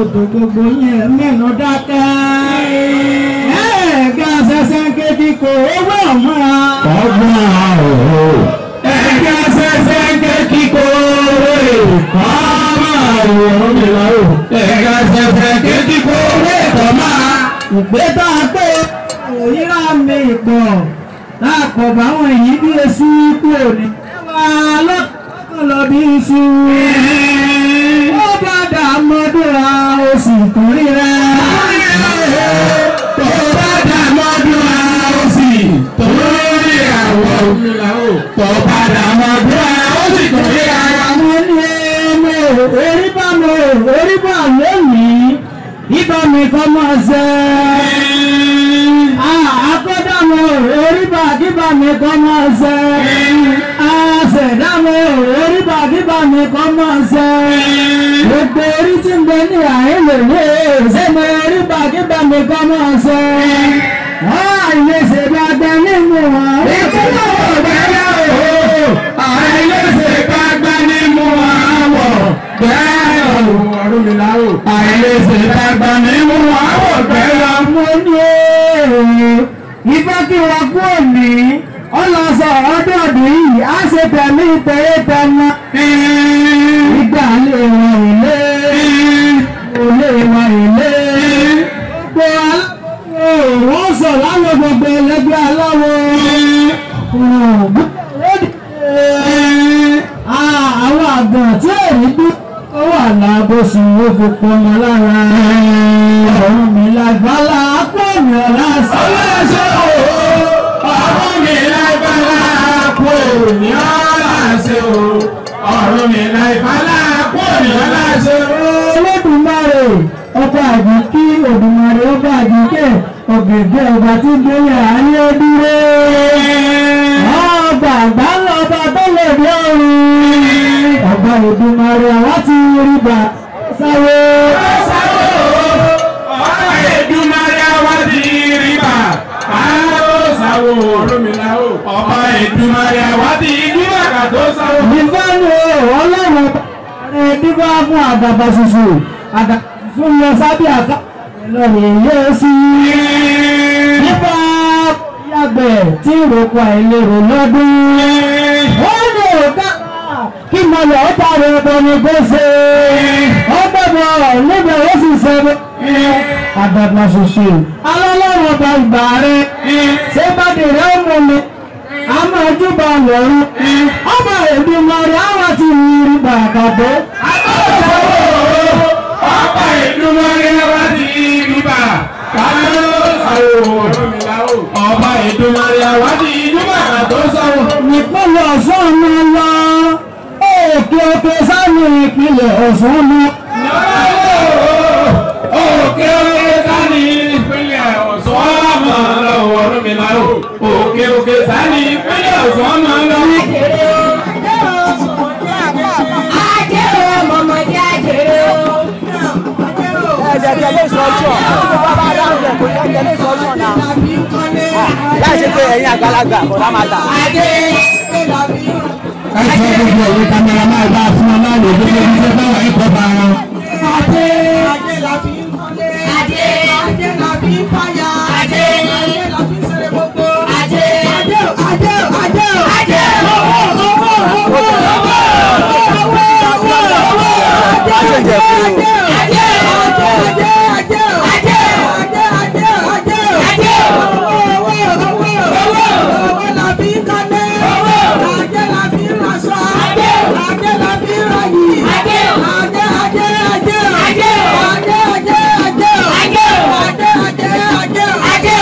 Odò gbogbo yẹn mẹ́nu dákẹ́. Ẹ̀ẹ́dá sẹ́sẹ́ kéjì kò owó ọ̀mọ́ra. Ọgbọ́n àrò. Ẹ̀ẹ́dá sẹ́sẹ́ kéjì kò owó ọ̀mọ́ra. Ẹ̀ẹ́dá sẹ́sẹ́ kéjì kò owó ọ̀mọ́ra. Ìgbé bá a pé òyìnbá mi pọ̀ láàpọ̀ báwọn èyí bí eṣú kú òní. Ẹwà lọ́kàn lọ bí iṣu. Ó bá dà mọ́dúnra oṣù tó ríra. Tó bá dà mọ́dúnra oṣù tó ríra wọ̀. Tó bá dà mọ́dúnra oṣù tó ríra. Mo ní mo orí bá mo orí bá lónìí. Ibà mi kọ́ máa ṣe. Àkọ́dá mo orí bá kíbà mi kọ́ máa ṣe. Àṣẹ̀dá mo orí bá kíbà mi kọ́ máa ṣe. Gbogbo orí tí ń bẹ ní àìlèlè ṣé mo orí bá kíbà mi kọ́ máa ṣe. Àìlèṣe gbàgbẹ́ nínú wọn. Ìkúlọ̀ ọ̀gbẹ́rẹ́ o, àìlèṣe gbàgbẹ́ nínú àwọ̀ bẹ́ẹ̀ o. Àìlèṣe gbàgbẹ́ nínú àwọ̀ bẹ́ẹ̀ lọ. Mo ní èrò ìfẹ́ kí wọ́n kú òní ọlọ́sọ ọdún ọdún yìí á ṣe tẹ̀mí tẹ̀yẹ tẹ̀mọ́. Ìgbà lè wọ ilé, òlé wọ ilé. Gbogbo aláwọ̀ wọ́n sọ láwọn gbogbo ẹlẹgbẹ́ aláwọ̀. Àwọn àgbọ̀n tí èrì bí ó wà lábòsùn ó fi pọnmọ lára. Ọ̀run mi lágbálá pọ̀ mí ọ̀la sí. Ọlọ́ṣẹ́ o, ọ̀run mi lágbálá pọ̀ mí ọ̀la ṣe o. Ọ̀run mi lágbálá pọ̀ mí ọ̀la ṣe o. Olódùmarè ọba àjíkí Òdùmarè ọba àjíkẹ́ ọ̀gẹ̀dẹ̀ ọba tí gbélé ayé dúró. Ọba àgbà ńlá ọba tó lè dé ọ̀run. Ọba Òdùmarè àwa ti rí bà sáwó. Sáwó ọba Èdùmàrè àwa ti rí bà sáwó. Ọba Èdùmàrè àwa ti rí bà tó sáwó. Ìfẹ́nu ọlọ́run rẹ̀ díbá fún àgàbà ṣoṣo àgàbà ṣoṣo lọ sábẹ́ àká lọ́rùn yóò sí. Nípa yàgbẹ́ tí ìròpọ̀ àìlérò lọ́dún. Ó ní òkà kí mo lọ tààrà ẹbọ ni kò ṣe. Ó gbọ́dọ̀ níbẹ̀ ó sì ṣẹbọ. Àgàbà ṣoṣo alọ́lọ́run ọba ìgbà rẹ̀ ṣé bá dèrè ó mú mi. A máa júbà lọ́rùn. Ọba Èdùmàrè àwọn ti rí bàbá bọ́. Ọba Èdùmàrè àwọn ti rí bàbá tó. Ọba Èdùmàrè àwọn ti rí bàbá tó sọ̀rọ̀. Ìpínlẹ̀ Ọ̀ṣun mi lọ. Òkè òkè sáni ìpínlẹ̀ Ọ̀ṣun mi. Òkè òkè sáni ìpínlẹ̀ Ọ̀ṣun mi lọ. Òkè òkè sáni ìpínlẹ̀ Ọ̀ṣun mi lọ. Ẹ̀jẹ̀ tẹ̀lé ìsọ̀tún tí mo bá bá dáhùn rẹ̀ kò ní tẹ̀lé ìsọ̀tún náà. Láì ṣe pé ẹ̀yin àgbàlagbà kò dá máa tà. Ẹ jẹ́ gbogbo ẹ̀yin kámẹ́rà máa bá fún ọ láàyè gbogbo ibi tí bá wà ní kọ́ bá wọn. Adé la fi ń kọ́lé. Adé la fi ń fàyà. Adé la fi ń ṣeré gbogbo. Adé adé adé adé adé owó owó owó owó owó owó owó adé adé adé adé adé adé adé adé adé owó owó owó owó owó la fi ń kọ́lé. Adé la fi ń raṣọ. Adé la fi ń rayì. Adé adé adé adé adé adé adé adé adé adé adé adé adé adé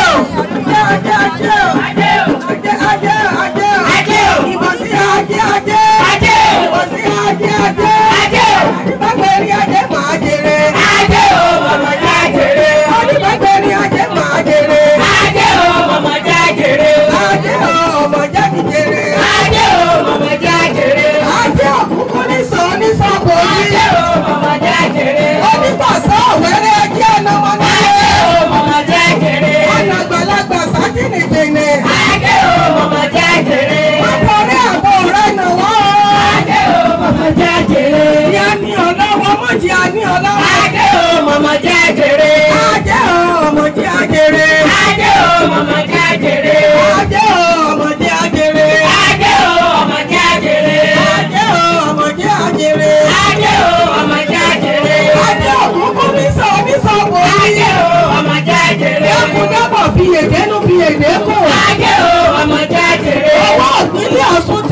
adé adé adé ìbọn sí adé adé adé ìbọn sí adé adé adé onígbàgbẹ́rí adé máa jèrè adé o màmá jẹ́ jèrè onígbàgbẹ́rí adé máa jèrè adé o màmá jẹ́ jèrè adé o ọmọ jẹ́ jèrè adé o màmá jẹ́ jèrè adé òkúkú ní sọ ní sọ́kò yìí adé o màmá jẹ́ jèrè onípàṣẹ òwẹ́rẹ́ ẹjẹ́ ọ̀nà wọn ní adé o màmá jẹ́ jèrè ọ̀nà àgbàlagbà sátìnìjìnì adé o màmá jẹ́ jèrè wọ́n kọrí àbọ̀ rẹ̀ nà wọ́n adé o màmá jẹ́ jèrè ní a ní ọlọ́wọ́ mọ̀jì a ní ọlọ́wọ́ adé o màmá. èdè nú fi èdè kò. Ajé o, ọmọ jẹ́ jèrè. Owó ìpínlẹ̀ Ọ̀ṣun.